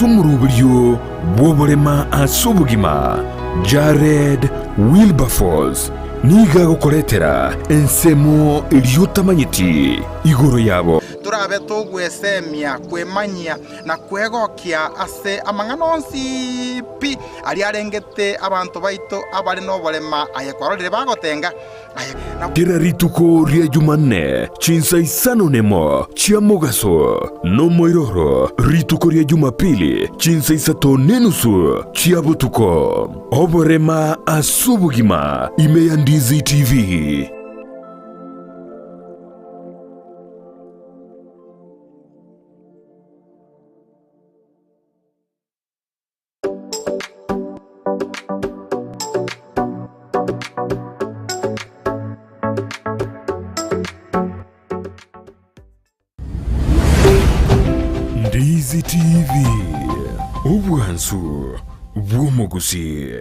Ase omoroberio bw'oborema ase obogima, Jared Wilberforce nigo agokoretera ensemo eria otamanyeti igoro yabo. Torabe togwesemia, kwemanyia, na kwegokia ase amang'ana onsi pi aria arengete abanto baito abare noborema, aye kwarorire bagotenga, aye na. Kera rituko ria Jumanne chinsa isano nemo chia mogaso, nomoiroro rituko ria Jumapili chinsa isato nenusu chia botuko. Oborema ase obogima ime ya Ndizi TV. Ndizi TV, obwansu bw'omogusi.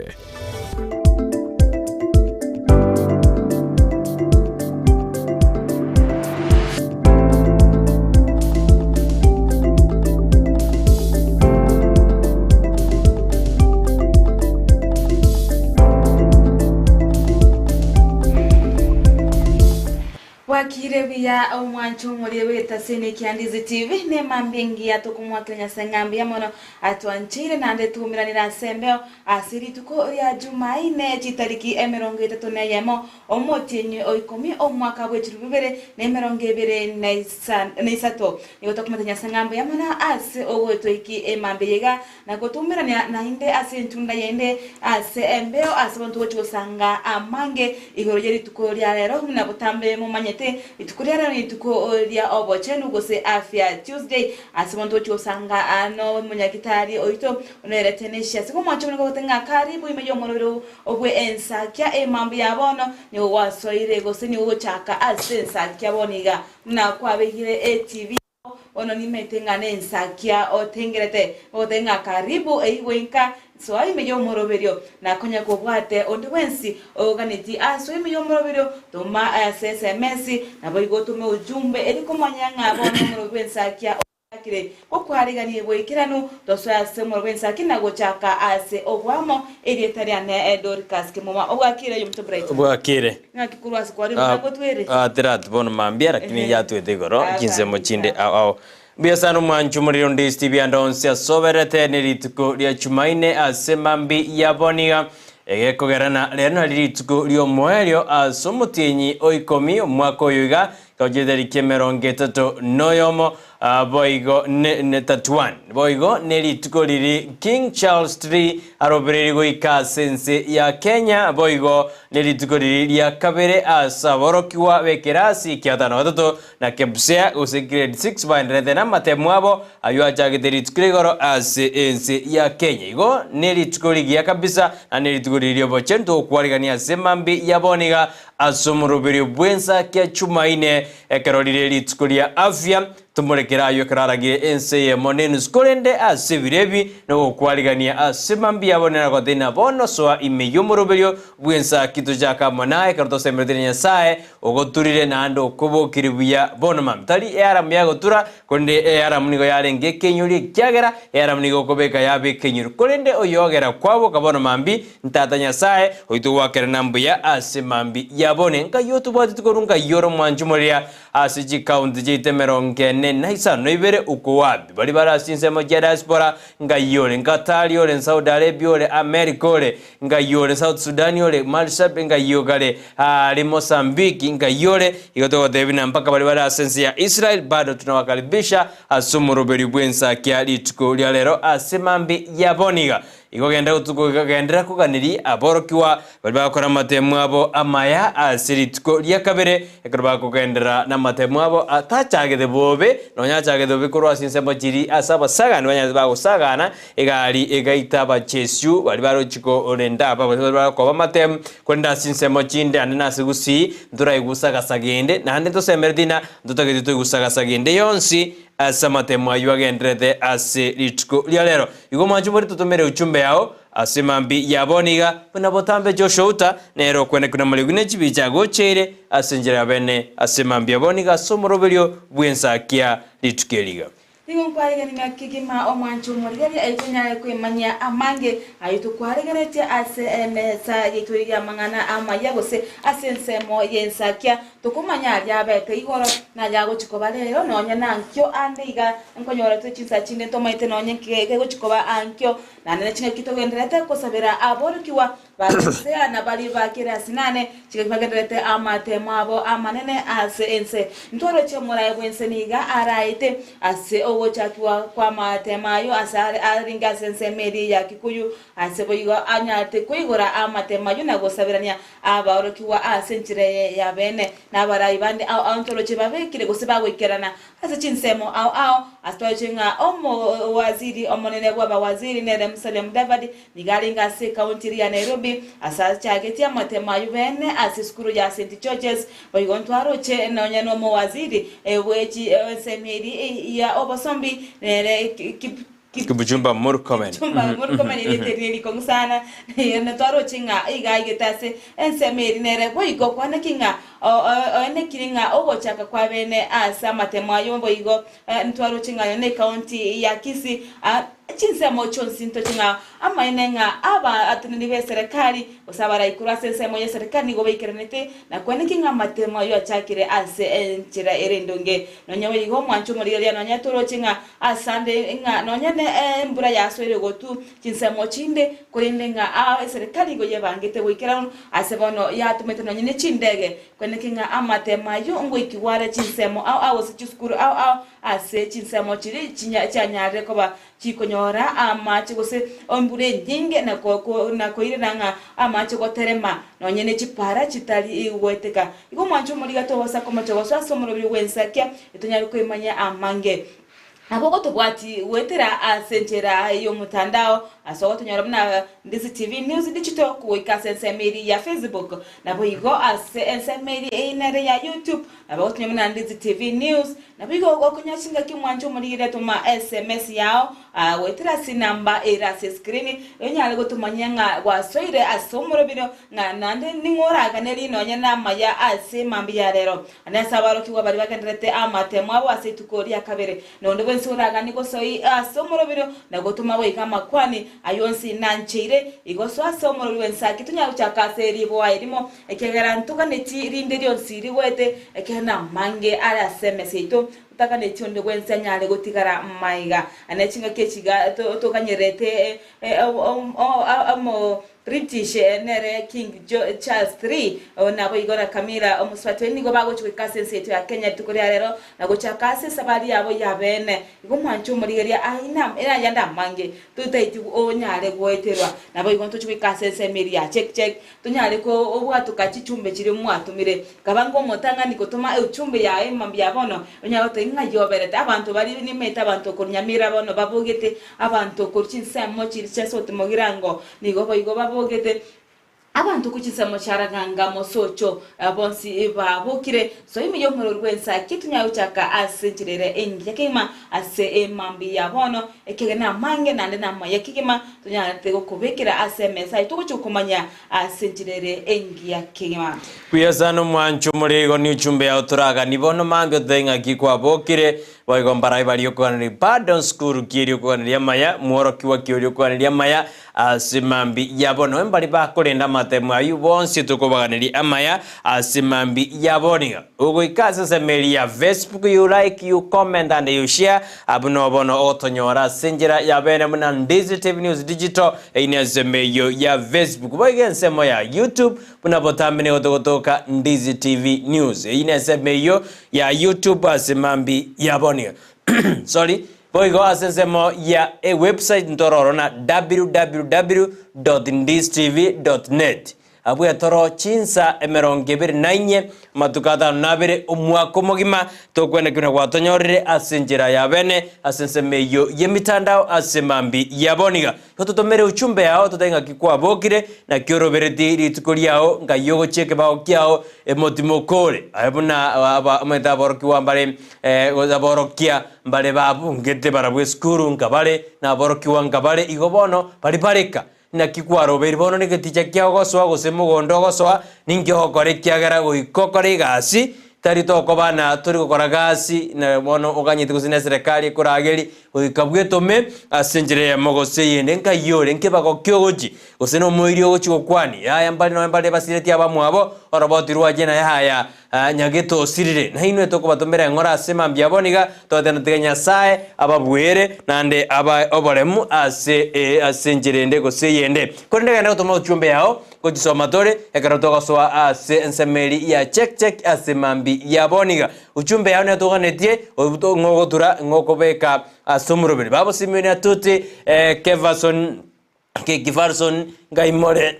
Bwakire buya omwancho omorie bw'etasini kia Ndizi TV nemambia engiya tokomwakera Nyasae ng'a mbuya mono atwancheire naende twaumeranire ase embeo Ase rituko ria Jumaine chitariki 31 omotienyi o ikomi omwaka bwe chilifu bibere na 23, nigo tokomenta Nyasae ng'a mbuya mono ase ogotoiki emambia eye iga, na gotoumerania naende ase entunda yende ase embeo ase abanto gochia gosanga amange igoro ye rituko ria rero. Buna botambe momanyete, rituko ria rero nirituko ria obochenu gose Afya Tuesday, ase abanto gochia gosanga nomonyagitari oito Nere Tenesia ase omwancho buna gogote ng'a karibu ime y'omorero bwe ensakia emambia ya bono nigo gwasoire gose nigo gochaka ase ensakia bono iga buna kwabegire etibi yao bono nimete ng'a nensakia otengerete gogote ng'a karibu eigwe inka soa ime y'omoroberio na konya kobwate onde bwensi oganeti asoe ime y'omoroberio toma ase sms naboigo otome ujumbe eri komanya ng'a bono omorobio bw'ensakia Akire gokwariganie goikeranu, tosoe ase omoro bw'ensaki na gochaka ase oboamo, erieta riane Dorcas Kemuma. Obwakire aye omonto Brighton? Bwakire. Ng'aki korwa ase kware omorango twere? Ah, tirati bono mambia lakini Ehe. yatwete igoro Asante chinsemo chinde sana. ao ao. Mbuya sana omwanchi omoriri onde ase ebianda onsi asoberete ne rituko ria Chumaine ase mambi ya boniga egekogerana rero nari rituko riomoerio ase omotienyi o ikomi omwaka oyo iga Gochia etariki 31, boigo ne 31, boigo ne rituko riri King Charles ii arobereiri goika ase ense ya Kenya, boigo ne rituko riri ria kabere ase aborokigwa b'ekerasi kia gatano na gatato na KPSEA gose grade 6 baendererete namatemo abo ayio achagete rituko ria igoro ase ense ya Kenya. Igo ne rituko rigiya kabisa na ne rituko riri riobochenu togokwarigania ase mambia ya bono iga Ase omoroberio bw'ensakia Chumaine, ekero rire rituko ria afya, tomorekere ayio ekero aragire ense eyemo nenusu, korende ase ebiro ebi nogokwarigania ase mambia abo neragote ng'a bono soa ime y'omoroberio bw'ensaki tochake amo naye ekero tosemeretie na Nyasae ogoturire naende okobokirie buya bono mambia. Tari earamu yagotura, korende earamu nigo yarenge ekenyori ekiagera earamu nigo okobeka yaba ekenyori, korende oyogera kwaboka bono mambia Tata Nyasae oito gwakerana mbuya ase mambia ya bone, nkai otobwateti korwa nkai ore omwanchi moria ase chikaunti chiaito 45 uko wapi baria bare ase chinsemo chia diaspora nkai ore Qatar ore Saudi Arabia ore America ore nkai ore South Sudan ore Marsabit nkai okare are Mozambique nkai ore igo togotebia na mpaka baria bare ase ense ya Israel bado tunawakaribisha ase omoroberio bwensakia rituko ria rero ase mambia ya bono iga. Igo genda genderera koganeria aborokigwa baria bagokora amatemo abo amaya ase rituko ria kabere, ekero bakogenderera namatemo abo atachagete bobe, nonya achagete bobe korwa ase ensemo chiria ase abasagani banyarete bagosagana, egari egaita abachesiu baria barochie korenda aba baria bagokoba amatemo, korende ase chinsemo chinde ande nase gusii ntoraigusagasaga ende, naende ntosemeretie ng'a ntotagete toigusagasaga ende yonsi Ase amatemo ayio agendererete ase rituko ria rero. Igo mwanche more totomere uchumbe yao ase mambi ya bono iga, buna botambe Joshua Uta nere okwenekwa namariogi ne chibicha agocheire ase enchera ya bene ase mambi ya bono iga ase omoroberio bw'ensakia rituko eri iga. Nigo nkwaregania ng'a kegima omwancho omorigereria erio tonyare kwemanyia amange ayio tokwaregeretie ase emesa yaito y'amang'ana amaya gose ase ensemo y'ensakia, tokomanya aria abete igoro na ayagochia koba rero nonya nankio ande iga nkonyora tore chinsa chinde ntomaete nonya kegochia koba ankio. Naende ne chingaki togendererete kosabera aborokigwa Bagasea na baria ba kerasi nane chigaki bagendererete amatemo abo amanene ase ense. Ntwaroche omoraia bw'ense nigo araete ase ogochakigwa kw'amatemo ayio ase arenge ase ensemo eria ya Kikuyu, ase boigo anyarete koigora amatemo ayio na gosaberania abaorokigwa ase enchera eye ya bene na abarai bande ao ao ntwaroche babekire gose bagoikerana Ase chinsemo ao ao, ase twaroche ng'a omowaziri omonene bw'abawaziri nere Musalia Mudavadi nigo arenge ase ekaunti eria ya Nairobi ase achagetie amatemo ayio bene ase esukuru ya St Georges. Boigo ntwaroche nonya nomowaziri bw'ensemo eria ya obosombi nere Kipchumba Murkomen. Kipchumba Murkomen erieta eri nerikong'u sana, na twaroche ng'a iga aigete ase ensemo eri nere boigo kwaneki ng'a oenekiri ng'a ogochaka kwabene ase amatemo ayo boigo ntwaroche ng'a ne ekaunti ya Kisii chinsemo chionsi ntoche ng'a amaene ng'a abateneneri b'eserekari gose abarai korwa ase ensemo y'eserekari nigo baikeranete na kwaneki ng'a amatemo ayio achakire ase enchera ere endonge. Nonya boigo omwancho omorigereria nonya toroche ng'a Asande ng'a nonya nembura yasoire gotu chinsemo chinde, korende ng'a aa eserekari igo yebangete goikera ase bono yatomete nonya ne chindege, kweneki ng'a amatemo ayio ngoikigwa are chinsemo ao ao gose chisukuru ao ao ase chinsemo chiria chinya chianyarire koba chikonyora amache gose embura enyinge na na koirera ng'a amache goterema nonya ne chipara chitari goeteka. Igo omwancho omoriga togosa komocha gosoa ase omorobio bw'ensakia, etonyare koimanya amange. Nabo ogotobwati goetera ase enchera y'omotandao ase ogotonyora buna Ndizi TV News Digital goika ase ensemo eria ya Facebook, naboigo ase ensemo eria einere ya YouTube nabo ogotonyora buna Ndizi TV News. Naboigo gokonya chingaki omwancho omorigereria toma SMS yao goetera ase enamba ere ase escreen onyare gotomanyia ng'a gwasoire ase omorobio ng'a naende ning'o oraganerie nonya namaya ase mambia ya rero. Ande ase aborokigwa baria bagendererete amatemo abo ase rituko ria kabere, na onde bwensi oraganie gosoi ase omoroberio na gotoma goika amakwani ayio onsi nancheire, igo soa ase omoroberio bw'ensaki tonyare gochaka ase riboa erimo, ekiagera ntoganeti rinde rionsi rigoete, ekiagera namange are ase emesa yaito, totaganeti onde bwensi anyare gotigara maiga. Ande chingaki echi iga toganyererete British nere King Charles III, naboigo na Camilla omosubati oye nigo bagochia goika ase ense yaito ya Kenya rituko ria rero na gochaka ase esabari yabo ya bene. Igo omwanche omorigereria aina ayande amange totaeti onyare goeterwa. Naboigo ntochie goika ase ensemo eria ya check check tonyare kobwatoka chichumbe chiria mwatomire. Kaba ngomotang'ani gotoma euchumbe yaye mambia bono onyare goteba ng'ai oberete abanto baria nimaete abanto korwa Nyamira bono babogete abanto korwa chinsemo chiria chia South Mugirango Nigo boigo babogete abanto korwa chinsemo chia Raganga, Mosocho, bonsi babokire. Soa ime y'omorwori bw'ensa ki tonyare gochaka ase enchera ere engiya kegima ase emambia ya bono, ekiagera namange naende namaya kegima tonyarete gokobekera ase emesa aye togochia gokomanya ase enchera ere engiya kegima. Buya sana omwancho omore igo niuchumbe yao toragani bono mambia ototebie ng'aki kwabokire Boigo mbarai baria okoganeria Pardon School ki eria okoganeria amaya, mworokigwa ki oria okoganeria amaya ase mambi yabo. Nonya mbaria bakorenda amatemo ayio bonsi tokobaganeria amaya ase mambi yabo. Nigo ogoika ase ensemo eria ya Facebook you like, you comment and you share abwo no bono ogotonyora ase enchera ya bene buna Ndizi TV News Digital eyio ne ensemo eyio ya Facebook. Boigo ensemo ya YouTube buna botambe nigo togotoka Ndizi TV News eyio ne ensemo eyio ya YouTube ase mambi ya bono. Sorry, boigo ase ensemo ya ewebsite ntororo na www.ndistv.net. Abwo etoro chinsa emerongo ebere na inye, amatuko atano na abere, omwaka omogima, tokwenekio buna gwatonyorire ase enchera ya bene, ase ensemo eyio y'emitandao ase mambi ya bono iga. Igo totomere uchumbe yao totabe ng'aki kwabokire, naki oroberetie rituko riao, ngai ogochia ekebao kiao, Emotimo okore aye buna omanyete aborokigwa mbare aborokia mbare babungete barabwo esukuru nkabare, na aborokigwa nkabare, igo bono baria bareka. Naki kwarobeire bono negeticha kiao gosoa gose mogondo ogosoa, ninki ogokora ekiagera goika okore egasi. Tari tokoba na tori gokora gasi, na bono oganyete gose neserekari ekoragerie, goika bwetome ase enchera eyemo gose eyende, nkai ore, nkebago ki ogochia, gose nomoiri ogochia gokwania, yaya mbare nonya mbare basiretie abamwabo, oroboti rwachia na yaya nyagete osirire. Nainwe tokobatomera eng'ora ase mambia bono iga, togoteba tiga Nyasae ababuere, naende abae oboremu ase ase enchera ende gose eyende. Korende genda gotoma ochumbe yao, Ngochisoma tore ekero togosoa ase ensemo eria ya check check ase mambi ya bono iga. Uchumbe yao netoganetie ng'ogotura ng'okobeka ase omoroberi. Babo Simeon Atuti eh, Keverson Kifarson ngaimore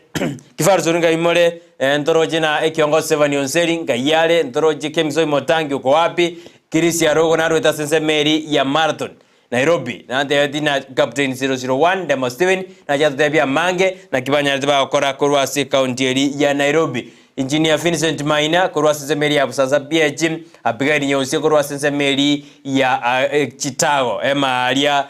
Kifarson ngaimore eh, ntoroche na ekiongo Sevani Onseri ngai are ntoroche Kemisoi Motangi uko wapi Kirisia Arogo narwete ase ensemo eria ya Marathon. Nairobi, nantebeti na Captain 001 Demo Steven nache atotebie amange naki banyarete bagokora korwa ase ekaunti eri ya Nairobi. Engineer Vincent Maina korwa ase ensemo eri ya Busansa PH, Abigail Nyeusi korwa ase ensemo eri ya Chitago emaria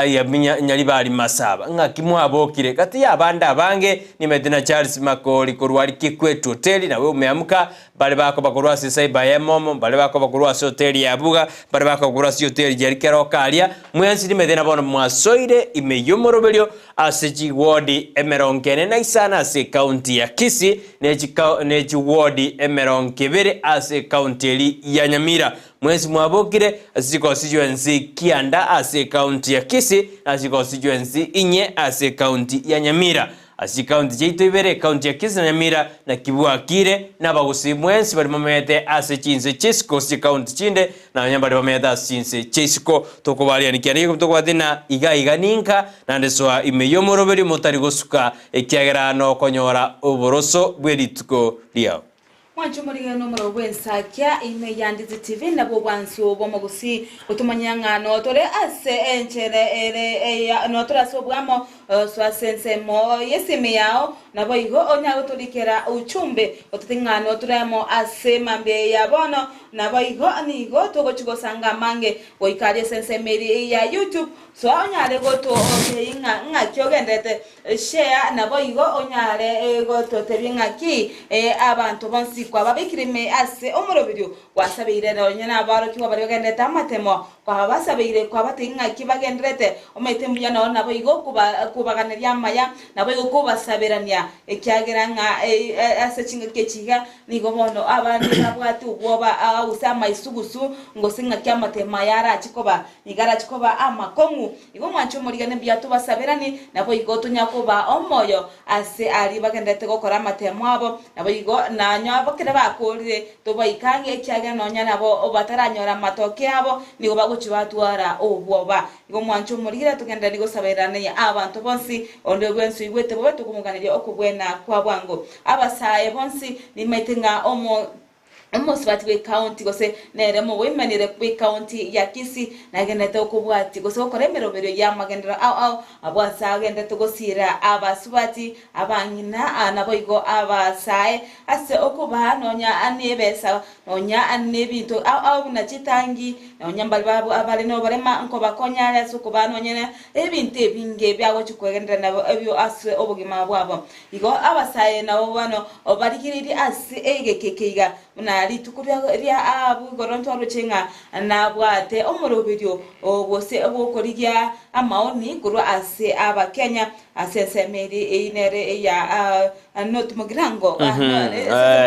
ya Nyaribari Masaba. Ng'aki mwabokire gati ya abande abange nimete na Charles Makori korwa aria Kikwete Hoteli nawe umeamka Mbare bakoba korwa ase esaiba y'emomo, mbare bakoba korwa ase hoteli ya Buga, mbare bakoba korwa ase chihoteli chiaria keroka aria, mwensi nimete na bono mwasoire ime y'omoroberio ase chiwodi emerongo ene na isano ase ekaunti ya Kisii, ne chikao ne chiwodi emerongo ebere ase ekaunti eria ya Nyamira. Mwensi mwabokire ase chikosi chionsi kianda ase ekaunti ya Kisii, na ase chikosi chionsi inye ase ekaunti ya Nyamira. Ase chikaunti chiaito ibere, ekaunti ya Kisii na Nyamira, naki bwakire nabagusii mwensi baria bamenyete ase chinse chi'isiko gose chikaunti chinde, na nonya mbaria bamenyete ase chinse chi'isiko. Tokobariani kianda gekobi tokobwate na iga iga ninka, naende soa ime y'omoroberio motari gosuka, ekiagera nokonyora oboroso bwe rituko riao. Mwanche omorigeno omorero bw'ensakia ime ya Ndizi TV nabwo obwansu bw'omogusii gotomanyia ng'a notore ase enchera ere eya notore ase obwamo soa ase ensemo y'esimi yao naboigo onyare gotorikera uchumbe ototebie ng'a notore amo ase mambia eye ya bono naboigo nigo togochi gosanga amange goika aria ase ensemo eria ya YouTube soa onyare gototebia ng'a ng'aki ogenderete Share naboigo onyare gototebia ng'aki abanto bonsi kwababekire ime ase omoroberio gwasabeire nonya nabarokigwa baria bagenderete amatemo kwabasabeire kwabatebia ng'aki bagenderete omanyete mbuya noro naboigo kobaganeria amaya naboigo kobasaberania ekiagera ng'a ase chingaki echi iga nigo bono abande babwate obwoba gose amaisugusu gose ng'aki amatemo aya arache koba nigo arache koba amakong'u. Igo mwanche omorigane mbuya tobasaberanie, naboigo tonya kobaa omoyo ase aria bagendererete gokora amatemo abo, naboigo nonya abo kera bakoorire tobaike ang'e, ekiagera nonya nabo bataranyora amatoke abo, nigo bagochia batwara obwoba. Igo mwanche omorigere togendereranie gosaberania abanto bonsi, onde bwensi oigwete bobe tokomoganeria okobwena kwa bwango. Abasae bonsi nimaete ng'a omo. Omosubati bw'ecounty gose nere omoboimanire bw'ecounty ya Kisii nagenderete okobwatia gose gokora emeroberio y'amagenderero ao ao abwo ase agenderete gosiira abasubati, abang'ina naboigo abasae ase okobaa nonya nebesa nonya nebinto ao ao buna chitangi nonya mbari babo abare noborema nkobakonya are ase okobaa nonya ebinto ebinge biagochia kogenderera nabo ebio ase obogima bwabo. Igo abasae nabo bono barigererie ase egeka eke iga, buna rituko ria Ahabu igoro ntwaroche ng'a nabwate omoroberio gose bw'okorigia amaoni korwa ase Abakenya ase ensemo eria eyio nere eya North Mugirango, ensemo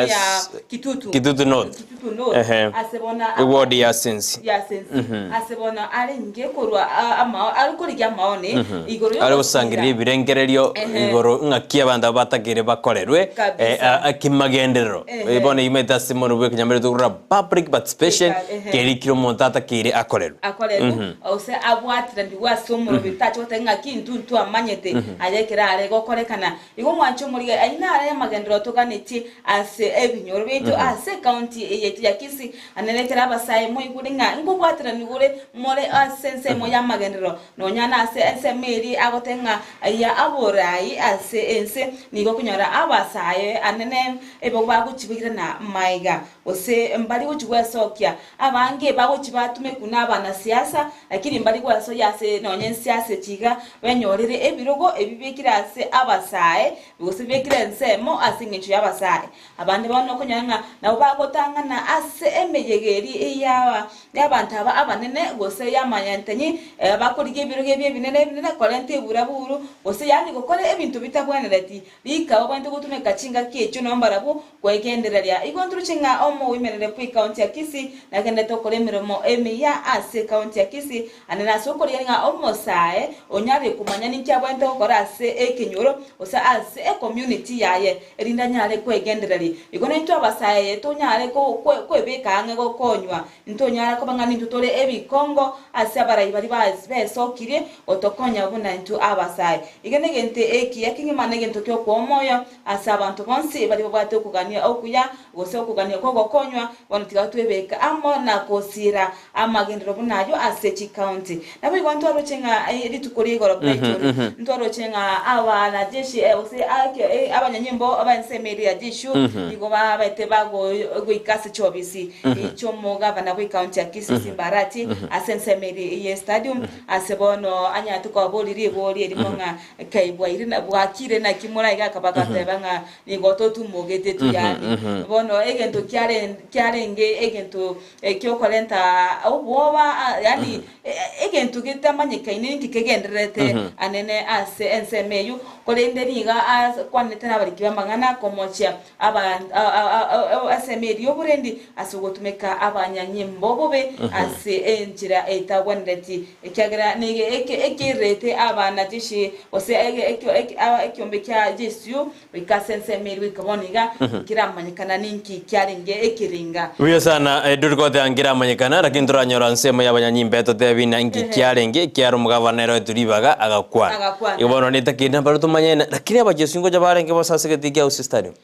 ya Kitutu, Kitutu North. Kitutu North, Ehe. ase bono Eward ya Sensi. ya Sensi ase bono arenge korwa amao ari korigia amaoni igoro Are gosangereria ebirengererio Ehe. igoro ng'aki abanto aba batagere bakorerwe Kabisa. kimagenderero. Ehe. Bono imete ase mono bwe ekenyamere togorora public participation Eka, ehe. keri kire omonto atakeire akorerwe. Akorerwe gose abwateranigwe ase omorobio tache goteba ng'aki intwe ntwamanyete aye ekero are gokorekana. Igo mwanche omorigereria, ayio naro amagenderero toganetie ase ebinyoro biaito ase ecounty eye yaito ya Kisii. Nere ekero abasae moigure ng'a nkobwateranigwa ore more ase ensemo y'amagenderero, nonya nase ensemo eria agoteba ng'a ya aborai ase ense, nigo okonyora abasae anene ebo bagochibairana maiga. Gose mbari gochia gwesokia, abange bagochia batumekwa nabanasiasa, lakini mbari gwesoyia ase nonye ensiasa echi iga, benyorere ebirogo ebi bibekire ase abasae, gose bibekire ensemo ase eng'encho y'abasae. Abande bono okonyora ng'a nabo bagotang'ana ase emeyega eria eyaba y'abanto aba abanene, gose y'amayantanyi, bakorigia ebirogo ebi ebinene ebinene korenta eburaburu, gose yaani gokora ebinto bitabwenereti. Rika obwenerete gotumeka chingaki echio nabo mbarabwo kwegendereria. Igo ntoruche ng'a omoimerere bw'ekaunti ya Kisii nagenderete gokora emeremo emiya ase ekaunti ya Kisii, ande nase okorigereria ng'a omosae onyare komanya ninki abwenerete gokora ase ekenyoro gose ase ecommunity yaye erinde anyare kwegendereria. Igo naintwe abasae tonyare kwebeka ang'e gokonywa, ntonyara koba ng'a nintwe tore ebikongo ase abarai baria besokirie gotokonya buna intwe abasae. Iga negento ekiya kegima na egento ki'okoa omoyo Ase abanto bonsi baria babwate okogania okuya, gose okogania kw'ogokonywa, bono tiga twebeke amo na gosiira amagenderero buna ayio ase chikaunti. Naboigo ntwaroche ng'a rituko ria igoro Brighton, ntwaroche ng'a abanajeshi gose abanyanyimbo b'ensemo eria ya Jeshu nigo babete bagoika ase chiobisi chi'omogavana bw'ekaunti ya Kisii Simba Arati ase ensemo eria ye stadium ase bono anyarete kobaboria ribori erimo ng'a Kai bwaire na bwakire naki more iga akaba agateba ng'a nigo totumogete tuyani. Bono egento kiare kiarenge egento kiokorenta obwoba yaani egento getamanyekaine ninki kegendererete anene ase ensemo eyio, korende nigo akwanete nabariki b'amang'ana komochia aba ensemo eria y'oborendi ase ogotumeka abanyanyimbo bobe ase enchera etagwenereti. Ekiagera nigo ekerete abana jeshi, gose ekiombe kia Jesu, goika ase ensemo eria goika bono iga, nkeramanyekana ninki kiarenge ekerenga. Buya sana, Edward goteba nkeramanyekana, lakini toranyora nsemo y'abanyanyimba etotebi na inki kiarenge, ekiagera omogabana ere oetwe ribaga agakwana. Agakwana. Igo bono netakeire nabare tomanye, lakini abajesu ngocha barenge bosa ase egetii kia Gusii Stadium.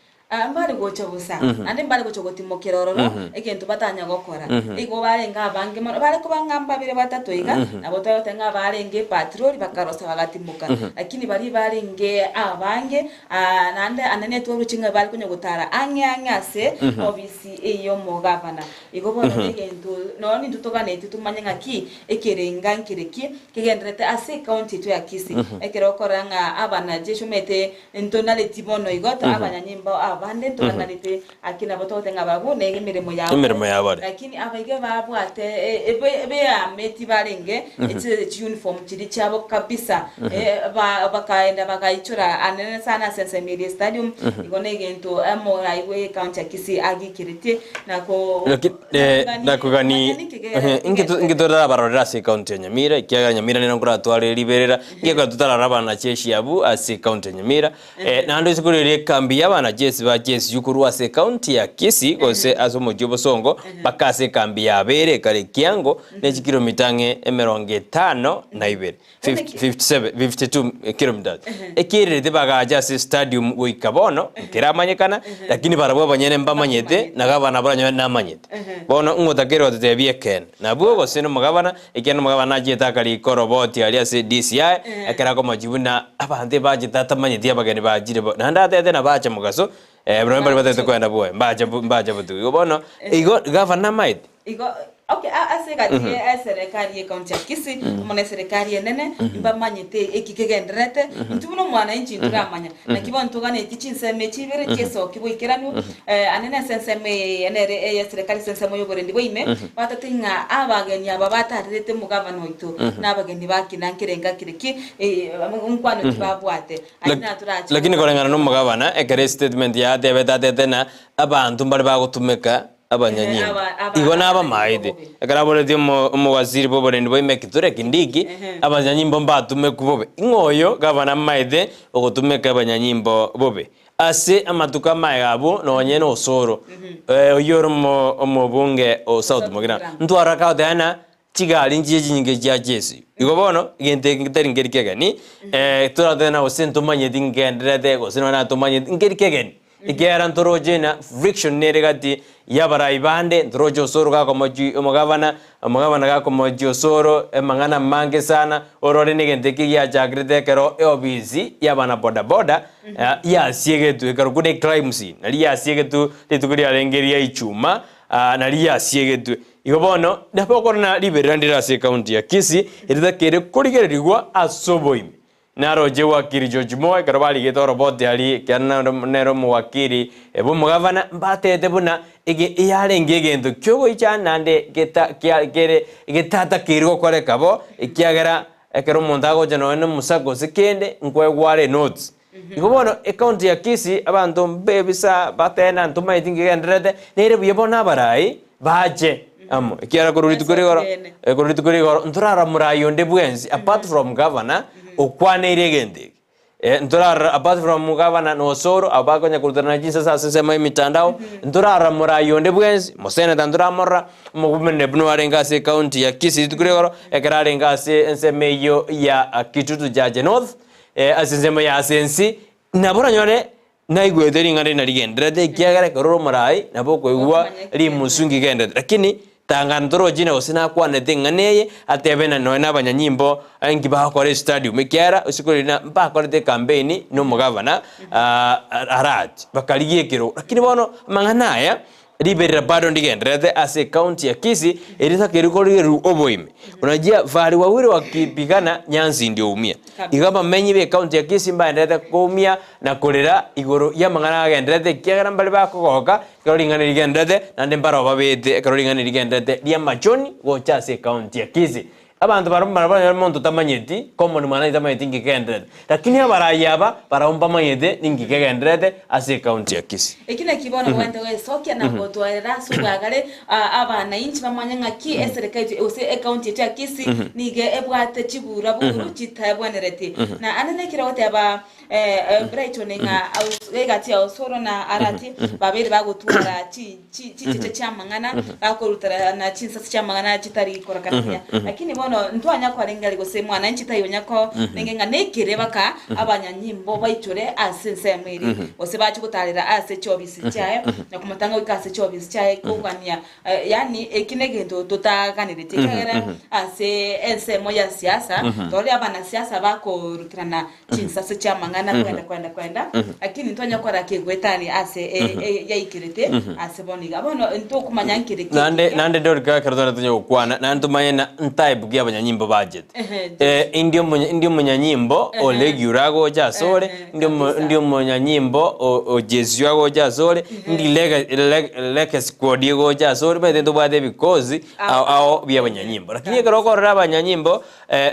Mbare gocha bosa, naende mbare gocha gotimokera ororo, egento batanya gokora. Igo barenge abange mono, bare koba ng'a mbabere batato iga, nabo twagoteba ng'a barenge epatroli bakarosa bagatimoka. Lakini baria barenge abange, naende anene twaroche ng'a bare konya gotara ang'e ang'e ase ofisi y'omogavana. Igo bono negento nonya nintwe toganetie tomanye ng'aki ekerenga nkere ki kegendererete ase ecounty yaito ya Kisii. Ekero okorora ng'a abanajeshi omanyete Ntonareti bono igo abanyanyimbo abande ntobanarete, aki nabo togote ng'a barabwo ne emeremo yabo. Emeremo yabo are. Lakini abaiga babwate beameti barenge chiuniform chiria chiabo kabisa, bakaenda bagaichora anene sana ase ensemo eria estadium, igo negento omorai bwe ecounty ya Kisii agikeretie na ko Nakogani inki torabarorere ase ecounty ya Nyamira, ekiagera Nyamira nero nkoratware riberera. Ngekora totarara abanajeshi abwo ase ecounty ya Nyamira, naende ase korera ekambi y'abanajeshi ba GSU korwa ase ecounty ya Kisii gose ase omochie o Bosongo mpaka ase ekambi ya Abere ekare ekiango ne chikilomita ang'e 52, 57, 52 kilometers. Ekiirerete bagacha ase stadium goika bono nkeramanyekana, lakini barabwo abanyene mbamanyete na gavana baranyore namanyete. Bono ng'otakeire gototebia ekeene, nabwo gose nomogavana Ekiagera omogabane achiete akarika oroboti aria ase DCI, ekero akomochia buna abanto ebachete atamanyeti abageni bachire bo, naende atete nabache mogaso, barabwo mbaria batagete kogenda bwoye, mbache bo mbache botuko. Igo bono, igo gavana namaete. Igo okay ase egati ye eserekari ye county ya Kisii amo na eserekari enene mbamanyete eki kegendererete, intwe buna omwananchi ntoramanya. Naki bono toganetie chinsemo echi ibere chi'esoki boikeranu, anene ase ensemo eye nere ey'eserekari ase ensemo y'oborendi bwa ime, batate ng'a abageni aba batarerete omogabana oito, na abageni ba kina nkerenga kere ki, nkwano ki babwate. Ayio natorache Lakini koreng'ana nomogabana, ekero estatement yatebete atete ng'a abanto mbare bagotumeka abanyanyimbo, igo nabamaete. Ekero aboretie omowaziri bw'oborendi bwa ime Kithure Kindiki, abanyanyimbo mbatumekwe bobe. Ing'o oyo gavana amaete ogotumeka abanyanyimbo bobe? Ase amatuko amaega abwo nonye nosoro, oyio ore omobunge o South Mugirango, ntwarora kagoteba ng'a chigari nchiche chinyinge chia Jesu. Igo bono, egento eke tari nkeri kegeni, toratebe ng'a gose ntomanyeti ngenderete gose nonye natomanyeti, nkeri kegeni. Ekiagera ntoroche ng'a friction nere gati y'abarai bande, ntoroche osoro gakomochia omogavana, omogavana gakomochia osoro, amang'ana amange sana, orore na egento eke giachakerete ekero eofisi y'abana bodaboda yasiegetwe ekarokwa ne crime scene, nari yasiegetwe rituko riarenge ria ichuma. Nari yasiegetwe. Igo bono nabo okorora riberera ndire ase ekaunti ya Kisii eritakeire korigererigwa ase oboime. Naroche wakili George Moi ekero barigete oroboti aria ekiagera nere omowakili bw'omogavana mbatebete buna ege yarenge egento kiogoicha naende geta kia kere getatakeire gokoreka bo ekiagera ekero omonto agocha nonya na omosako gose kende nkoegwa are enotes. Igo bono ecounty ya Kisii abanto mbebisa bateba ntomaeti nkegendererete, nere buya bono abarai bache amo ekiagera korwa rituko rigoro korwa rituko rigoro ntorarora morai onde bwensi apart from governor okwaneire egento eke. Ntorarora apart from governor na Osoro abwo bakonya korutanana chinsase ase ensemo ya emitandao, ntorarora morai onde bwensi, moseneta ntoramorora, omoguvernor buna arenge ase ecounty ya Kisii rituko rigoro, ekero arenge ase ensemo eyio ya Kitutu Chache North, Ase ensemo ya ase ense, nabo oranyore naigwete ring'ana riria narigendererete, ekiagera ekero ore omoraai nabo okoigwa rimusu nkigendererete. Lakini tang'ana toroche ng'a gose nakwanete eng'ana eye, atebe ng'a nonya na abanyanyimbo nki bagokora estadium, ekiagera isiko riria mbakorete ecampaign na omogavana Arati, bakarigia ekerogo. Lakini bono amang'ana aya. Riberera bado ndigendererete ase ecounty ya Kisii erisake rikorigererwa oboime. Unajua fahari wawili wakipigana nyansi ndio umia. Igo abamenyi be ecounty ya Kisii mbaendererete koumia na korera igoro y'amang'ana agendererete ekiagera mbare bakogoka ekero ring'ana rigendererete naende mbaro babete ekero ring'ana rigendererete ri'amachoni gocha ase ecounty ya Kisii. Abanto barabwo mbarabwo baranyore monto otamanyeti, common mwananchi tamanyeti inki kegendererete. Lakini abarai aba barabwo mbamanyete ninki kegendererete ase ecounty ya Kisii. Eki nakio bono bwente goesokia na gotwarera ase obwagare abanainchi bamanye ng'aki eserekari gose ecounty yaito ya Kisii nigo ebwate chiburaburu chitabwenereti. Na ande nekero ogoteba Brighton ng'a egati ya Osoro na Arati babeire bagotwara chicheche chi'amang'ana, bakoruterana chinsase chi'amang'ana chitari korekana buya. Lakini bono ntwanya kwarengeri gose mwananchi taiyo onya korenge ng'a nekere baka abanyanyimbo baichore ase ensemo eria, gose bache gotarera ase chiofisi chiaye na komotanga goika ase chiofisi chiaye kogania Yaani eki negento totaganeretie ekiagera ase ensemo ya siasa torore abanasiasa bakoruterana chinsase chi'amang'ana kwenda kwenda kwenda lakini ntwanya kora kegoetania ase yaikerete ase bono iga. Bono ntokomanya nkere ki Naende ekiya. naende Dorika ekero tware tonya gokwana naende tomanye na ntype ki abanyanyimbo bachete. Ehe, Indi omonya indi omonyanyimbo o regular agocha asore, indi omo kabisa. indi omonyanyimbo o o jesu agocha asore, indi lege lege leke squad egocha asore, omanyete ntobwate ebikosi ao ao bia abanyanyimbo. Lakini ekero okorora abanyanyimbo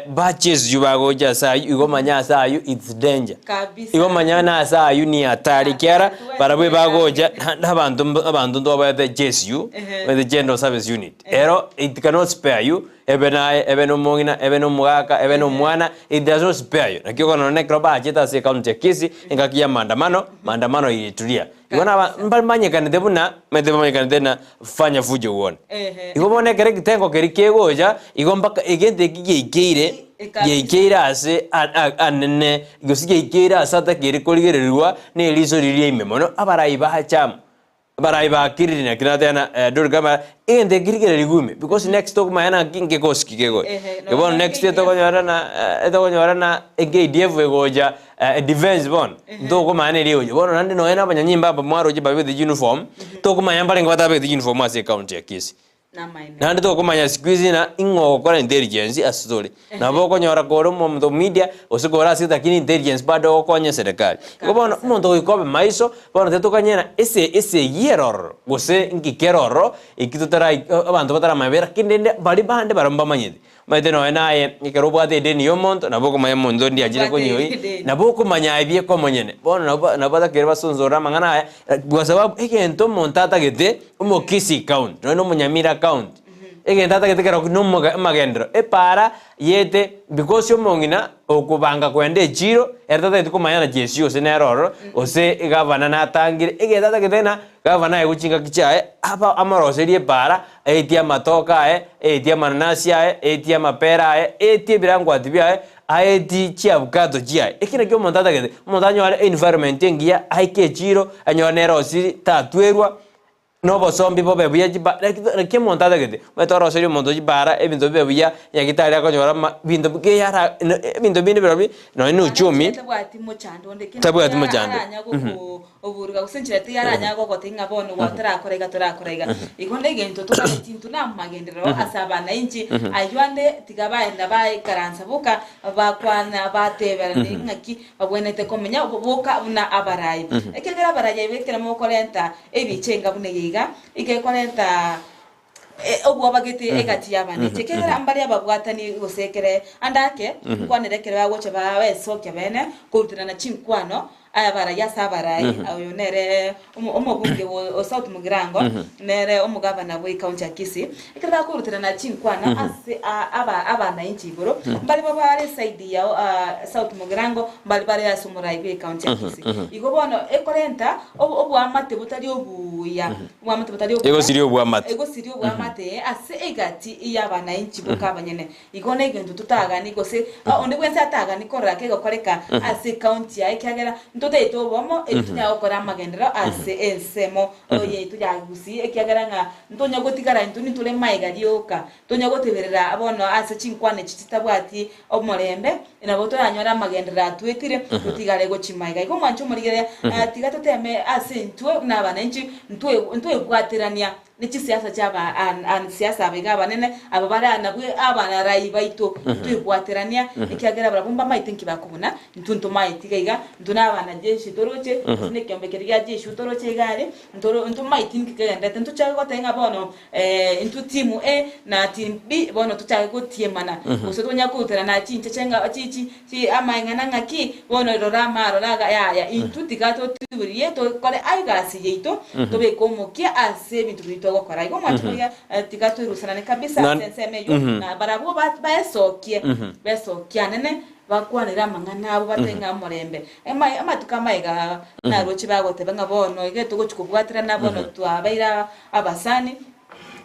ba jesu bagocha ase aywo, igo omanye ase aywo it's danger. Kabisa. Igo omanye na ase aywo ni hatari ekiagera barabwo ebagocha naende abanto mb abanto ntobwate jesu, omanyete general service unit, ero it cannot spare you. Ebe naye, ebe nomong'ina, ebe nomogaka, ebe nomwana, it does not spare you. Naki okonyora nonye ekero bachete ase ecounty ya Kisii, engaki ya maandamano, maandamano ilitulia. Igo naba mbamanyekanete buna, omanyete bamanyekanete na fanya fujo uone. Igo bono ekero ekitengo keria kegocha, igo mpaka egento eki giaikeire, giaikeire ase a- a- anene, gose giaikeire ase atakeire korigererigwa na eriso riria ime mono, abarai bacha amo. Abarai bakirire naki nateba na Dorika aba egento eki rigereri ime because next tokomanya naki nkegosi ki kegocha. Ehe, Bono nonya next KDF. etokonyora na etokonyora na KDF egocha defense bono, ntokomanya neri egocha. Bono naende nonya na abanyanyimbo aba mwaroche babegete uniform, tokomanya mbarenge batabegete uniform ase ecounty ya Kisii. Namaene. Naende tokomanya siku hizi ng'a ing'o ogokora intelligence ase tore. Nabo okonyora kore omonto o media gose kore ase lakini intelligence bado ogokonya eserekari. Igo bono Kabisa. omonto goika obe maiso, bono tetokanyera ese esegi ere ororo gose nki kere ororo eki totarai abanto bataramanya buya lakini rende baria bande barabwo mbamanyete. Omanyete nonya naye ekero obwate edeni ya omonto nabo okomanya omonto onde achire Obwate konywa oyio, edeni. nabo okomanya aye bieka omonyene. Bono nabo nabo batakeire basonsore amang'ana aya kwa sababu egento omonto atagete Omokisii county, nonya na Omonyamira county, egento atagete kero na omoga amagenderero, epaara yete because omong'ina okobanga kogenda echiro, ere tatageti komanya na chesio gose nere ororo, gose egavana natangire, egento atagete ng'a gavana aye gochingaki chiaye, aba amoroserie epaara, aetie amatoke aye, aetie amananasi aye, aetie amapera aye, aetie ebirangwati biaye, aetie chiabukato chiaye. Eki nakio omonto atagete, omonto anyore environment engiya, aike echiro, anyore nere osiri, tatwerwa. Na obosombi bobe buya chiba naki naki omonto atagete, omanyete oroserie omonto chibara ebinto bibe buya, nyagetari akonyora ama binto keyara ebinto binde birobio nonye na uchumi. Tabwati mochando onde kende Tabwati mochando. aranya goko oburuga gose enchera teiyo aranya gogotebia ng'a bono gwa torakora iga torakora iga. Igo negento toganetie intwe namagenderero ase abanainchi, aywo ande tiga baenda baikaransa boka bakwana bateberana ng'aki babwenerete komenya boka buna abarai. Ekiagera abarai ebe ekero mokorenta Ebicha enga buna eye iga, igekorenta obwoba gete egati y'abanto. Ekiagera mbare ababwatani gose ekere ande ake, nkwanere ekero bagocha babesokia bene, koruterana chinkwano, aya abarai ase abarai, oyo nere omobunge o South Mugirango, nere omogavana bwe ecounty ya Kisii, ekero bakoruterana chinkwano ase abanainchi igoro, mbare babare eside ya South Mugirango, mbare bare ase omorai bwe ecounty ya Kisii. Igo bono ekorenta Oboamate botari obuya, oboamate botari obuya, Egosiria oboamate. egosiria oboamate ase egati y'abanainchi boka abanyene. Igo negento totagani gose onde bwensi atagani korora kegokoreka ase ecounty yaye ekiagera ntotagete obomo erio tonyare gokora amagenderero ase ensemo yaito ya Gusii ekiagera ng'a ntonya gotigara intwe nintore magega rioka tonya goteberera bono ase chinkwana echi chitabwati omorembe, nabo toranyore amagenderero atwetire, totigare gochia magega. Igo omwanche omorigereria, tiga toteme ase intwe buna abananchi, ntwe ntwebwaterania ne chisiasa chia aba an an siasa aba iga abanene, aba bare nabwo abaraai baito, ntwebwaterania, ekiagera barabwo mbamaete nki bakobuna, intwe ntomaeti iga iga, intwe na abanajeshi toroche, gose na ekiombe keria gia jeshi toroche iga aria, ntoro ntomaeti nki kegendererete, ntochake goteba ng'a bono Intwe timu A na team B bono tochake gotiemana, gose tonya koruterana chincheche ng'a chi chi chi amaeng'ana ng'aki, bono rora amarora aga yaya. Intwe tiga totiburie tokore egasi yaito, tobeke omokia ase ebinto biria togokora. Igo omwancho oria tiga toirusanane kabisa ase ensemo eyio, na barabwo ba baesokie, besokianene bakwanere amang'ana abo batebe ng'a omorembe. Ema amatuko amaiga naroche bagoteba ng'a bono iga togochi kobwaterana bono twabeire Abasani,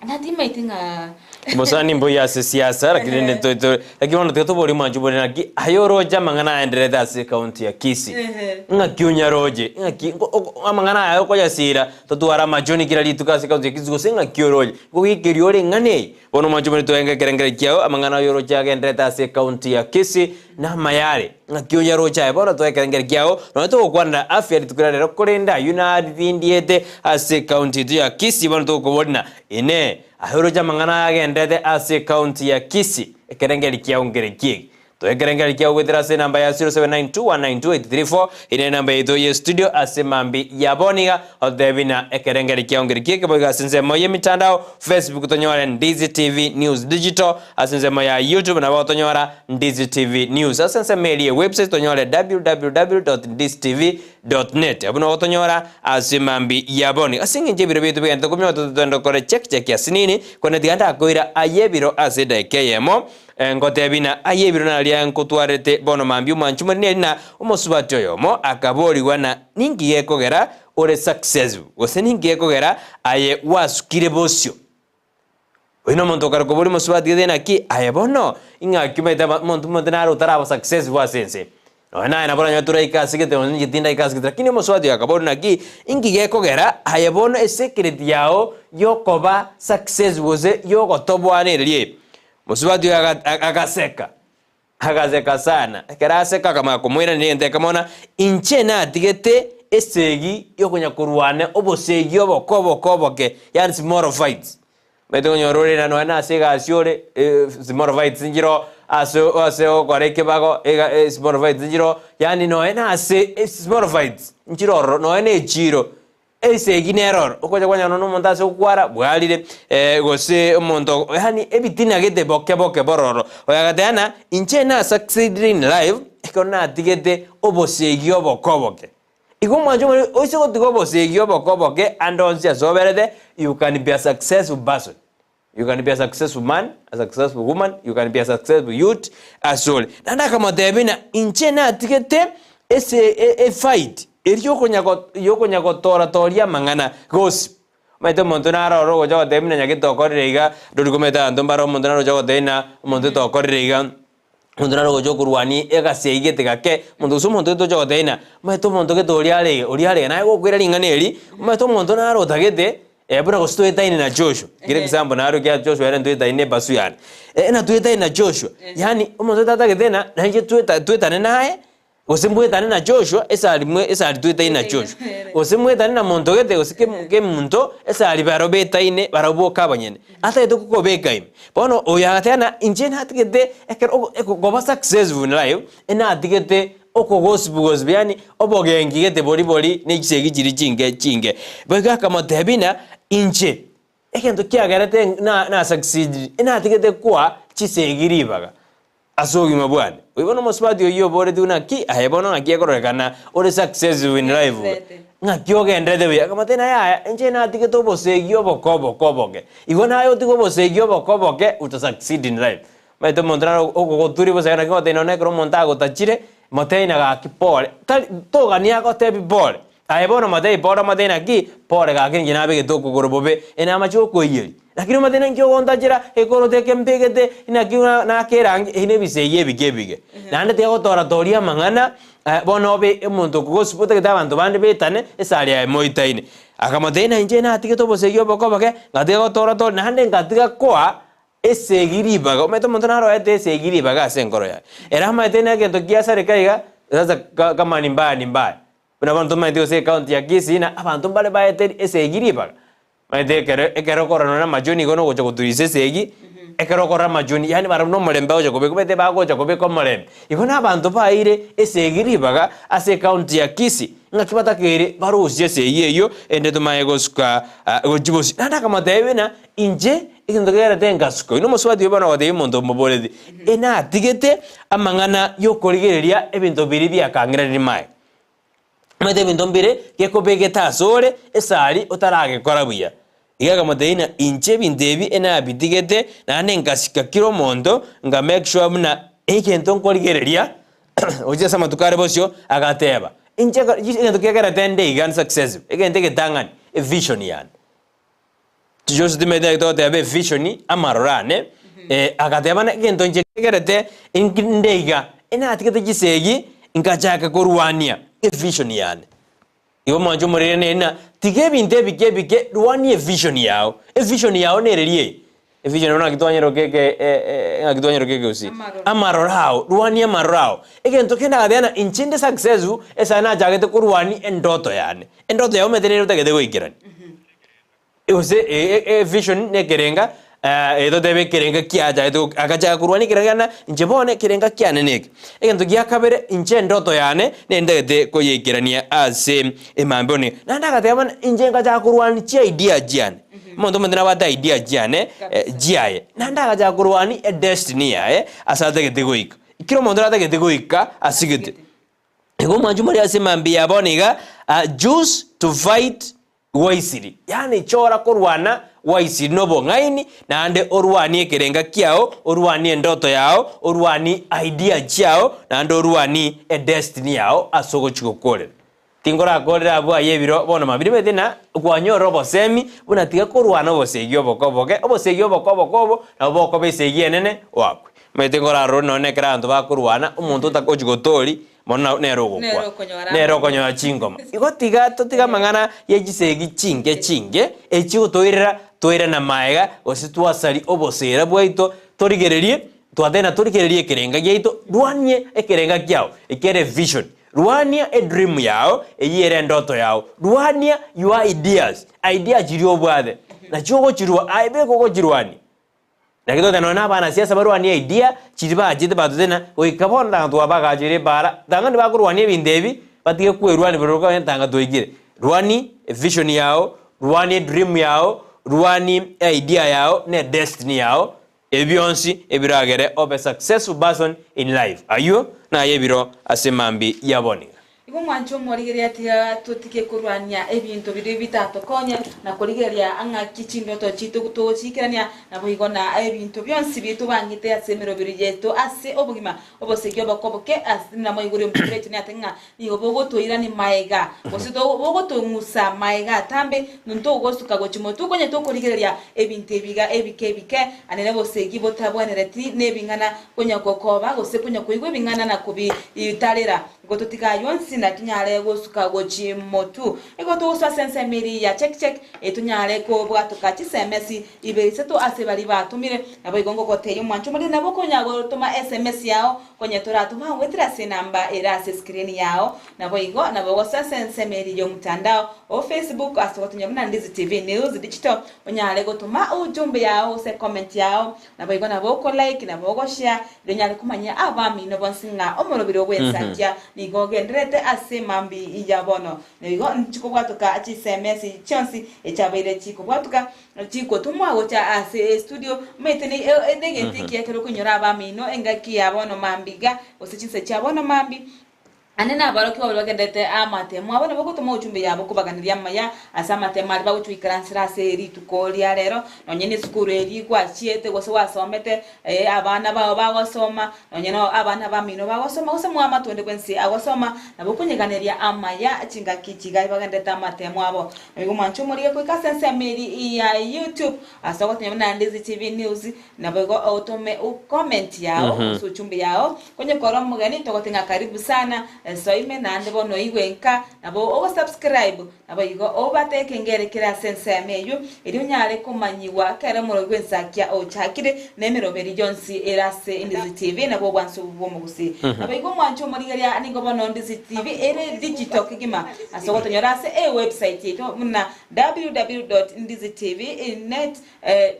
na timaeti ng'a. Obosani mbuya ase siasa, lakini rende to- to- lakini bono tiga toborie omwancho bore naki aye oroche amang'ana aenderete ase ecounty ya Kisii. Ng'aki onyaroche, ng'aki nko- oko amang'ana aya okoyasira totware amachoni kera rituko ase ecounty ya Kisii gose ng'aki oroche, ngoikeria ore eng'ana eye. Bono omwancho bore twenge ekerengererio kiao amang'ana aye oroche agenderete ase ecounty ya Kisii namaya are. Ng'aki oyaroche aye bono toe ekerengerio kiao, nonya togokwanera afya rituko ria rero, korende ayio narindiete ase ecounty yaito ya Kisii, bono togokoboria na Inee, aye oroche amang'ana aya agenderete ase ecounty ya Kisii, ekerengerio kiao nkereki eke? Toe ekerengerio kiao goetera ase enamba ya 0792192834, eye nere enamba yaito ye studio ase mambia ya bono iga, ototebie na ekerengerio kiao nkereki eke, boigo ase ensemo y'emitandao, Facebook tonyore Ndizi TV News Digital, Ase ensemo ya YouTube nabo otonyora Ndizi TV News. Ase ensemo eria ye website tonyore www.ndizitv.net. Abwo nabo otonyora ase mambi ya boni. Ase eng'encho ebiro biaito bigenderete kominyoka tototende gokora check check ase nini, korende tiga ndakoira aye ebiro ase edaika eyemo. Ngotebi na aye ebiro naria nkotwarete bono mambia omwanchi more neri na omosubati oyomo akaborigwa na ninki gekogera ore successful gose ninki gekogera aye gwasukire bosio. Oyio nomonto okare koboria omosubati gete naki aye bono ing'aki omanyete aba omonto omonto nare otaraba successful ase ense. Nonya naye nabo oranyore toraika ase gete nonya inche tindaika ase gete lakini omosubati oyo akaboria naki inki gekogera aye bono esecret yago yokoba successful gose yogotoboa nereria eye. Mosubati oyo aga agaseka. Agaseka sana. Ekero aseka akamanya komoiraneria egento ekemo buna, Inche natigete esegi yokonya korwana obosegi oboke oboke oboke, yaani small fights. Omanyete konyora ore na nonya nase egasi ore, small fights nchiroo, ase ase ogokora ekebago, ega small fights nchiroo, yaani nonya nase small fights nchire ororo, nonya na echiro. Esegi nere oro, okocha kwanyora nonya omonto ase okwara bwarire, gose omonto yaani ebitina gete boke boke bororo. Oyo agateba ng'a inche na succeedire in life ekero natigete obosegi oboke oboke. Igo omwancho omoriri oise gotiga obosegi oboke oboke ande onsi ase oberete, you can be a successful person. You can be a successful man, a successful woman, you can be a successful youth asore. Naende akamotebia ng'a inche natigete ase efight eria yokonya yokonya gotora-toria amang'ana gossip. Omanyete omonto naro ore ogocha gotebia buna nyagete okorire iga, ndori komanyete abanto mbare omonto naro ocha gotebia ng'a omonto tokorire iga, omonto naro ogocha okorwania egasi eyio gete gake, omonto gose omonto gete ocha gotebia ng'a omanyete omonto gete oria are iga oria are iga, naye gokoira ring'ana eri, omanyete omonto naro otagete. Eh, buna gose toetaine na Joshua, kere example naro ekiagera Joshua ere ntoetaine ebasu yane. Eh, ng'a toetaine na Joshua, yaani omonto tatagete ng'a nainche toeta toetane naye, gose mbwetane na Joshua esari mwe esari toetaine na Joshua. Gose mwetane na monto gete gose kemo kemonto, esari barobwo betaine barobwo boka abanyene. Atagete kokobeka ime. Bono oyo agateba ng'a inche natigete ekero ogo eko koba successful in life, enatigete okogosibu gosibu yaani obogenki gete boria bori ne chisegi chiria chinke chinke. Boigo akamotebia ng'a inche egento kiagerete na na succeedire, enatigete koa chisegi ribaga ase obogima bwane. Oyo bono omosubati oyio oboretigwe naki aye bono ng'aki ekororekana ore successful in life iga, ng'aki ogenderete buya? Akamotebia ng'a yaya inche natigete obosegi oboke oboke oboke, igo naye otige obosegi oboke oboke uta succeed in life. Omanyete omonto naro ogogoturia bosa naki ogotebia nonya ekero omonto agotachire, motebie ng'a gaki pore, tari togania agotebi pore, aye bono motebie pore omotebie naki, pore gaki inche nabegete okogoro bobe, ere namache gokoiyeria. Lakini omotebie naki ogontachera ekoroto eke mbegete, naki na nake erangi, ebi na ebisegi ebike ebike. Naende tiga gotora toria amang'ana, bono obe omonto okogosiba otagete abanto bande baetane, esare yaye moitaine. Akamotebia ng'a inche natigete obosegi oboke oboke, ngatiga gotora toria, naende ngatiga koa Esegi ribaga, omanyete omonto naroete esegi ribaga ase enkoro yaye. Ere amaete na egento giasareka iga, sasa ka kama ni mbaya ni mbaya. Buna bono tomaeti gose ecounty ya Kisii na abanto mbare baete esegi ribaga. Omanyete ekero ekero okorora nonye na amachoni igo nogocha goturisa esegi, ekero okorora amachoni yaani barabwo na omorembe bagocha kobeka omanyete bagocha kobeka omorembe. Igo na abanto baeire esegi ribaga ase ecounty ya Kisii, ng'aki batakeire barusie esegi eyio ende tomanye gosuka gochia bosio. Naende akamotebia buna Inche egento kegerete ngasuka, oyio nomosubati oyo bono ogotebia omonto omoboreti, enatigete amang'ana y'okorigereria ebinto biria biakang'iraneire maega. Omanyete ebinto mbire gekobegete asore esari otaragekora buya. Iga akamotebia ng'a inche ebinto ebi enabitigete naende ngasika kera omonto nka make sure buna egento nkorigereria gochia ase amatuko are bosio, agateba, inche egento kegerete nde iga successful, egento egetang'ani, evision yane. Chichonsi timanyete naki togoteba evision, amaroro ane, agateba ng'a egento inche ntegerete inki nde iga, enatigete chisegi nkachaka korwania evision yane. Igo mwanche omorere nere ng'a tiga ebinto ebike ebike rwania evision yao, evision yao nereri eye? Evision bono naki twanyeroka eke ng'aki twanyeroka ekegusii? Amaroro ao, rwania amaroro ao. Egento kende agateba ng'a inche inde successful esaha nachagete korwania endoto yane. Endoto yao omanyete nere otagete goikerania. Gose evision na ekerenga totebe ekerenga kiachagete goki agachaka korwania ekerenga kiane ng'a inche bono ekerenga kiane neke. Egento gia kabere inche endoto yane nentagete koyeikerania ase emambia one. Naende agateba bono inche ngachaka korwania chiidea chiane, omonto omonyene nabwate idea chiane chiaye, naende agachaka korwania edestiny yaye ase atagete goika. Kera omonto natagete goika asigete. Igo omwancho more ase mambia ya bono iga, choose to fight wisely, yaani chora korwana wisely nobong'aini, naende orwanie ekerenga kiao, orwanie endoto yao, orwanie idea chiao, naende orwanie edestiny yao ase ogochia gokorera. Tingorakorere abwo aye ebiro bono mambia nimanyete ng'a kwanyorire obosemi buna tiga korwana obosegi oboke oboke, obosegi oboke oboke obo nabo bokoba esegi enene oakwe. Omanyete nkorarore nonye ekero abanto bakorwana, omonto otagochi gotoria mono nabo nere ogokwa, Nere okonyora nere amang'ana. okonyora chingoma. Igo tiga totige amang'ana ye chisegi chinke chinke, echi gotoirera toirana maega gose twasaria obosera bwaito, torigererie twateba ng'a torigererie ekerenga giaito, rwanie ekerenga kiao, ekere vision, rwania edream yao, eyio ere endoto yao, rwania your ideas, idea chiria obwate, nachio ogochirwa aye beka ogochirwania. Naki toteba nonya na abanasiasa barwanie idea chiria bachete batotebia ng'a goika bono tanga twabagachire ebaara, tanga nibakorwania ebinto ebi, batige kwerwania barobwo onye tanga twaikire. Rwani evision yao, rwani edream yao, rwani eidea yao, na edestiny yao, ebi bionsi ebiragere obe successful person in life. Aywo naye ebiro ase mambia ya bono iga. Igo mwanche omorigereria tiga totige korwania ebinto biria bitatokonye, na korigereria ng'aki chindoto chiito togochiikerania, naboigo na ebinto bionsi biria tobangete ase emeroberi yaito ase obogima obosegi oboke oboke ase buna mwaigure omochie ate ng'a nigo bogotoirania maega, gose bogotong'usa maega atambe, ntogosuka gochia motwe konya tokorigereria ebinto ebi iga ebike ebike, ande nobosegi botabwenereti nebing'ana konya gokoba gose konya koigwa ebing'ana na kobitarera. Igo totige ayio onsi na tonyare gosuka gochia motu. Igo togosoa ase ensemo eria ya check check etonyare kobwatoka chisemesi ibere isato ase baria batomire. Naboigo ngogotebia omwancho omonene nabo okonya gotoma sms yao konye toratoma goetera ase enamba ere ase escreen yao. Naboigo nabo ogosoa ase ensemo eria y'omotandao o Facebook ase ogotonya buna Ndizi TV News Digital onyare gotoma ujumbe yao gose comment yao. Naboigo nabo oko like nabo ogo share erio onyare komanyia abamino bonsi ng'a omorobiri ogwensakia nigo ogendererete ase mambi ya bono. Naboigo nchikobwatoka chiseme chionsi echiabeire chikobwatoka chikotomwa gocha ase estudio omanyete negento ekiya ekero okoinyora abamino engaki ya bono mambi iga gose chinsa chia bono mambi. Naende nabarokigwa baria bagenderete amatemo abo nabo gotoma ochumbe yabo kobaganeria amaya ase amatemo aria bagochia goikaransera ase rituko ria rero, nonye nesukuru eria gwachiete gose gwasomete, abana bao bagosoma, nonye na abana bamino bagosoma, gose mwamato onde bwensi agosoma, nabo okonyeganeria amaya chingaki chiga bagenderete amatemo abo. Naboigo mwanche omorige goika ase ensemo eria ya YouTube ase ogotonya buna Ndizi TV News, Naboigo otome comment yao gose uchumbe yao, konye kore omogeni togote ng'a karibu sana, soime naende bono oigwe nka, nabo ogo subscribe, naboigo obate ekengere kere ase ensemo eywo, erio onyare komanyigwa kera omorobio bw'ensakia ochakire, na emeroberi yonsi ere ase Ndizi TV nabwo obwansu bw'omogusii. Naboigo omwanche omorigereria nigo bono Ndizi TV ere digital kegima ase ogotonyora ase ewebsite yaito buna www.ndizitv.net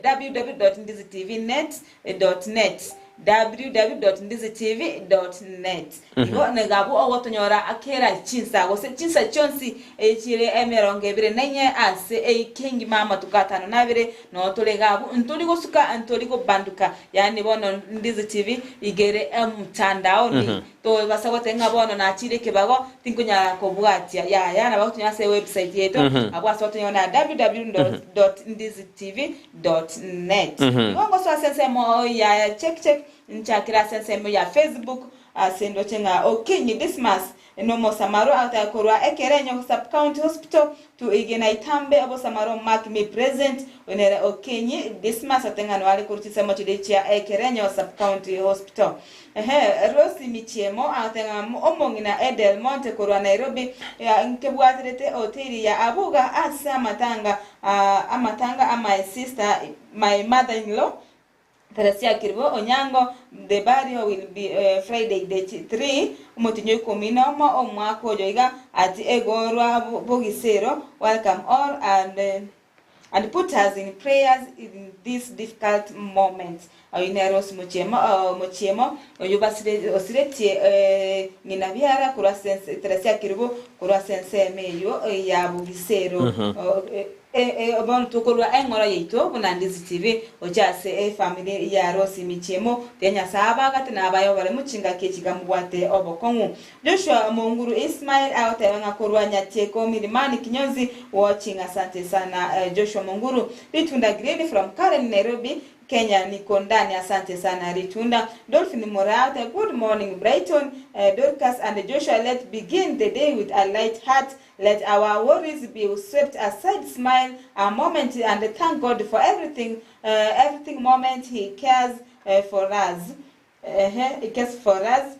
www.ndizitvnet.net www.ndizitv.net Igo nigo abwo ogotonyora kera chinsa gose chinsa chionsi chire emerongo ebere na inye ase eiki engima amatuko atano na abere noo tore iga abwo ntori gosuka ntori gobanduka yaani bono Ndizi TV iga ere mtandaoni tobasa goteba ng'a bono nachire ekebago tinkonyara kobwatia yaya nabo ogotonya ase ewebsite yaito abwo ase ogotonya na www.ndizitv.net Igo ngosoa ase ensemo ya check check nchakere ase ensemo ya Facebook ase ndoche ng'a Okinyi Dismas nomosamaro agotaka korwa Ekerenyo Sub County Hospital to Igena Itambe obosamaro mark me present oyo nere Okinyi Dismas ateng'anwa are korwa chinsemo chiria chia Ekerenyo Sub County Hospital. Ehe, Rosie Michiemo agoteba ng'a omong'ina Edel Monte korwa Nairobi nkebwaterete hoteli ya Abuga ase amatanga amatanga a my sister, my mother in law, Teresia Kiribo Onyango, the burial will be Friday date 3 omotienyi o ikomi na omo omwaka oyo iga at egorwa Bogisero, welcome all and and put us in prayers in this difficult moment. Oyio nere ose mochiemo mochiemo oyio basire osiretie ng'ina biara korwa ase ense Teresia Kerubo korwa ase ensemo eyio ya Bogisero. Bono tokorua eng'ora yaito buna Ndizi TV gochia ase efamiri ya Rose Michiemo tiga Nyasae abagate na abae oboremu chingaki echi gamobwate obokong'u. Joshua Monguru Ismail agoteba ng'a korwa Nyatieko Milimani Kinyozi watching asante sana Joshua Monguru Ritunda Green from Karen Nairobi Kenya niko ndani asante sana Ritunda Dolphin Moraa agoteba good morning Brighton Dorcas and Joshua let begin the day with a light heart let our worries be swept aside smile a moment and thank God for everything everything moment he cares for us he cares for us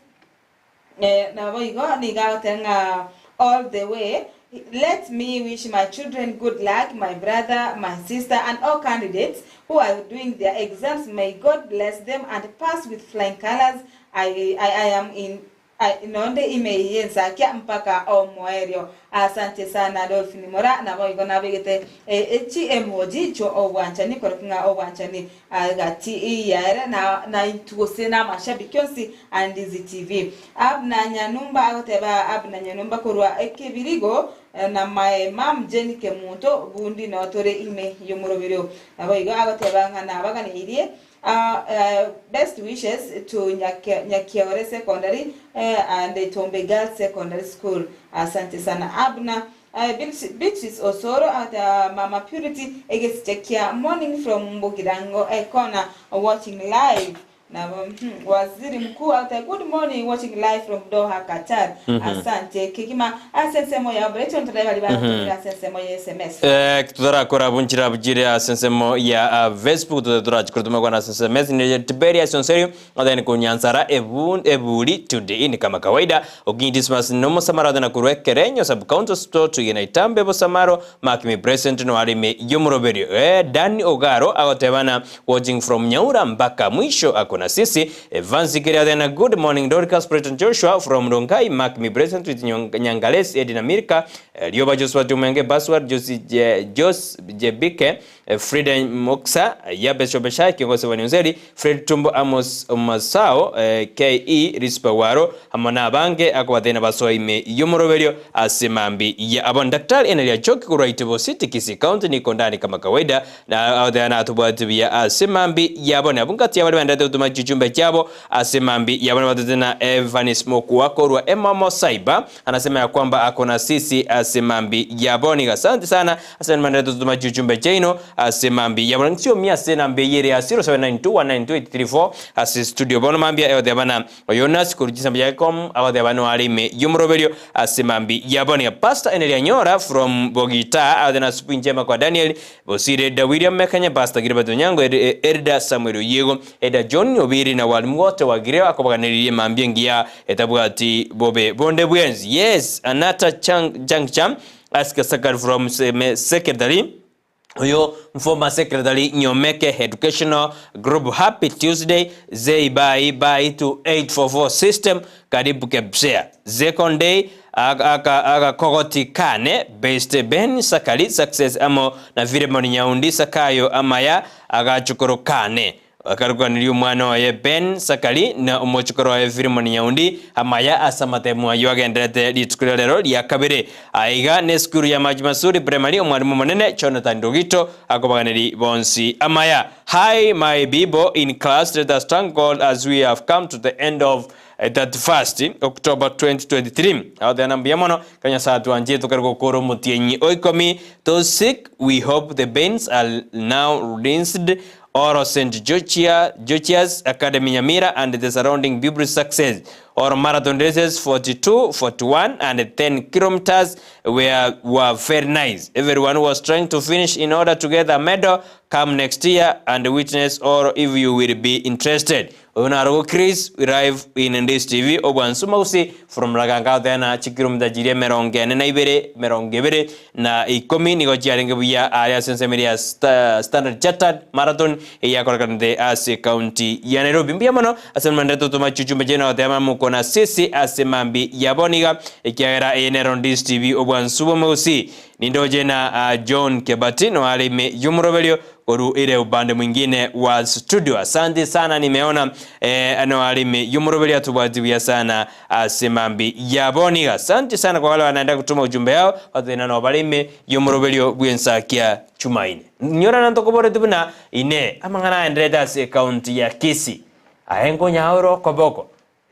Naboigo nigo agoteba ng'a all the way, let me wish my children good luck, my brother, my sister and all candidates who are doing their exams, may God bless them and pass with flying colours, I, I, I am in I, nonde ime y'ensakia mpaka omoerio. Asante sana Dolphin Mora, naboigo nabegete chi emoji chio obwanchani korokio ng'a obwanchani Gati yaere na intwe gose namashabiki onsi a Ndizi TV. Abner Nyanumba agoteba Abner Nyanumba korwa Ekebirigo na my mum Jane Kemunto bundi noo tore ime yomoroberio. Naboigo agoteba ng'a nabaganeirie best wishes to Nyakiore Secondary and Tombe Girls Secondary School. Asante sana Abner. Beatrice Osoro agoteba Mama Purity egesicha kia morning from Bogirango Corner watching live. Nabo Waziri Mkuu agote good morning watching live from Doha Qatar. Asante kegima ase ensemo ya Brighton torabe baria bagotumire ase ensemo ya SMS. Eh, tutarakora bunchira bujire ase ensemo ya Facebook tute turachikora tumekwana ase SMS ni Tiberius Onserio otheni kunyansara ebu eburi today ni kama kawaida Okinyi Dismas no musamaro athena kurwa Ekerenyo sub county sto tuige na itambe bosamaro mark me present no arime yomoroberio Dan Ogaro agotebana watching from Nyaura mpaka mwisho ako na sisi Evans Kiriathena good morning Dorcas Preton Joshua from Rongai mark me present with Nyangales Edina Mirka Lioba Joshua Tumenge Basward Josi Jos Jebike Frida Moksa Yabes Obeshai kiongozi wa Nzeri Fred Tumbo Amos Masao KE Rispa Waro hamwe n'abange akobathina basoime yomoroberio ase mambi ya abon Daktari Enelia Choki kurwa Itibo City Kisii County niko ndani kama kawaida na athena atubwatibia ase mambi yabone abungati abari bandete gutuma chichumbe chiabo ase mambi yabone batete Evanis Mokuwako rwa Emomo Cyber anasema ya kwamba ako na sisi ase mambi yabone. Asante sana asante mandete gutuma chichumbe chaino ase mambi yabone sio mia sena mbeyere ya 0792192834 ase studio bono mambia eothe bana Jonas kurujisa mjakom awathe bano alime yumroberio ase mambi yabone. Pastor Enelia Nyora from Bogita awathe na siku njema kwa Daniel Bosire da William Mekanya Pastor Gilbert Onyango Erda Samuel Yego Eda John Obiri na walimu wote wa Gireo akobaganiririe mambia ngia etabwati bobe bonde bwenzi. Yes, Anata Chang Chang ask Sakar from secretary Oyo former secretary Nyomeke Educational Group happy Tuesday zei bye bye to 844 system karibu kebsea second day akakogoti kane based Ben Sakali success amo na Filemon Nyaundi Sakayo amaya agachukuru kane akarukaniria omwana oye Ben Sakali na omochukuru oye Filemon Nyaundi amaya asamatemu ayo agenderete rituko ria rero ria kabere aiga ne esukuru ya Maji Masuri Primary omwalimu monene Jonathan Rugito akobaganeri bonsi amaya. Hi my people in class, let us thank God as we have come to the end of 31st October 2023. Aho mbuya mono kanya saa tuanjie tukarigukura mutienyi oikomi to sick we hope the bins are now rinsed or St. Georgia's Academy Nyamira and the surrounding pupil success or marathon races 42, 41 and 10 kilometers were very nice. Everyone was trying to finish in order to get a medal. Come next year and witness, or if you will be interested. Unarugo Chris we live in Ndis TV obwansuma usi from Laganga thena chikilomita jiria merongo ene na ibere merongo ibere na ikomi nigo chiarenge buya aria sensemeria Standard Chartered Marathon eyakorekanete ase county ya Nairobi. Mbuya mono ase mandete tuma chuchumbe chena otema muko na sisi ase mambi yaboniga ekiagera eye Ndis TV obwansuba mausi nindoje na John Kebati no alime yumuroberio koru ile upande mwingine wa studio. Asante sana, nimeona ano alime yumuroberio atubwatiwia sana asemambi yaboniga. Asante sana kwa wale wanaenda kutuma ujumbe yao wathina no balime yumuroberio bwensakia chumaine nyora na ntokobore tubuna ine amang'ana aenderete ase county ya Kisii aengo nyauro koboko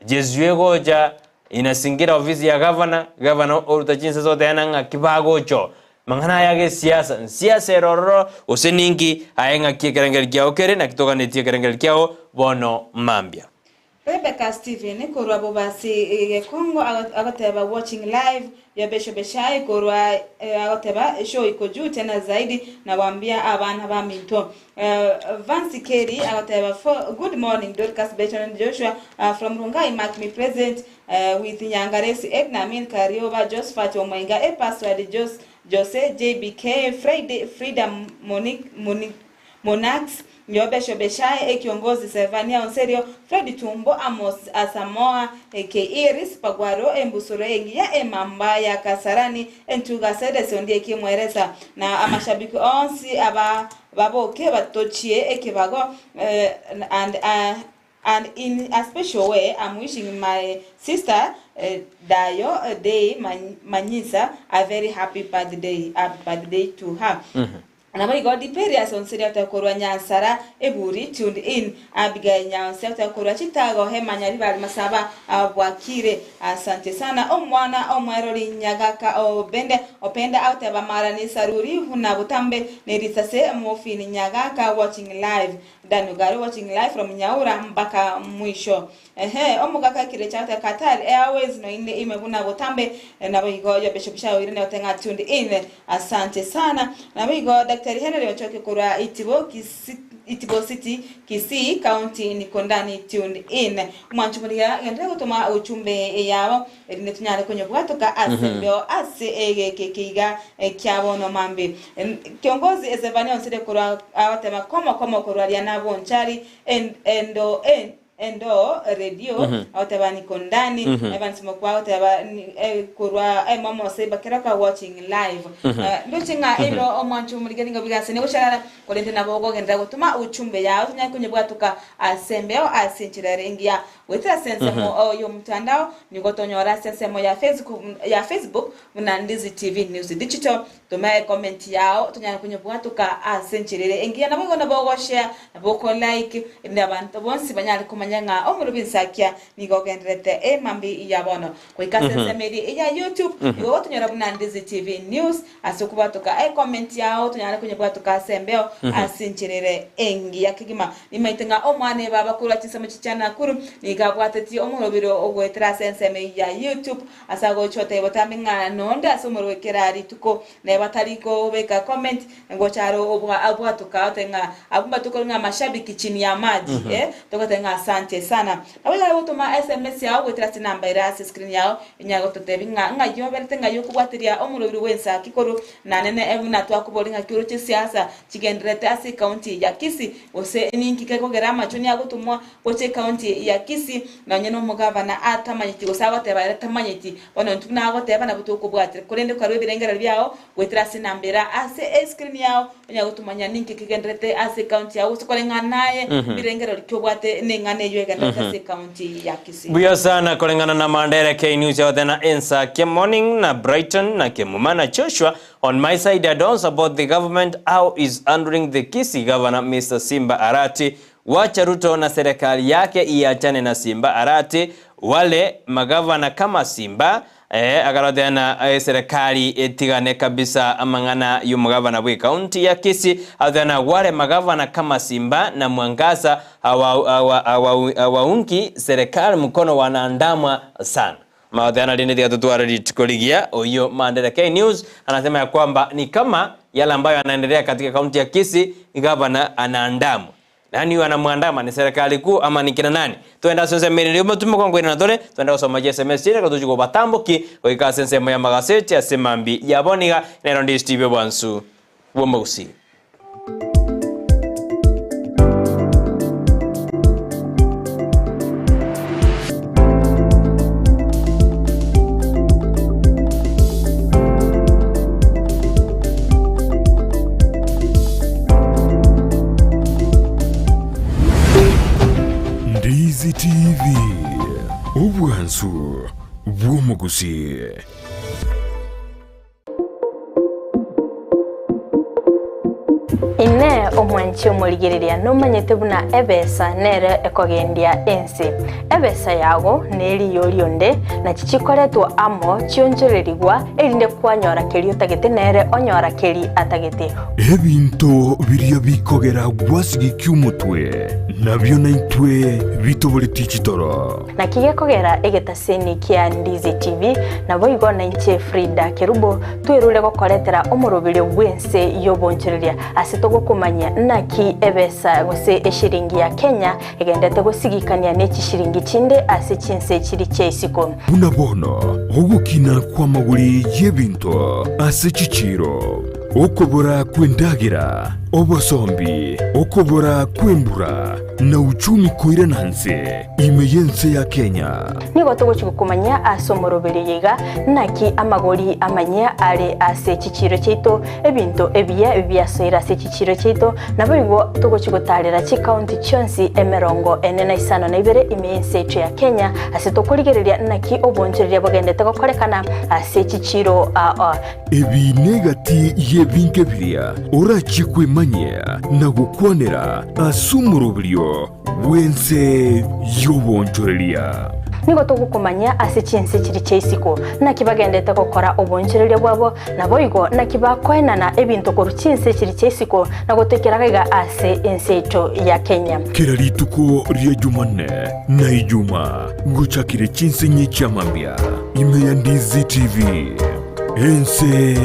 jezuegoja inasingira ofisi ya governor governor oruta chinsa zote ananga kibagocho mang'ana aya siasa siasa erororo ose ninki aye ng'aki ekerengeri kiao kere na kitoganetie ekerengeri kiao bono mambia. Rebecca Steven korwa bobasi Gekongo agoteba watching live ya Besho Beshai korwa agoteba show iko juu tena zaidi na waambia abana ba minto. Vance Kerry agoteba good morning Dorcas Bechon and Joshua from Rungai mark me present with Nyangaresi Edna Amin Karioba Josephat Omwenga e password Jos Jose JBK Friday Freedom Monique Monique Monax Nyobesho Beshai e kiongozi Sevania Onserio Fred Tumbo Amos Asamoa aka Iris Pagwaro Embusuro engiya emamba ya Kasarani Entuga Sede ondie kimweresa na amashabiki onsi aba baboke batochie ekibago and in a special way I'm wishing my sister Dayo Day Manyisa a very happy birthday to her. Naboigo Diperias onsi oteba korwa Nyansara, Eburi, tuned in, Abigail Nyaonsi oteba korwa Chitago, Hema Nyaribari Masaba, Bwakire. Asante sana omwana omwerori Nyagaka Obende Openda agoteba mara ni saruri buna botambe ne risase Mofini Nyagaka watching live Daniel Gari watching live from Nyaura mpaka mwisho Ehe omogaka ekirecha agoteba Qatar Airways noinde ime buna botambe Naboigo yo Bishop Shauri negote ng'a tuned in Asante sana. Naboigo Daktari Henry Ochoki korwa Itibo Kisi Itibo City Kisii County niko ndani tuned in. Omwanchi morigia genderera gotoma uchumbe yabo erinde tonyare konyobwatoka ase embeo ase egeke keiga kia bono mambi. Kiongozi Ezebania onsire korwa agotema komo komo korwa Riana Bonchari endo Endoo, radio, agoteba niko ndani, Evans Mokwa agoteba ni- eh, korwa emomo ase Keroka watching live. Ndoche ng'a ero omwancho omorigani ng'a bigase negocharara, korende nabo okogenderera gotoma uchumbe yao tonyare konyebwatoka ase embeo ase enchera ere engiya. Goetera ase ensemo y'omotandao nigo tonyora ase ensemo ya Facebook ya Facebook buna Ndizi TV News Digital. Toma ecomment yao tonyare konyebwatoka ase enchera ere engiya naboigo nabo ogoshare nabo okolike erinde abanto bonsi banyare komanya ng'a omorobi nsakia nigo ogendererete emambi ya bono. Goika ase ensemo eria eya YouTube nigo ogotonyora buna Ndizi TV News ase okobwatoka ecomment yao tonyare konyebwatoka ase embeo ase enchera ere engiya kegima. Nimaete ng'a omwana ebaba korwa chinsemo chia Nakuru nigo abwatetie omorobiro ogoetera ase ensemo eyio ya YouTube Ase agochia otebe botambe ng'a nonde ase omorwoti kera rituko, neba tari kobeka comment, ngocha are obwatoka otebe ng'a abwo mbatokore ng'a mashabiki chini ya maji eh, togoteba ng'a asante sana. Nabo iga gotoma sms yao goetera ase enamba ere ase screen yao, enyare gototebi ng'a ng'ai oberete ng'ai okobwateria omorobiri bw'ensa ki korwa nanene buna twakoboria ng'aki oroche siasa chigendererete ase ecounty ya Kisii gose ninki kekogera amachoni agotomwa Gocha ecounty ya Kisii nonye nomogavana atamanyeti gose agoteba ere tamanyeti, bono intwe buna agoteba nabo tokobwatera. Korende karue ebirengererio biao goetera ase enamba ere ase escreen yao onyare gotomanya ninki kegendererete ase ecounty yao gose koreng'ana naye mbirengererio ki obwate neng'ana eyio egendererete ase ecounty ya Kisii. Mbuya sana koreng'ana na Mandera K News yothe na Ensakia Morning na Brighton na Kemuma na Joshua On my side I don't support the government how is handling the Kisii governor Mister Simba Arati Wacha Ruto na serikali yake iachane na Simba Arati, wale magavana kama Simba eh, akarotea na eh, serikali etigane kabisa amang'ana y'omogavana bwe county ya Kisii arotea na wale magavana kama Simba na Mwangaza hawaungi serikali mkono wanaandamwa sana. Maoteana rinde tiga totware rituko rigiya. Oyio Mandela K News anasema ya kwamba ni kama yale ambayo yanaendelea katika kaunti ya Kisii, gavana anaandamwa. Nani huyo anamwandama? Ni serikali kuu ama ni kina nani? Twende ase ensemo ere erio motume kongwena na tore, twende gosoma chi SMS chire tochie kobatamboki goika ase ensemo y'amagaseti ase mambi ya bono iga nero ndi Steve Obwansu bw'Omogusii. Ndizi TV, obwansu bw'omogusii. Inee! Omwanchi omorigereria nomanyete buna ebesa nere ekogendia ense? Ebesa yago neriyo rionde, nachi chikoretwa amo chionchorerigwa, erinde kwanyora keria otagete nere onyora keria atagete. Ebinto biria bikogera gwasigikia omotwe, nabio naintwe bitoboretie chitoro. Naki gekogera egetaseni kia Ndizi TV, naboigo nainche Frida Kerubo twerure gokoretera omoroberio bw'ense y'obonchoreria ase togokomanyia naki ebesa gose eshiringi ya Kenya egendete gosigikania ne chishiringi chinde ase chinse chiri chia isiko. Buna bono ogokina kw'amagori y'ebinto ase chichiiro, okobora kw'endagera. Obosombi, okobora kw'embura, na uchumi koirana nse ime y'ense ya Kenya. Nigo togochia gokomanyia ase omoroberi oyo iga, naki amagori amanyia are ase chichiiro chiaito, ebinto ebiya biasoire ase chichiiro chiaito, naboigo togochia gotaarera chikaunti chionsi emerongo ene na isano na ibere ime y'ense yaito ya Kenya, ase tokorigereria naki obonchoreria bogendete gokorekana ase chichiiro aa. Ebi negati y'ebinto biria orachie kwemanyia na gokwanera ase omoroberio bw'ense y'obonchoreria. Nigo togokomanyia ase chinse chiria chia isiko, naki bagendete gokora obonchoreria bwabo, naboigo naki bakoenana ebinto korwa chinse chiria chia isiko na gotoikera gaiga ase ense yaito ya Kenya. Kera rituko ria Jumanne na Ijumaa gochakire chinse inye chia mambia ime ya Ndizi TV. Ense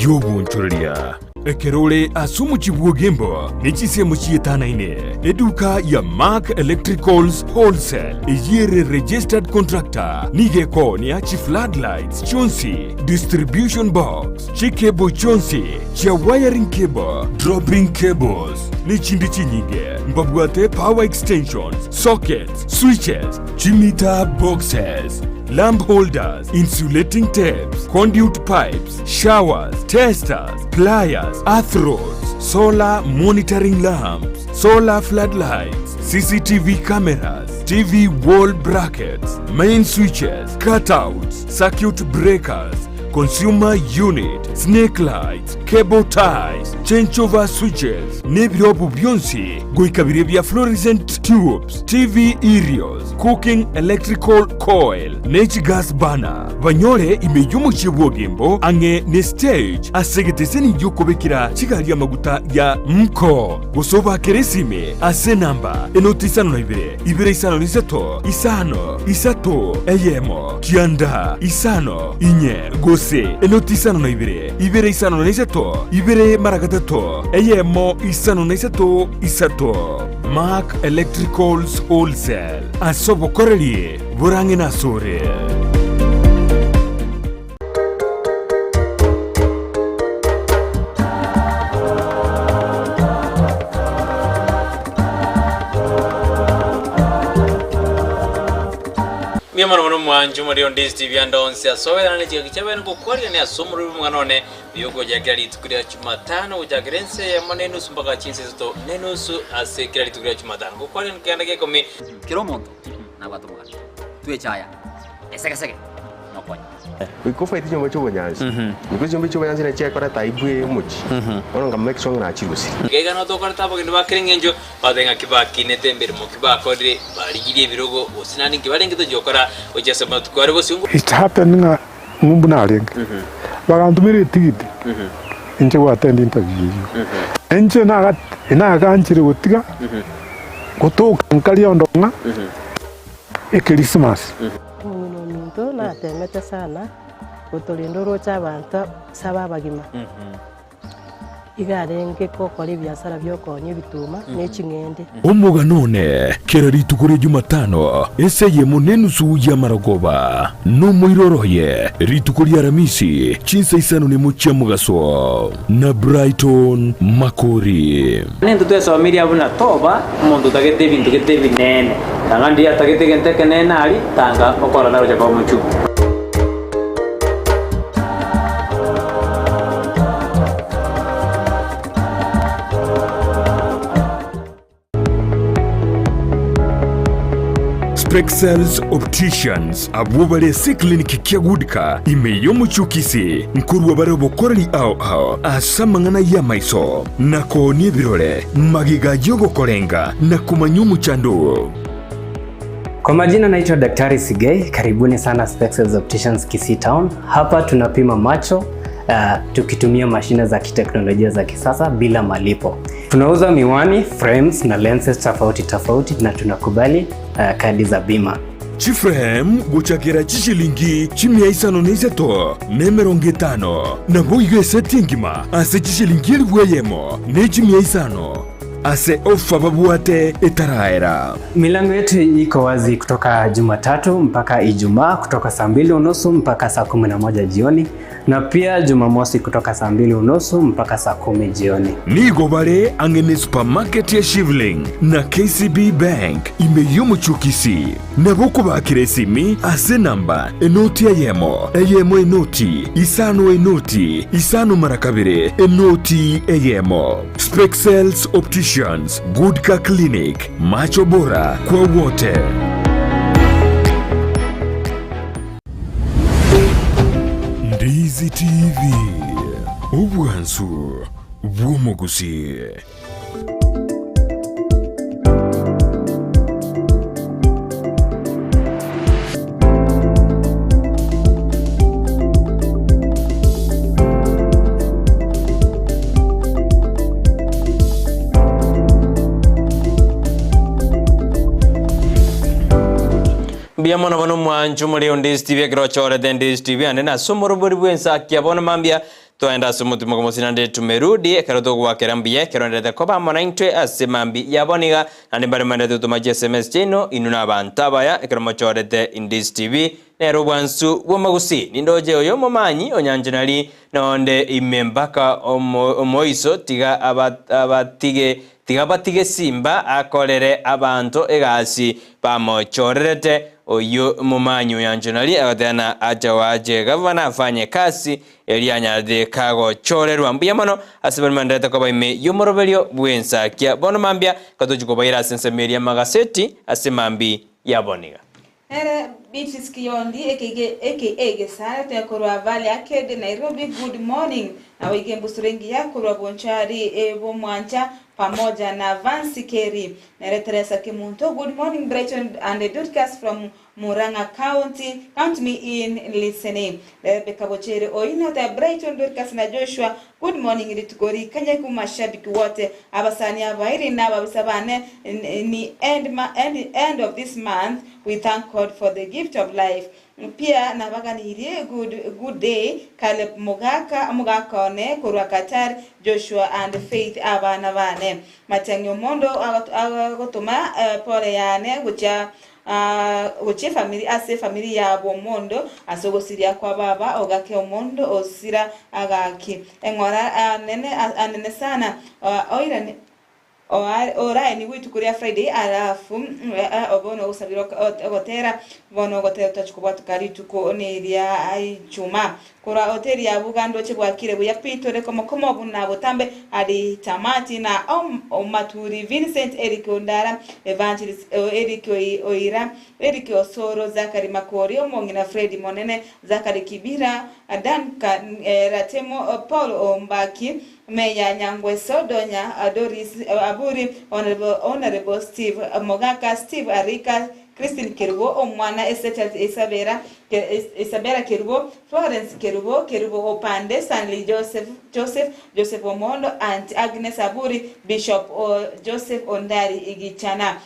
y'obonchoreria. Ekero ore ase omochie bw'Ogembo ne chinsemo chietanaine, eduka ya Mark Electricals Wholesale eyio ere registered contractor nigo ekoonia chi floodlights chionsi, distribution box, chicable chionsi chia wiring cable, dropping cables ne chinde chinyinge. Mbabwate power extensions, sockets, switches, chimeter boxes, lamp holders, insulating tapes, conduit pipes, showers, testers, pliers, earth rods, solar monitoring lamps, solar floodlights, CCTV cameras, TV wall brackets, main switches, cutouts, circuit breakers, consumer unit, snake lights, cable ties, changeover switches, nebirobu bionsi goika biria bia fluorescent tubes, TV aerials, cooking electrical coil, ne chigas burner. Banyore ime y'omochie bw'Ogembo ang'e ne stage ase egeteseni gi'okobekera chigari amaguta ya Mko, gose obakere esime ase enamba enoti isano na ibere, ibere isano na isato, isano, isato, eyemo, kianda, isano, inye, gose enoti isano na ibere, ibere isano na isato, ibere mara gatato, eyemo, isano na isato, isato. Mark Electricals Wholesale, ase obokoreri borang'e nasore. Mbuya mono mono mwanche omorero onde ase ebianda onsi ase oberane chigaki chiabene ngokwarerania ase omorero bw'omong'ana one oyogocha kera rituko ria Jumatano gochakera ense eyemo na enusu mpaka chinsa isato na enusu ase kera rituko ria Jumatano. Ngokwarerania keganda gia ikomi. Kera omonto nabwate omogano. Twechaya esegesege nokonya. Goika ofaete chinyomba chi'obonyansi, goika chinyomba chi'obonyansi nachi chiakoreta aibu eye omochie, bono nka make sure ng'a nachirusirie. Iga iga notokorete abageni ba kera engencho, batebe ng'a kibakinete emeremo ki bakorire, barigirie ebirogo, gose naende nki barenge tochia gokora gochia ase amatuko are bosio. It happened ng'a ng'umbu narenge, bagantomera etigiti inche go attend interview eyio. Inche naga naganchire gotiga gotoka nkaria ondo ng'a Ekerisimasi. Omong'ina ominto natemete sana gotorenda oroche abanto saba abagima. Iga arenge gokora ebiasara bi'okoonia ebituma ne ching'ende. Omogano one kera rituko ria Jumatano ase eyemo nenusu y'amarogoba, nomoiroro oye rituko ria Aramisi chinsa isano nemo chia mogaso, na Brighton Makori. Nintwe twesomirie abwo na toba omonto otagete ebinto gete ebinene, tanga ndiria atagete egento ekenene aria, tanga okorora nagocha koba omochungu. Spexels Opticians abwo bare ase eclinic kia Goodka ime y'omochie o Kisii nkorua bare obokoreri ao ao ase amang'ana y'amaiso na koonia ebirore magega y'ogokorenga na komanya omochando oo. Kwa majina naitwa Daktari Sigei, karibuni sana Spexels Opticians Kisii Town. Hapa tunapima macho tukitumia mashine za kiteknolojia za kisasa bila malipo. Tunauza miwani, frames na lenses tofauti tofauti na tunakubali kadi za bima. Chiframe gochakera chishilingi chimia isano na isato na emerongo etano, naboigo eseti engima ase chishilingi elifu eyemo ne chimia isano ase ofa babwate etaraera. Milango yetu iko wazi kutoka Jumatatu mpaka Ijumaa kutoka saa mbili unusu mpaka saa 11 jioni. na pia Jumamosi kutoka saa mbili unusu mpaka saa kumi jioni. Nigo bare ang'e ne supermarket ya Shivling na KCB Bank ime y'omochie o Kisii. Nabo okobakera esimi ase enamba enoti eyemo, eyemo enoti, isano enoti, isano mara kabere, enoti eyemo. Spexels Opticians, Good Car Clinic, Macho Bora kwa wote. Ndizi TV, obwansu bw'omogusii. Mbuya mono bono omwancho more onde Steve ekero ochorete nde Steve ande nase omorobori bw'ensakia bono mambia Twaenda ase omotumo kw'omosio naende tumerudi, ekero togoakera mbuya, ekero ndete koba amo naintwe ase mambia yabo niga, naende mbare mwenderete gotoma chiSMS chiaino, inwe nabanto abaya, ekero mochorete Indies TV, nere obwansu bw'omogusii. Nindoche oyo omomanyi onyanche nari nonde ime mpaka omo omoiso, tiga aba abatige tiga batige simba akorere abanto egasi bamochorerete. Oyio omomanyi onyanche nari agoteba na acha wache gavana afanye kasi Erio anyarete kagochorerwa mbuya mono ase baria baendererete koba ime y'omoroberio bw'ensakia. Bono mambia gatochia kobaira ase ensemo eria y'amagaseti ase mambi ya boniga. Nere Beatrice Kiyondi aka Gesare tekorwa Valley Arcade Nairobi good morning naboigo embusuro engiya korwa Bonchari Bomwancha pamoja na Vancy Kerry nere Teresa Kemunto good morning Brighton and Dorcas from Murang'a County, count me in listening. Rebecca Bochere oino the Brighton Dorcas na Joshua good morning rituko rikanyeku mashabiki wote abasani abairi na ababisa bane ni end, ma, end, end of this month we thank God for the gift of life pia nabaganirie good, good day Caleb Mogaka omogaka one korwa Qatar Joshua and Faith abana bane Matiang'i Omondo agotoma pole yane gochia Gochia efamiri ase efamiri yabo omondo ase ogosiria kwa baba ogake omondo osira agaki eng'ora anene anene sana oirane oraenigwe ituko ria Friday alafu bono ogosabira ogotera bono ogotera otachi kobwatoka rituko neria Ijumaa Korwa hoteli ya Buganda oche bwakire buya pi tore komokomo buna botambe adi tamati na Omaturi Vincent Eric Ondara Evangelist Eric Oira Eric Osoro Zachary Makori Omong'ina Fred Monene Zachary Kibira Duncan Ratemo Paul Ombaki Meya Nyangweso Donya Doris Aburi Honourable Steve Mogaka Steve Arika Christine Kerubo, omwana Esethat Isabera, Isabella Kerubo, Florence Kerubo, Kerubo Opande, Stanley Joseph, Joseph, Joseph Omondo, Aunt Agnes Aburi, Bishop Joseph Ondari Igichana.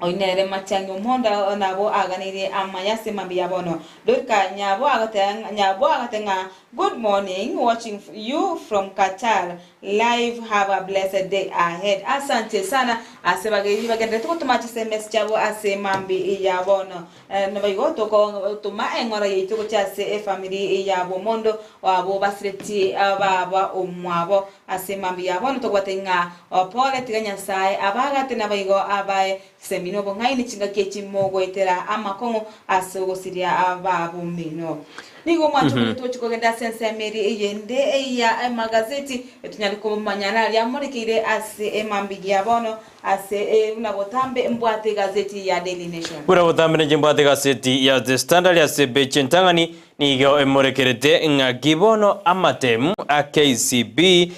Oyio nere Matiang'i Omondo nabo aganeirie amaya ase mambia bono. Dorika Nyabo agoteba Nyabo agoteba ng'a Good morning watching you from Qatar live have a blessed day ahead asante sana ase bageni bagenderete gotoma chisms chiabo ase mambi ya bono naboigo togotoma eng'ora yaito gochia ase efamiri yabo omondo abo basireti baba omwabo ase mambi ya bono togwate ng'a pole tiga Nyasaye abagate naboigo abae chisemi nobong'aini chingaki echi mogoetera amakong'u ase ogosiria babomino. Nigo omwancho omonene togochia kogenda ase ensemo eria eyende ya emagazeti, tonyare komanya naria amorekeire ase emambia ya bono, ase buna botambe mbwate egazeti ya Daily Nation. Buna botambe ninche mbwate egazeti ya The Standard ase epeji entang'ani, nigo emorekerete ng'aki bono amatemu a KCB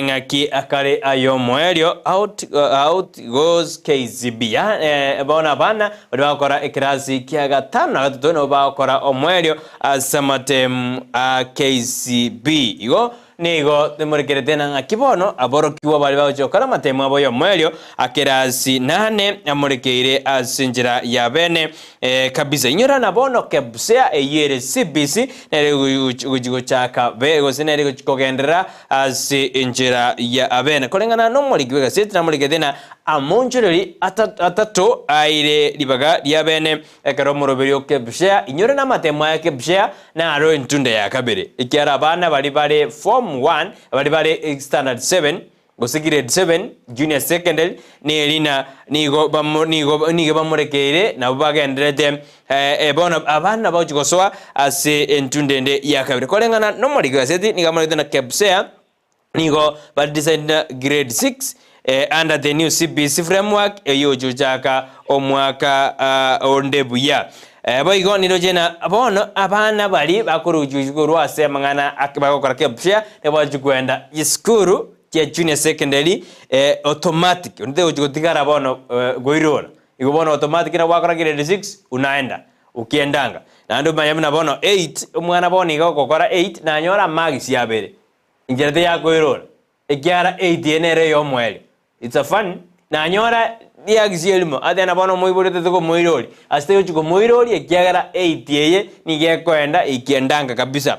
ng'aki akare ay'omoerio, out, out goes KCB. Ya, bono abana baria bagokora ekerasi kia gatano na gatato nabo bagokora omoerio ase amatemu a KCB. Igo nigo emorekerete na ng'aki bono aborokigwa baria bagochia gokora amatemu abo y'omoerio a kerasi nane amorekeire ase enchera ya bene kabisa. Inyora na bono KPSEA eyio ere CBC nere gochi gochaka be gose nere gochi kogenderera ase enchera ya bene. Koreng'ana nomoriki bw'egaseti namorekete na. Amonchoreri atato aire ribaga ria bene ekero omoroberi o Kepsea inyore namatemo aya Kepsea naro entunda ya kabere, ekiagera abana baria bare form one baria bare standard seven gose grade seven junior secondary nerina nigo bamo nigo nigo bamorekeire nabo bagendererete bono abana bagochia gosoa ase entunda ende ya kabere. Koreng'ana nomoriki o gazeti nigo amoregete na Kepsea. Nigo bare designed na grade 6 under the new CBC framework eyio ochochaka omwaka onde buya. Boigo niroche na bono abana baria bakoruchwa korwa ase amang'ana bagokora KPSEA nigo bagochia koenda chisukuru chia junior secondary automatic onde tagochia gotigara bono koirora. Igo bono automatic nabo gwakora grade 6 unaenda ukiendanga. Naende omanye buna bono 8 omwana bono iga ogokora 8 nanyore amarks abere. Enchera teyakoirora, ekiagera eight eye nere ey'omoerio. It's a funny, nanyora riagisi erimo, ate na bono omoibori otete komoiroria, ase tagochi komoiroria ekiagera eight eye nigo ekoenda ekiendanga kabisa.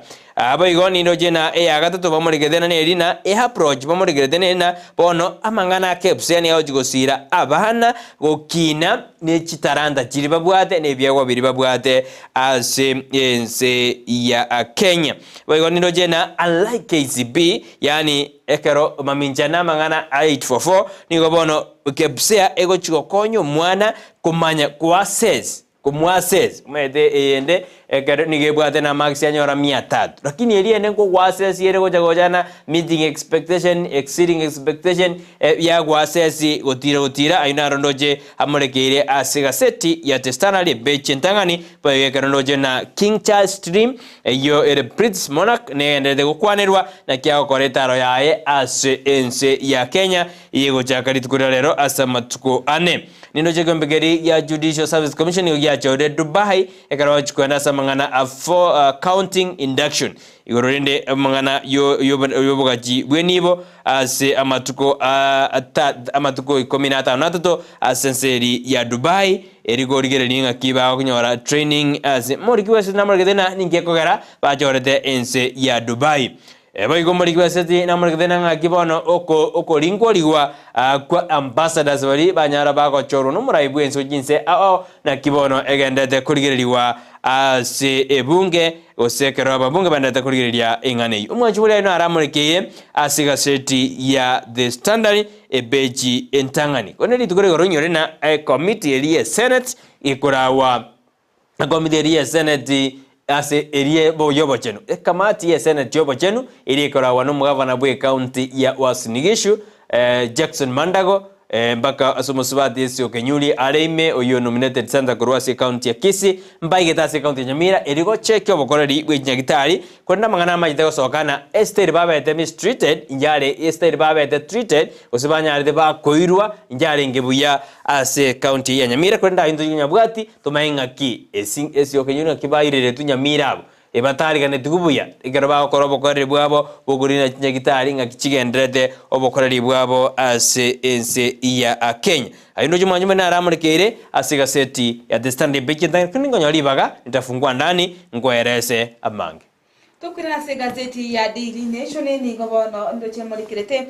Boigo nindoche na eya gatato bamoregete na neri na eapproach bamoregerete neri na bono amang'ana a KPSEA nigo agochi gosira abana gokina ne chitalanta chiria babwate na ebiegwa biria babwate ase ense ya Kenya. Boigo nindoche na unlike KCB, yaani ekero mamincha na amang'ana a 844, nigo bono KPSEA egochi gokonya omwana komanya koassess, komoassess, omanyete eyende ekero nigo ebwate na marks anyora mia tatu, lakini eria ende nkogoassess ere gocha gocha na meeting expectation, exceeding expectation, yagoassess gotira gotira, ayio naro ndoche amorekeire ase egaseti ya The Standard epeji entang'ani, boigo ekero ndoche na King Charles Stream, Eyio ere British Monarch negendererete gokwanerwa naki agokora etaro yaye ase ense ya Kenya eyegochaka rituko ria rero ase amatuko ane. Nindoche ekeombe keria gia Judicial Service Commission nigo giachoire Dubai ekero bagochia koenda ase amang'ana a for counting induction igoro rende amang'ana yobogachi bw'enibo ase amatuko amatuko ikomi na atano na atato ase ense eri ya Dubai Erio korigereria ng'aki bagonyora training ase moriki bw'esegi namoregete na ninki ekogera bachorete ense ya Dubai. Boigo moriki bw'esegi namoregete na ng'aki bono oko okorinkorigwa kwa ambassadors baria banyara bagochorwa nomorai bw'ense gochia inse ao naki bono egenderete korigererigwa ase ebunge gose ekero ababunge baenderete korigereria eng'ana eyio. Omwanchi boria aye naramorekeire ase egaseti ya The Standard Ebechi entang'ani. Korende rituko rigoro inyore na ekomiti eria ye Senate gekoragwa ekomiti eria ye Senate ase eria y'obochenu. Ekamati ye Senate y'obochenu eria ekoragwa nomogavana bw'ecounty ya Uasin Gishu Jackson Mandago mpaka ase omosubati Esio Kenyuri are ime oyio nominated senator korwa ase ecounty ya Kisii mbaigete ase ecounty ya Nyamira erio gochekia obokoreri bwe chinyagitari Korende amang'ana amachete gosoka na Esiteri babete mistreated, inche are Esiteri babete treated, gose banyarete bakoirwa, inche arenge buya ase ecounty eye ya Nyamira, korende ayio intwe nyabwati, tomanye ng'aki esi esi okenyori ng'aki baireretwe Nyamira abwo, ebatariganetigwe buya, ekero bagokora obokoreri bwabo bokorina chinyagitari ng'aki chigendererete obokoreri bwabo ase ense ya Kenya. Ayio ndoche mwanchumba naramorekeire ase egaseti ya The Standard Page entang'ani, korende nkonyora ribaga nitafungua ndani nkoerese amange. Tokwirana ase egazeti ya Daily Nation nigo bono ndoche morekerete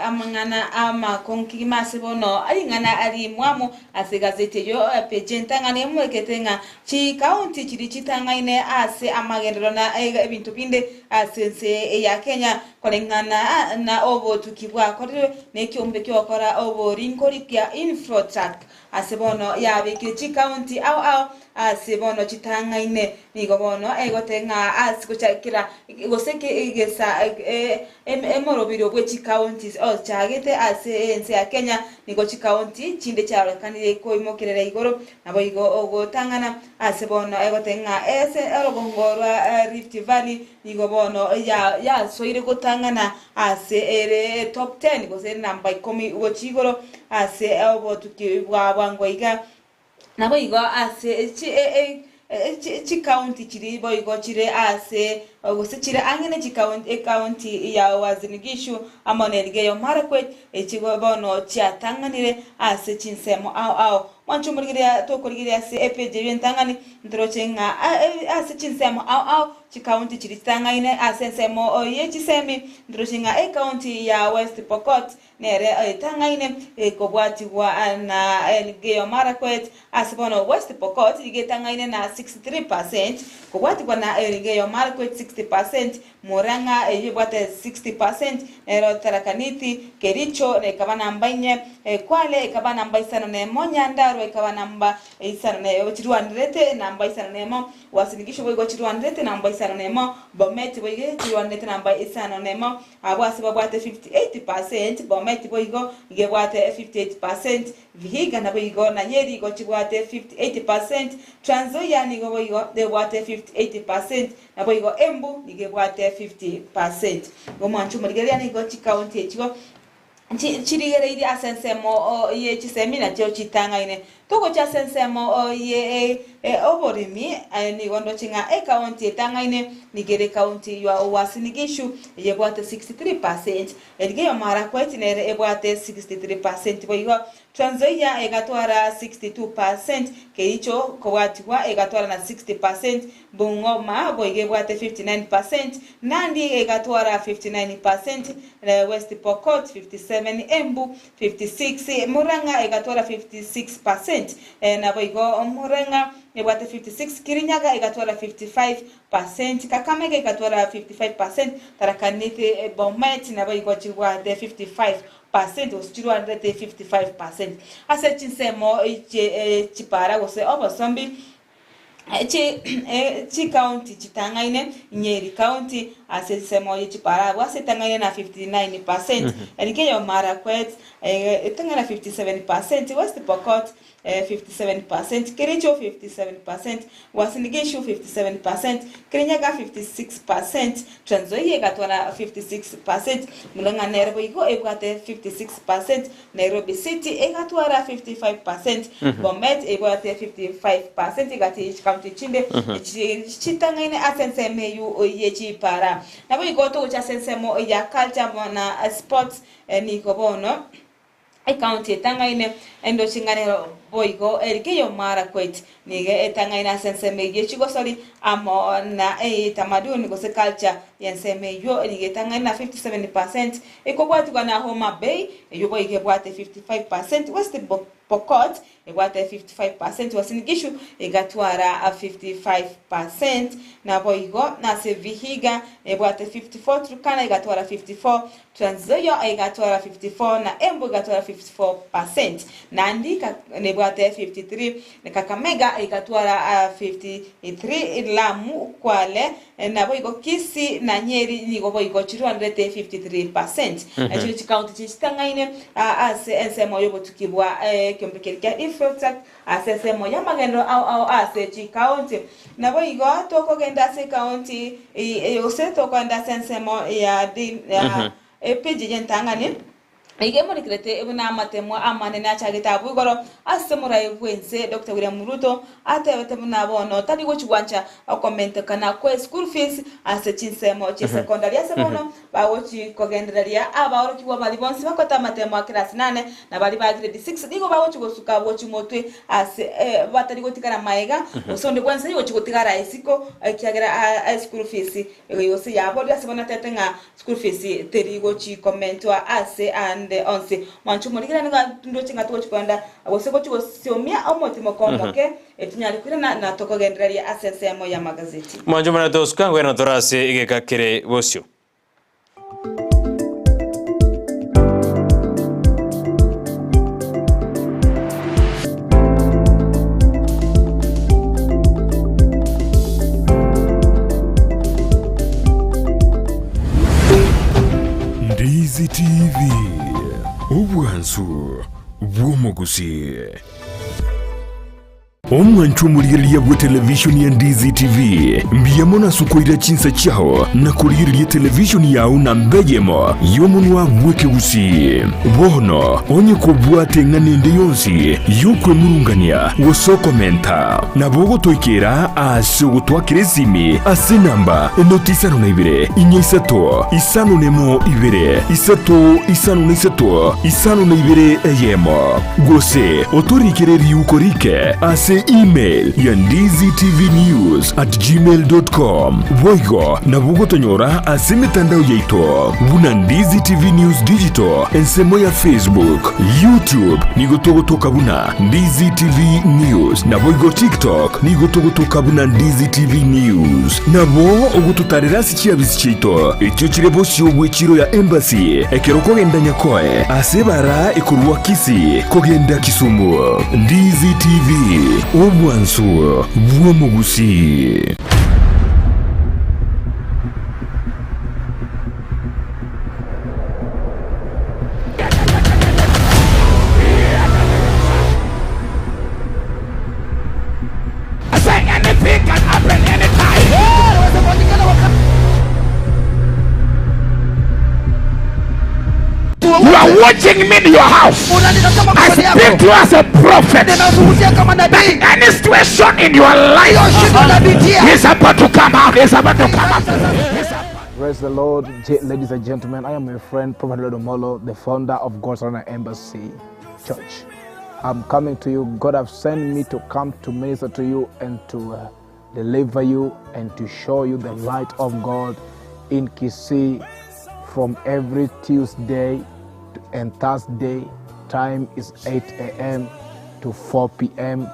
amang'ana amakong'u kegima ase bono ring'ana rimwamu ase egazeti eyio page entang'ani emorekete ng'a chikaunti chiria chitang'aine ase amagenderero na ebinto binde ase ense ya Kenya Koreng'ana na obotuki bwakorirwe nekiombe ki'ogokora oboringori kia Infotrak ase bono yabekire chikaunti ao ao ase bono chitang'aine, nigo bono egoteba ng'a ase gochakera gose gesa emoroberio bwe chikaunti ochagete ase ense ya Kenya, nigo chikaunti chinde chiarorekanire koimokerera igoro naboigo ogotang'ana ase bono egoteba ng'a ase orogongo rwa Rift Valley Nigo bono yasoire gotang'ana ase ere top ten gose ere namba ikomi gochia igoro ase obotuki bwa bwango iga. Naboigo ase chikaunti chiria boigo chire ase gose chire ang'e ne chikaunti ekaunti ya Uasin Gishu amo na Elgeyo Marakwet echi bono chiatang'anire ase chinsemo ao ao. Mwanche omorigereria tokorigereria ase epeji eyio entang'ani, ntoroche ng'a ase chinsemo ao ao chikaunti chiria chitang'aine ase ensemo ye chisemi, ntoroche ng'a ekaunti ya West Pokot nere etang'aine ekobwatigwa na Elgeyo Marakwet ase bono West Pokot iga etang'aine na 63 percent, kobwatigwa na Elgeyo Marakwet 60 percent, Murang'a eyio ebwate 60 percent, nero Tharaka Nithi, Kericho ekaba namba inye, Kwale ekaba namba isano nemo, Nyandarua ekaba namba isano ne chirwanerete namba isano nemo, Uasin Gishu boigo chirwanerete namba isano nemo, Bomet boigo chirwanerete namba isano nemo, Abwo ase babwate 58 percent, Bomet boigo iga ebwate 58 percent, Vihiga naboigo na Nyeri igo chibwate 58 percent, Trans Nzoia nigo boigo ebwate 58 percent, Naboigo Embu nigo ebwate 50 percent. Igo mwanche omorigereria nigo chikaunti echio chirigereirie ase ensemo ye chisemi nachio chitang'aine. Togochia ase ensemo ye oboremi nigo ndoche ng'a ekaunti etang'aine nigo ere ekaunti ya Uasin Gishu eye ebwate 63 percent. Eriga ya Marakwet nere ebwate 63 percent boigo Trans Nzoia egatwara 62 percent, Kericho kobwatigwa egatwara na 60 percent, Bungoma boigo ebwate 59 percent, Nandi egatwara 59 percent, West Pokot 57, Embu 56, Murang'a egatwara 56 percent, naboigo Murang'a ebwate 56, Kirinyaga egatwara 55 percent, Kakamega egatwara 55 percent, Tharaka Nithi, Bomet naboigo chibwate 55 percent gose chirwanderete 55 percent. Ase chinsemo chie chipara gose obosombi Chikaunti chitang'aine, Nyeri County ase ensemo ye chipara abwo ase etang'aine na 59 percent, Elgeyo Marakwet etang'aine na 57 percent, West Pokot 57 percent, Kericho 57 percent, Uasin Gishu 57 percent, Kirinyaga 56 percent, Trans Nzoia egatwara 56 percent, Murang'a nere boigo ebwate 56 percent, Nairobi City egatwara 55 percent, Bomet ebwate 55 percent egati ye chikaunti chinde chitang'aine ase ensemo eyio ye chipara. Naboigo togocha ase ensemo ya culture amo na sports nigo bono ekaunti etang'aine endoche ng'a nero boigo Elgeyo Marakwet Nigo etang'aine ase ensemo eyio chigosori amo na etamaduni gose culture y'ensemo eyio nigo etang'aine na 57 percent, ekobwatigwa na Homa Bay eyio boigo ebwate 55 percent, West Pokot ebwate 55 percent, Uasin Gishu egatwara 55 percent, naboigo nase Vihiga ebwate 54, Turkana egatwara 54, Trans Nzoia egatwara 54 na Embu egatwara 54 percent, Nandi nebwate 53, Kakamega egatwara 53, Lamu, Kwale naboigo Kisii na Nyeri nigo boigo chirwanderete 53 percent. Echio chikaunti chichitang'aine ase ensemo y'obotuki bwa ekeombe keria kia Infotech ase ensemo y'amagenderero ao ao ase chikaunti. Naboigo tokogenda ase ekaunti gose tokogenda ase ensemo ya epeji y'entang'ani, Iga emorekerete buna amatemwa amanene achagete abwo igoro ase omorai bw'ense Doctor William Ruto atebete buna bono tari gochi gwancha okomentekana kwe school fees ase chinsemo chie secondary ase bono bagochi kogendereria abaorokigwa baria bonsi bagoeta amatemo a class nane na baria ba grade six nigo bagochi gosuka gochi motwe ase batari gotigara maega gose onde bwensi ogochi gotigara isiko ekiagera eschool fees gose yaborire ase bono atebete ng'a School fees teri gochi komentwa ase ande onsi. Mwanche omorigera nigo ndoche ng'a togochi kogenda gose gochi gosiomia omotimoka omoke etinyare koirana na tokogendereria ase ensemo y'amagazeti. Mwanche omorete osuka ngwena tore ase egeka kere bosio. Ndizi TV, obwansu bw'omogusii. Omwanchwa omorigereria bw'etelevishoni ya Ndizi TV, mbuya mono ase okoira chinsa chiao na korigereria etelevishoni yao namba eyemo y'omonwa bw'ekegusii. Bono onye kobwate eng'ana ende yonsi y'okwemurungania gose okomenta, nabo ogotoikera ase ogotwakera esimi ase enamba enoti isano na ibere, inya isato, isano na emo ibere, isato isano na isato, isano na ibere eyemo. Gose otorikere riuko rike ase email ya ndizitvnews@gmail.com. Boigo nabo ogotonyora ase emetandao yaito buna Ndizi TV News Digital ensemo ya Facebook, YouTube nigo togotoka buna Ndizi TV News naboigo TikTok nigo togotoka buna Ndizi TV News. Nabo ogototarera ase chiabisi chiaito echio chire bosio bw'echiro ya Embassy ekero okogenda Nyakoe ase ebara ekorwa Kisii kogenda Kisumu. Ndizi TV, obwansu bw'omogusii. You are watching me in your house. I speak to you as a prophet. That any situation in your life is about to come out. Is about to come out. Praise the Lord, ladies and gentlemen. I am your friend, Prophet Lodomolo, the founder of God's Honor Embassy Church. I'm coming to you. God have sent me to come to minister to you and to uh, deliver you and to show you the light of God in Kisii from every Tuesday and Thursday. Time is 8 a.m. to 4 p.m.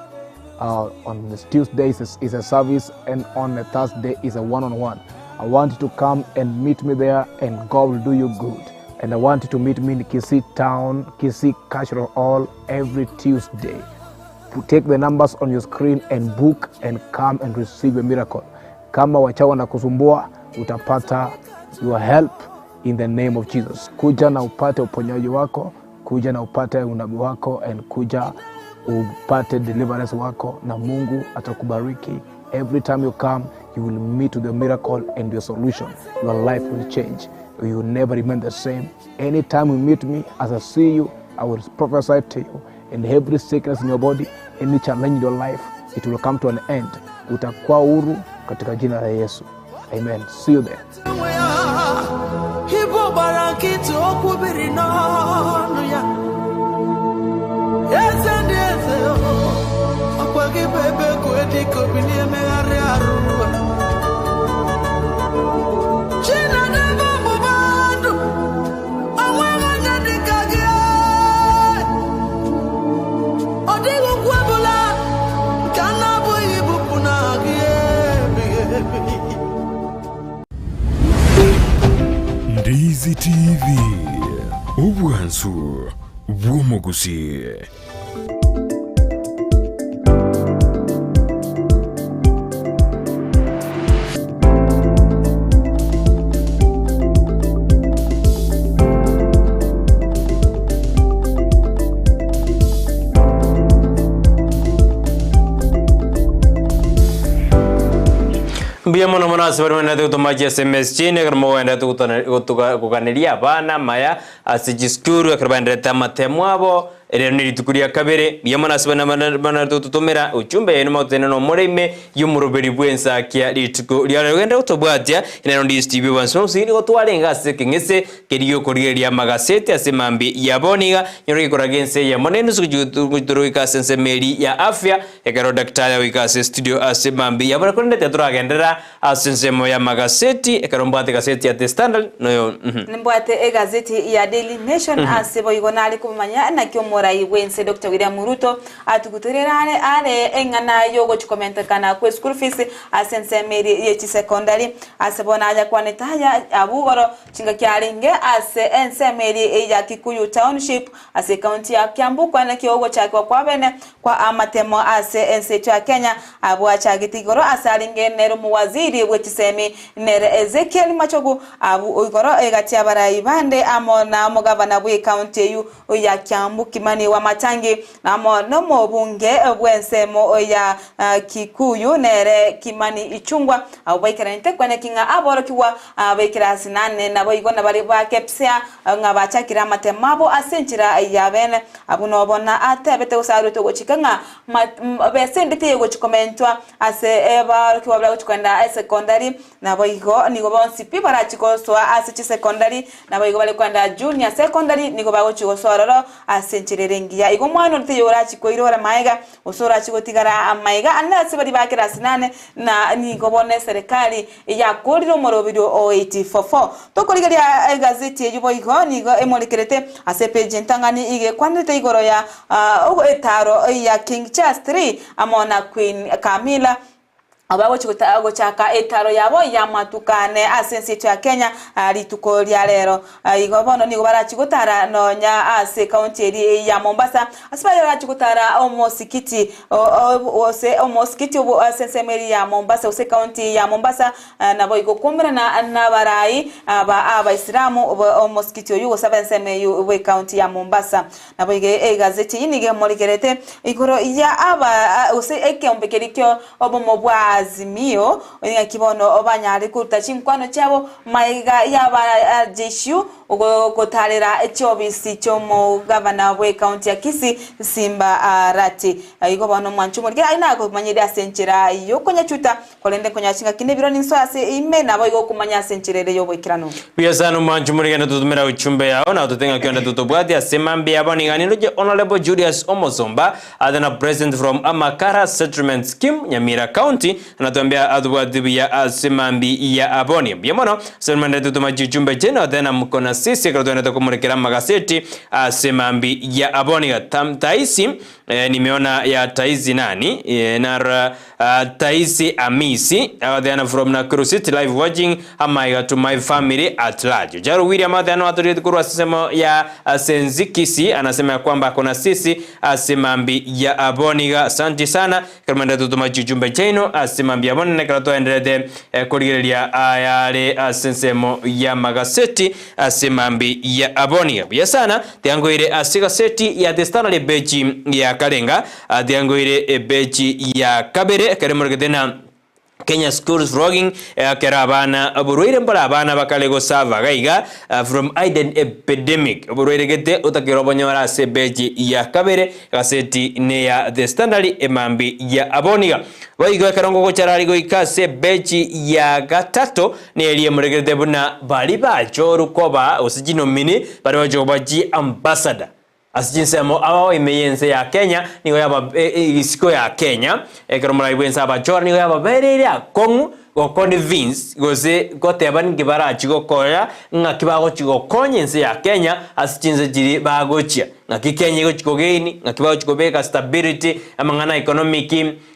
Uh, on this Tuesdays is, is a service, and on a Thursday is a one-on-one. I want you to come and meet me there, and God will do you good. And I want you to meet me in Kisii Town, Kisii Cultural Hall every Tuesday. Take the numbers on your screen and book and come and receive a miracle. Kama wachawi wanakusumbua, utapata your help in the name of Jesus. Kuja na upate uponyaji wako, kuja na upate unabii wako, and kuja upate deliverance wako, na Mungu atakubariki. Every time you come, you will meet with the miracle and your solution. Your life will change. You will never remain the same. Anytime you meet me, as I see you, I will prophesy to you. And every sickness in your body, any challenge in your life, it will come to an end. Utakuwa huru katika jina la Yesu. Amen. See you there. Ibu gbara nkịtị okwu biri n'ọnụ ya eze ndị eze o, ọkwa gị bụ ebe kue dịka obi na-emegharị arụ Chinedebe ọgbụgba ndụ, o nweghị onye dịka gị ọ dịghị okwu ọbụla nke a na-abụghị ibupụ na gị ebighị ebi Ndizi TV, obwansu bw'omogusii. Mbuya mono mono ase baria baendete gotoma chi SMS chinde ekero mogoendete gotana goganeria abana amaya ase chisukuru ekero baenderete amatemo abo erero ne rituko ria kabere mbuya mono ase bana banarete gototomera ujumbe yaino mogototena na omoreme ya omoroberi bwa ensakia rituko ria rero genda gotobwatia nero Ndizi TV bonsi bonsi nigo twarenge ase ekeng'ese keria giokorigereria amagaseti ase mambi ya bono iga nyore gekoraga ense eyemo na enusu gochia goika ase ensemo eria ya afya ekero daktari agoika ase estudio ase mambi ya bono korende tiga ase ensemo ya amagaseti ekero mbwate egaseti ya The Standard noyo Nimbwate egazeti ya Daily Nation ase boigo nare komanya naki omorai bwense Dr. William Ruto atuguterere are are eng'ana yogochikomentekana kwe school fees ase ensemo eri ye chisecondary ase bono aja kwanete aya abugoro chingaki arenge ase ensemo eri ya Kikuyu Township ase county ya Kiambu kwana naki ogochakwa kwa bene kwa amatemo ase ense ya Kenya abwo achagete igoro ase arenge nere omuwaziri bwechisemi nere Ezekiel Machogu abu igoro egati abarai bande amo na omogavana bwe county eyu ya Kiambu Kimani. Kimani Wamatangi na amo nomobunge bw'ensemo ya Kikuyu nere Kimani Ichung'wa. Abwo baikaranete kweneki ng'a aborokigwa b'ekerasi nane naboigo nabare ba KPSEA ng'a bachakire amatemo abo ase enchera ya bene. Abwo nobona atebete gose aruete ogochika ng'a besa ende teyegochi komentwa ase aborokigwa baria bagochi kogenda esekondari. Naboigo nigo bonsi pi barachie gosoa ase chisekondari, naboigo bare kogenda junior secondary nigo bagochia gosoa ororo ase enchera ere engiya. Igo omwana onde taiyo orachie koirora maega, gose orachie gotigara amaiga ande ase baria ba class nane, na nigo bono eserekari yakorire omoroberio o 844. Tokorigereria egazeti eyio boigo nigo emorekerete ase epage entang'ani iga ekwanerete igoro ya etaro ya King Charles III amo na Queen Camilla. Abagochi gochaka etaro yabo y'amatuko ane ase ense yaito ya Kenya rituko ria rero. Igo bono nigo barachi gotara nonya ase ekaunti eria ya Mombasa ase baria barachi gotara omosikiti gose omosikiti obo ase ensemo eria ya Mombasa gose ekaunti ya Mombasa naboigo koumerana nabarai ba abaisilamu omosikiti oyio gose ab'ensemo eyio bw'ekaunti ya Mombasa. Naboigo egazeti eyio nigo emorigerete igoro ya aba gose ekeombe keria kio obomo bwa Azimio, ng'aki bono banyare koruta chinkwano chiabo magega y'aba Jesu gotarera chiobisi chi'omogavana bw'ecounty ya Kisii Simba Arati. Igo bono omwancho omorike aye nakomanyeria ase enchera y'okonyachuta Korende nkonya chingaki nebiro ninsoe ase ime, naboigo okomanya ase enchera ere y'oboikeranu. Buya sana omwanchi omorigende totumera uchumbe yao na tote ng'aki onde totobwati ase mambia yabo niga nindoche Honourable Julius Omosomba ate na President from Amakara Settlement Scheme Nyamira County anatwambia atobwati buya ase mambi ya aboni mbuya mono ase omorende totoma chichumbe chiaino ate na mkona sisi ekero twenete komorekera amagaseti ase mambi ya aboni Taisi eh, nimeona ya Taisi nani eh, nara Taisi Amisi agoteana from Nakuru City live watching amaiga to my family at large. Jaro William agoteana watoreti korwa ase ensemo ya Senzi Kisii anasema ya kwamba akona sisi ase mambi ya aboniga. Asanti sana ekero mwendete gotoma chichumbe chiaino ase mambi ya bonene ekero twaenderete korigereria ayare ase ensemo ya amagaseti ase mambi ya aboniga. Buya sana tiangoire ase egaseti ya The Standard ebechi ya karenga Atiangoire ebechi ya kabere ekero emorekete na Kenya Schools Vlogging ekero abana oborwaire mbore abana bakare gosava gaiga from Aiden epidemic oborwaire gete otakere obonyora ase ebechi ya kabere egaseti neya The Standard emambi ya aboniga boigo ekero ngogochara ari goika ase ebechi ya gatato neri emorekerete buna bari bachoru koba gose chinomini bari bagocha koba chi ambassador Ase chinsemo abao ime y'ense ya Kenya nigo yaba isiko ya Kenya, ekero omorai bw'ense abachora nigo yababereire akong'u goconvince gose goteba ninki barachi gokora ng'aki bagochi gokonya ense ya Kenya ase chinse chiria bagochia. Ng'aki Kenya egochi kogain, ng'aki bagochi kobeka stability, amang'ana a economic,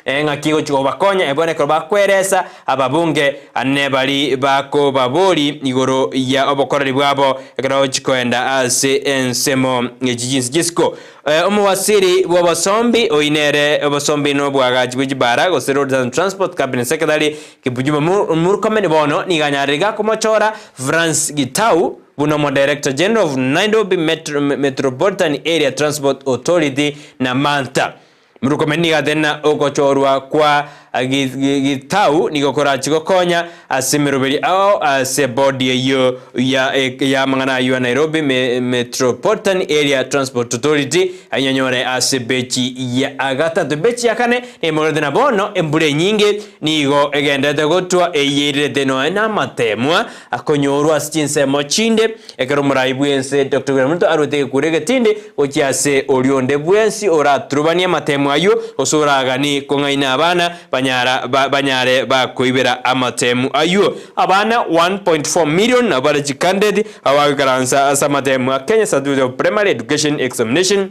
Engaki egochia kobakonya bono ekero bakweresa ababunge ane baria bakobabori igoro ya obokoreri bwabo ekero bagochia koenda ase ensemo echi chinse chisiko. Omowasiri bw'obosombi oyio nere obosombi na obwagachi bwe chibara gose Roads and Transport Cabinet Secretary Kipchumba Murkomen bono nigo anyarire gakomochora Frans Gitau buna Omodirector General of Nairobi Metropolitan Area Transport Authority Namanta. Murkomen nigo atenena ogochorwa kwa Gitau nigo korachi gokonya ase emeroberi ao ase ebodi eyio ya amang'ana ayio ya Nairobi Metropolitan Area Transport Authority ainyonyore ase ebechi ya gatato. Ebechi ya kane nemogerete na bono embura enyinge nigo egenderete gotwa eyeirerete nonya namatemwa akonyorwa ase chinsemo chinde Ekero omorai bw'ense Doctor William Ruto aruete egekuro egetindi gochia ase oria onde bwensi oraturubanie amatemo ayio gose oraganie kong'aina abana banyara banyare bakoibera amatemu ayio. Abana 1.4 million nabo bare chikandidate abo bagoikaransa ase amatemu a Kenya Certificate of Primary Education Examination.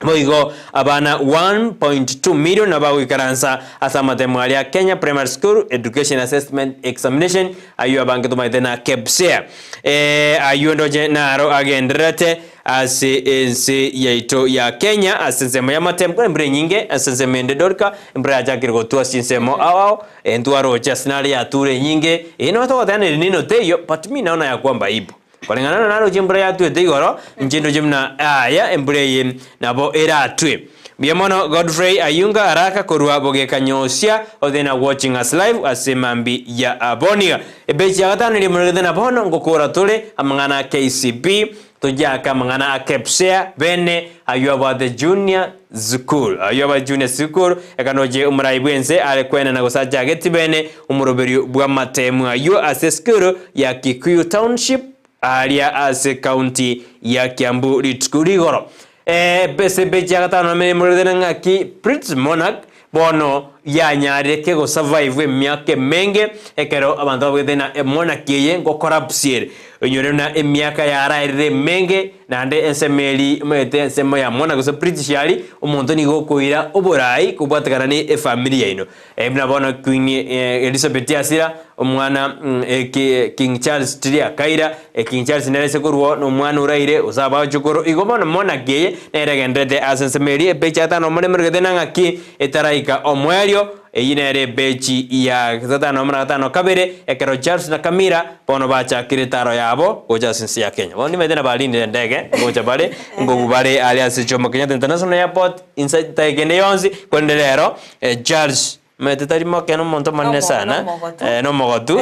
Boigo abana 1.2 million nabo bagoikaransa ase amatemo aria a Kenya Primary School Education Assessment Examination ayio abange tomaete na KPSEA. Eh, ayio ndoche naro agendererete ase ense yaito ya Kenya ase ensemo y'amatemo kore embura enyinge ase ensemo ende Dorika embura yachakire gotwa ase chinsemo ao ao eh, ntwaroche ase nare yature enyinge, eh, nabo togoteba na El Nino teiyo but mi naona ya kwamba ipo. Koreng'ana na naroche embura yatwete igoro, inche ndoche buna aya embura eye nabo eratwe. Mbuya mono Godfrey Ayunga Araka korwa Bogeka Nyosia othena watching us live ase mambi ya boniga. Epeji ya gatano eria moregete na bono ngokora tore amang'ana a KCB tochake amang'ana a Kepsea bene aywo abwate junior school aywo abwate junior school ekanoche omorai bwense are kwenena gose achageti bene omoroberio bw'amatemu aywo ase esukuru ya Kikuyu Township Aaria ase county ya Kiambu rituko rigoro. Ase epeji ya gatano na meremo ng'aki Prince Monarch bono yanyarire ke survive emiaka emenge ekero abanto babwete na monarchy eye ngo corrupts ere. Onyore buna emiaka yaraerire emenge naende ensemo eri omanyete ensemo ya monarch gose British aria omonto nigo okoira oborai kobwatekana ne efamiri yaino. Buna bono Queen Elizabeth asira, omwana King Charles tiri akaira, King Charles nere ase korwa na omwana oraire gose abachokoro, igo bono monarchy eye nere egendererete ase ensemo eria epeji ya tano omorembe gete na ng'aki etaraika omoerio, eyio nere epeji ya gatano amo na gatano kabere, ekero Charles na Camilla bono bachakire etaro yabo gocha ase ense ya Kenya. Bono nimanyete nabarindire endege ngocha bare, ngobu bare aria ase Jomo Kenyatta International Airport inse tageka yonsi, korende rero Charles, omanyete tari moke nomonto omonene Nomo- sana, nomogotu. nomogotu,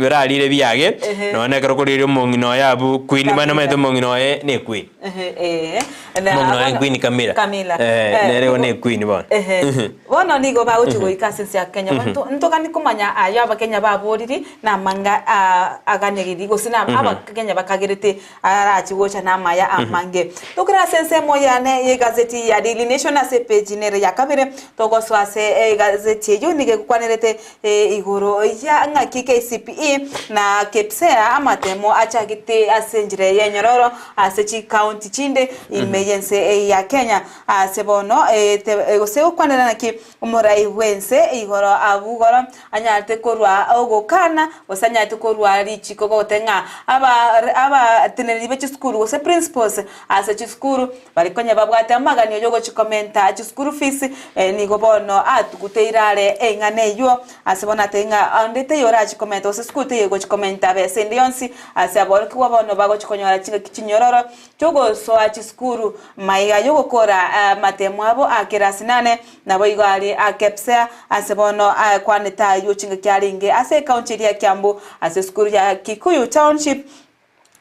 orarire biage, Ehe. nonya ekero okorire omong'ina oye abwo queen, mani omanyete omong'ina oye ne equeen. Ehe, eh, na Omong'ina oye bono- queen Camilla. Camilla. Nere igo nigo- ne equeen bono. Ehe. Bono nigo bagochia goika ase ense ya Kenya. Nto- Ntogani komanya aye abakenya baboriri na amanga aganeririe gose na abakenya bakagerete Arachie gocha namaya amange. Tokere ase ensemo yane y'egazeti ya Daily Nation ase epeji nere ya kabere, togosoa ase egazeti eyio nigo egokwanerete igoro ya ng'aki KCPE na KPSEA amatemo achagete ase enchera y'enyororo ase chikaunti chinde ime y'ense ya Kenya. Ase bono gose gokwanera naki Omorai bw'ense igoro abwo igoro anyarete korua ogokana, gose anyarete korua richiko goteba ng'a abateneneri be chisukuru gose principals ase chisukuru baria konya babwate amaganio yogochikomenta chisukuru fees, nigo bono atuguteire are eng'ana eywo ase bono atebire ng'a onde taiyo orachikomenta gose sukuru teiyo egochikomenta besa ende yonsi ase aborokigwa bono bagochikonyora chingaki chinyororo Togosoa chisukuru maiga y'ogokora amatemo abo a kerasi nane, naboigo aria a Kepsea, ase bono akwanete ayio chingaki arenge ase ekaunti eria ya Kiambu ase esukuru ya Kikuyu Township,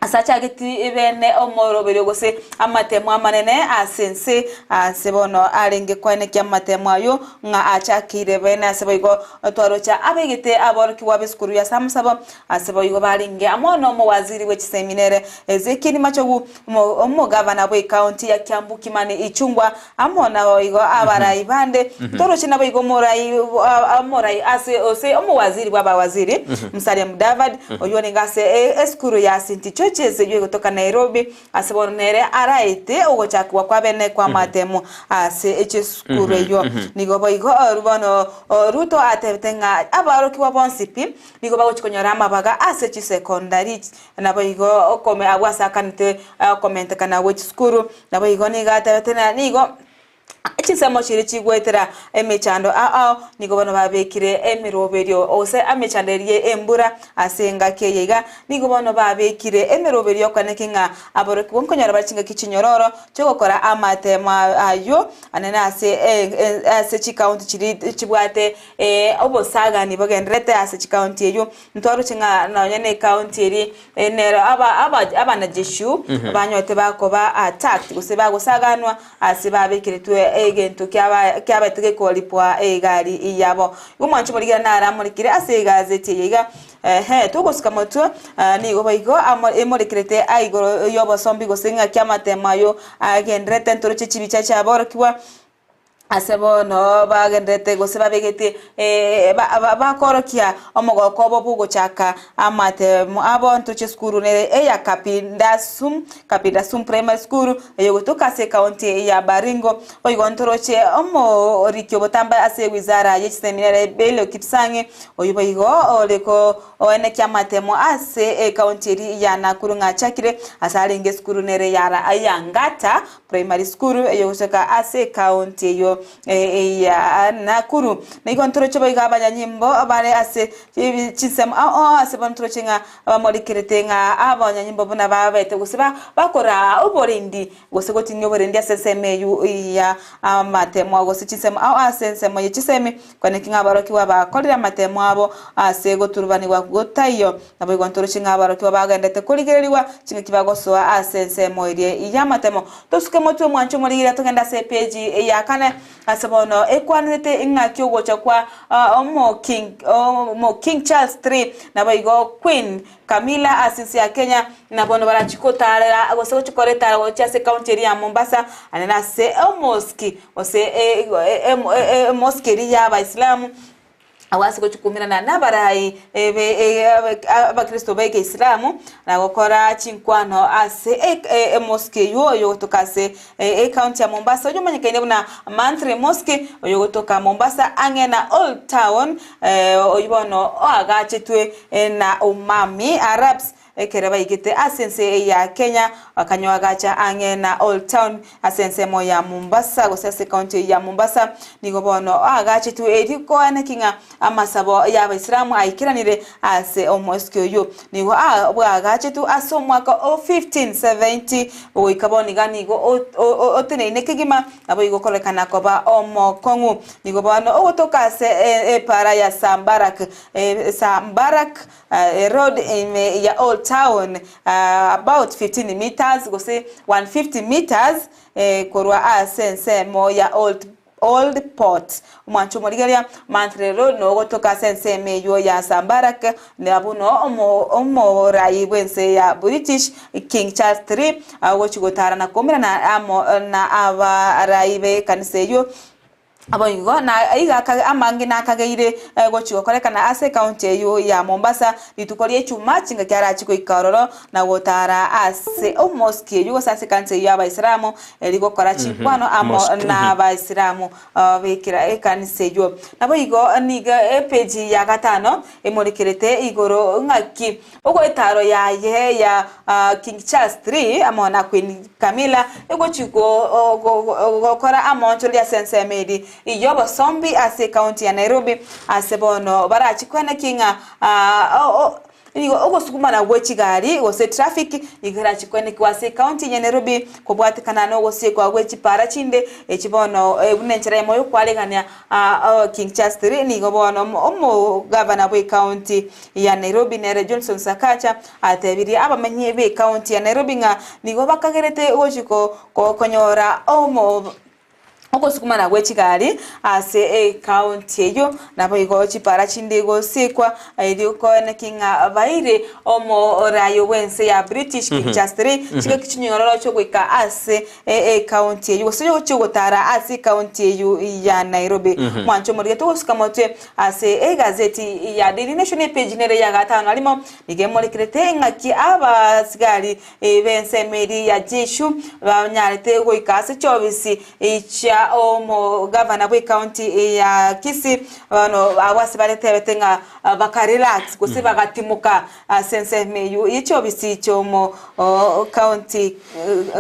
ase achageti bene omoroberio gose amatemo amanene ase ense, ase bono arenge koenekia amatemo ayio ng'a achakeire bene ase boigo twaroche abegete aborokigwa b'esukuru ya Samusabo Ase boigo barenge amo nomowaziri bwe chisemi nere Ezekiel Machogu, omogavana bw'ecounty ya Kiambu Kimani Ichung'wa, amo naboigo abarai bande. Toroche naboigo omorai omorai ase ose omowaziri bw'abawaziri Musalia Mudavadi, oyio orenge ase esukuru ya St George's eyio egotoka Nairobi, ase bono nere araete ogochakigwa kw'abene kw'amatemo ase chisukuru eyio. Nigo boigo bono Ruto atebete ng'a abarokigwa bonsi pi Nigo bagochia konyora amabaga ase chisekondari, naboigo okome abwo ase akanete okomentekana gwe chisukuru. Naboigo nigo atebete ng'a nigo chinsemo chiria chigoetera emechando ao ao, nigo bono babekire emeroberio gose emechando eria ye embura ase engaki eye iga, nigo bono babekire emeroberio yokoeneki ng'a aborokigwa nkonyora bare chingaki chinyororo chiogokora amatemo ayio anene ase ase chikaunti chiria chibwate Ee, obosagani bogendererete ase chikaunti eyio. Ntwaroche ng'a nonya ne ekaunti eria nero aba aba abanajeshu banyote bakoba attacked gose bagosaganwa ase babekeretwe egento kiaba kiabete gekoripwa egari yabo. Igo omwancho omorigera naro amorekire ase egazeti eye iga ehe togosuka motwe nigo boigo amo emorekerete aigoro y'obosombi gose ng'aki amatemo ayio agendererete ntoroche chibicha chiaborokigwa. Ase bono bagendererete gose babegete bakorokia omogoko obo bw'ogochaka amatemo abo ntoche esukuru nere eya Kapindasum, Kapindasum Primary School eyogotoka ase ekaunti ya Baringo. Boigo ntoroche omoriki obotambe ase ewizara ye chisemi nere Belio Kipsang oyio boigo ore koenekia amatemo ase ekaunti eria ya Nakuru ng'a achakire ase arenge esukuru nere ya Ngata Primary School eyogotoka ase ekaunti eyio. eyio ya Nakuru. Nigo ntoroche boigo abanyanyimbo bare ase chinsemo ao ao ase bono toroche ng'a bamorikerete ng'a abanyanyimbo buna babete gose bakoraa oborendi gose gotinyia oborendi ase ensemo eyio ya amatemo gose chinsemo ao ase ensemo ye chisemi, kwaneki ng'a aborokigwa bakorire amatemo abo ase goturubanigwa gotaiyo. Naboigo ntoroche ng'a aborokigwa bagendete korigererigwa chingaki bagosoa ase ensemo eria y'amatemo. Tosuke motwe omwancho omorigereria togende ase epeji ya kane ase bono ekwanerete ing'aki ogocha kwa omo King omo King Charles III naboigo Queen Camilla ase ense ya Kenya na bono barachie kotarera gose gochia koreta gochia ase ekaunti eria ya Mombasa ande nase emosque gose emosque eria ya abaisilamu Agwo ase gochia koumerana nabarai abakristo b'egeisilamu na gokora chinkwano ase emosque eywo oyogotoka ase ecounty ya Mombasa oyomanyekaine buna Monthly Mosque oyogotoka Mombasa ang'e na Old Town oywo bono oagachetwe na Umami Arabs Ekero baigete ase ense ya Kenya, bakanyoagacha ang'e na Old Town ase ensemo ya Mombasa gose ase ekaunti ya Mombasa. Nigo bono aagachetwe erio koaneki ng'a amasabo y'Abaisilamu aikeranire ase omosiki oyio. Nigo bwaagachetwe ase omwaka o 1570 goika bono iga nigo oteneine kegima naboigo kororekana koba omokong'u. Nigo bono ogotoka ase epaara ya Sir Mbarak Road ime ya Old Town about 15 metres gose 150 metres korwa ase ensemo ya Old Old Port. Omwancho omorigereria Monthly Road nogotoka ase ensemo eywo ya Sambarak nabwo no omorai bw'ense ya British King Charles III agochi gotara na koumerana amo na abarai b'ekanisa eywo. Boigo na iga amange nakageire gochia gokorekana ase ekaunti eyio ya Mombasa rituko ria Ijumaa chingaki arachie goika ororo na gotara ase omosiki eyio gose ase ekanisa eyio y'Abaisilamu eri gokora chinkwano amo n'Abaisilamu bekera ekanisa eyio. Naboigo nigo epeji ya gatano emorekerete igoro ng'aki Ogoetaro yaye ya King Charles III amo na Queen Camilla egochi gokora amoonchoreria ase ensemo eri y'obosombi ase ekaunti ya Nairobi ase bono barachi koenekia ng'a nigo ogosugumana gwe chigari gose traffic nigo erachi koenekigwa ase ekaunti ya Nairobi kobwatekana nogosiekwa gwe chipara chinde echi bono buna enchera eyemo yokwaregania King Charles III nigo bono omogavana bw'ekaunti ya Nairobi nere Johnson Sakaja atebirie abamenyi b'ekaunti ya Nairobi ng'a nigo bakagerete gochi konyora ogosukumana gwe chigari ase ekaunti eyio naboigo chipara chinde gosikwa erio koeneki ng'a baire omoraio bw'ense ya British King Charles III chingaki chinyororo chiogoika ase ekaunti eyio gose chiogotara ase ekaunti eyio ya Nairobi. Mwanche omorige togosuka motwe Ase egazeti ya Daily Nation epeji nere ya gatano na rimo nigo emorekerete ng'aki abasigari b'ensemo eria ya Jeshu banyarete goika ase chiofisi chia omogavana bw'ecounty ya Kisii bono abwo ase baretebete ng'a bakarelax gose bagatimoka ase ensemo eyio ye chiofisi chiomo county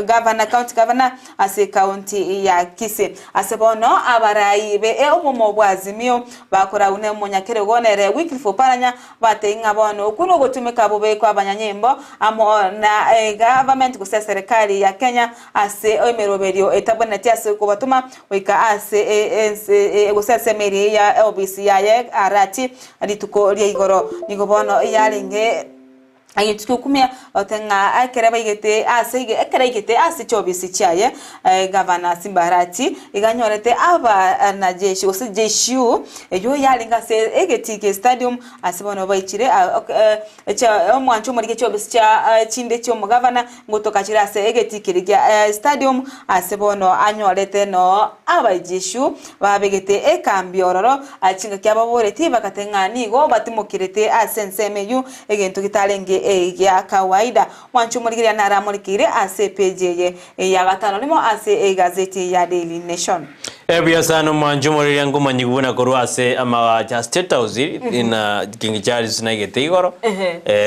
governor, county governor ase ecounty ya Kisii. Ase bono abarai be obomo bwa Azimio bakoragwa ne omonyakerogo nere Wycliffe Oparanya batebie ng'a bono okwo nogotumeka bobe kwa abanyanyimbo amo na egovernment gose eserekari ya Kenya ase emeroberio etabwenereti ase okobatoma goika ase ense gose ase emeri ya obisi yaye Arati rituko ria igoro. Nigo bono yarenge Egento gi'okumia ote ng'a ekere baigete ase ekero aigete ase chiofisi chiaye, gavana Simbarati iga anyorete abanajeshi gose JSU eyio yarenge ase egetii gie stadium ase bono baichire omwancho omorike chiofisi chia chinde chi'omogavana ngotoka chire ase egetii keria gia stadium ase bono anyorete noo abajeshu babegete ekambi ororo chingaki ababoreti bagateba ng'a nigo batimokerete ase ensemo eyio Egento getarenge egia kawaida. Mwanche omorigereria naramorekeire ase epeji eye ya gatano rimo ase egazeti ya Daily Nation. Ebuya sana omwancho omoreri nkomanyigwa buna korwa ase amagacho a State House na King Charles naigete igoro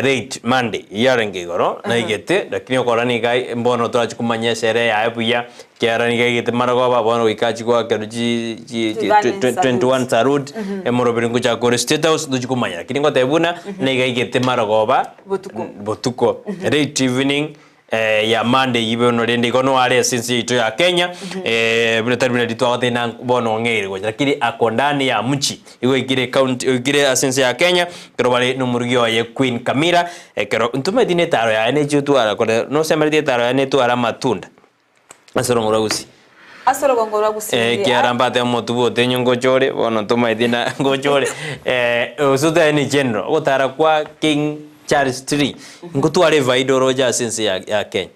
late Monday yarenge igoro naigete lakini okora niga mbono torachi komanya esherehe yaye buya ekiagera niga aigete marogoba bono goika achie goakerwa chi chi chi 21 salute emoroberi ngochaka ore State House ntochi komanya lakini ngotebia buna niga aigete marogoba botuko late evening ya Monday eyio bono rende igo noare ase ense yaito ya Kenya buna tari buna riria twagotebia na bono ong'eire gocha lakini ako ndani ya mchi igo oikire county oikire ase ense ya Kenya ekero bare na omorugi oye Queen Camilla ekero ntomanyeti na etaro yaye nechi otwara kore nosemeretie etaro yaye netware amatunda ase orong'o rwa Gusii. Ase orogongo rwa Gusii Eh, ekiagera mbate omotubo otenyo ngocha ore, bono ntomaeti na ngocha ore. Eh, gose otebe ni general, ogotara kwa King Charles III, ngotware efaida oroche ase ense ya ya Kenya.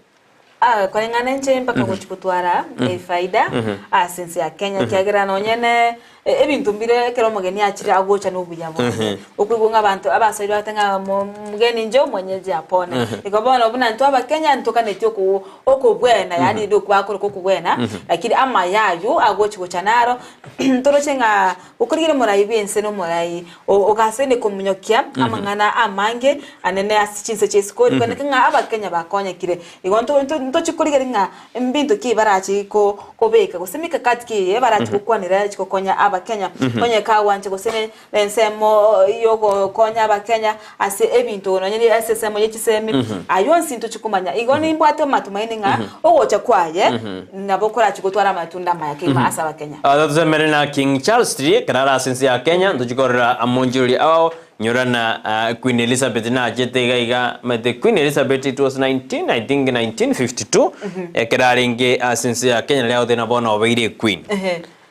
Ah, koreng'ana inche mpaka gochi gotwara efaida ase ense ya Kenya, ekiagera nonye ne Ebinto mbire ekero omogeni achire agocha nobuya bwaye. Okoigwa ng'a abanto abaswahili bagoteba ng'a omogeni inche omwenyeji apone. Igo bono buna intwe abakenya ntokaneti oko okobwena yaani nigo bakoroka okobwena, lakini amaya aywo agochi gocha naro ntoroche ng'a okorigereria omorai bwense na omorai ogasaine komonyokia amang'ana amange anene ase chinse chia isiko rikoneka ng'a abakenya bakonyekire. Igo nto ntochi korigereria ng'a Mbinto ki barache kobeka, gose mikakati ki eye barache gokwanera echi gokonya Abakenya? Onye kagwancha gose ne ensemo yogokonya Abakenya ase ebinto nonye ne ase ensemo ye chisemi, ayio onsi ntochi komanya. Igo nimbwate amatumaini ng'a ogocha kwaye nabo korache gotwara amatunda amaya kegima ase Abakenya. Tosemere na King Charles III ekero are ase ense ya Kenya, ntochi korora amonchorori ao Nyora na Queen Elizabeth nachete iga iga omanyete Queen Elizabeth it was 19 I think 1952 ekero arenge ase ense ya Kenya naria agoteba bono obeire equeen.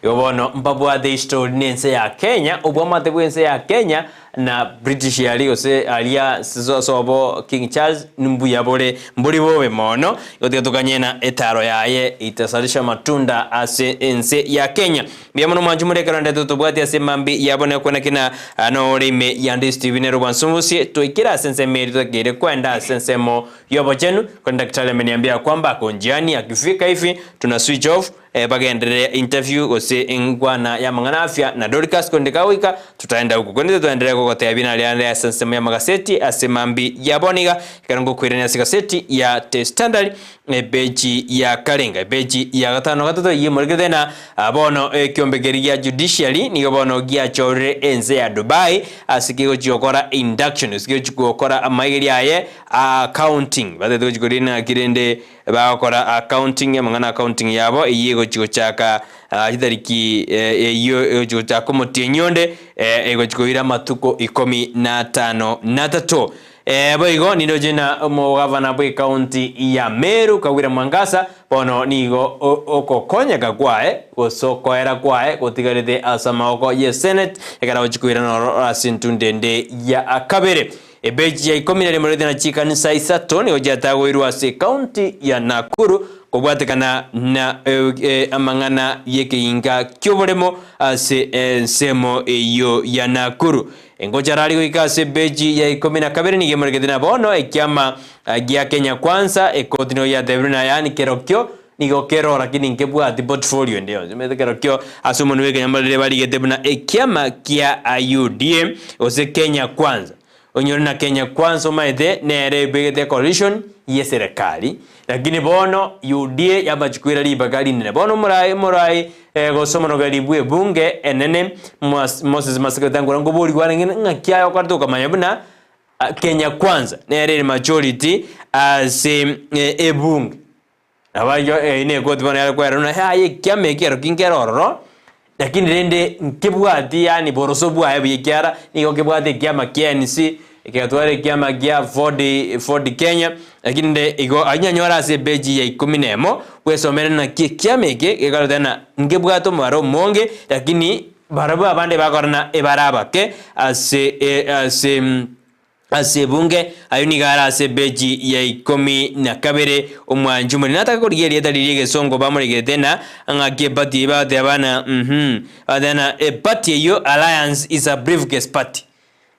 Igo bono mbabwate history na ense ya Kenya obwamate bwa ense ya Kenya na British aria gose aria sobo King Charles mbuya bore mbori bobe mono igo tiga tokanye na etaro yaye itasalisha matunda ase ense ya Kenya. Mbuya mono mwanche more ekero ndete tobwati ase emambi yabo na kwana kina nore ime ya Ndisi TV nere obwansubusie twaikire ase ensemo eria totakeire kwenda ase ensemo y'obochenu kwani daktari ameniambia kwamba ako njiani akifika hivi tuna switch off eh, bagenderere interview gose enkwana y'amang'ana afya na Dorcas konde kagoika tutaenda huko konde twaenderere gogotebia nare ande ase ensemo y'amagaseti ase mambi ya bono iga ekero ngokoirania ase gaseti ya The Standard Epeji ya karenga, epeji ya gatano na gatato eyio emorekete na bono ekiombe keria gia judiciary nigo bono giachorire ense ya Dubai ase kegochia gokora induction gose kegochia gokora amaigerio aye a accounting batagete gochia korina ng'aki rende bagokora accounting amang'ana accounting yabo eyio egochia gochaka chitariki eyio egochia gochaka omotienyi onde egochia koira amatuko ikomi na atano na atato. Ee, boigo nindoche ng'a omogavana bw'ekaunti ya Meru, Kawira Mwangaza, bono nigo ogokonyeka kwaye gose okoera kwaye gotigarete ase amaboko y'eseneti ekero agochia koirana ororo ase entunde ende ya kabere. Ebeji ya ikomi na rimo rete na chikanisa isato nigo chiatagoirwe ase ekaunti ya Nakuru kobwatekana na amang'ana y'ekeinga ki'oboremo ase ensemo eyio ya Nakuru. Engocha arari goika ase ebeji ya ikomi na kabere nigo emorekete na bono ekiama gia Kenya Kwanza ekoti nigo giatebirwe na yaani kerokio nigo kero lakini nkebwati portfolio ende yonsi omanyete kerokio ase omonwe bw'Ekenya mbarire barigete buna ekiama kia UDA gose Kenya Kwanza onyore na Kenya Kwanza omanyete nere ebegete ecoalition yeserekari Lakini bono UDA yamachikwera ribaga rinene. Bono omorai omorai gose omonogeri bw'ebunge enene Moses Masika Wetangula nkoborigwa arenge ng'aki aye okorete okamanya buna Kenya Kwanza nere ere majority ase ebunge. Nabo ayio eyio ne ekoti bono yare koera buna yaya ekiama eke ekero kinkere ororo Lakini rende nkebwati yaani boroso bwaye buya ekiara nigo kebwate ekiama kia NC, ekegatwara ekiama kia Ford, Ford Kenya, lakini rende igo anyanyore ase epeji ya ikomi na emo, bwesomere naki ekiama eke gekorete ng'a nkebwate omobaro omonge, lakini barabwo abande bakora ng'a ebare abake ase ase. Ase ebunge, ayio nigo are ase epeji ya ikomi na kabere. Omwanchi omonene nataka korigia erieta riria egesongo bamoregerete na ng'aki eparty eyio bagoteba na uhum bagoteba na eparty eyio Alliance is a briefcase party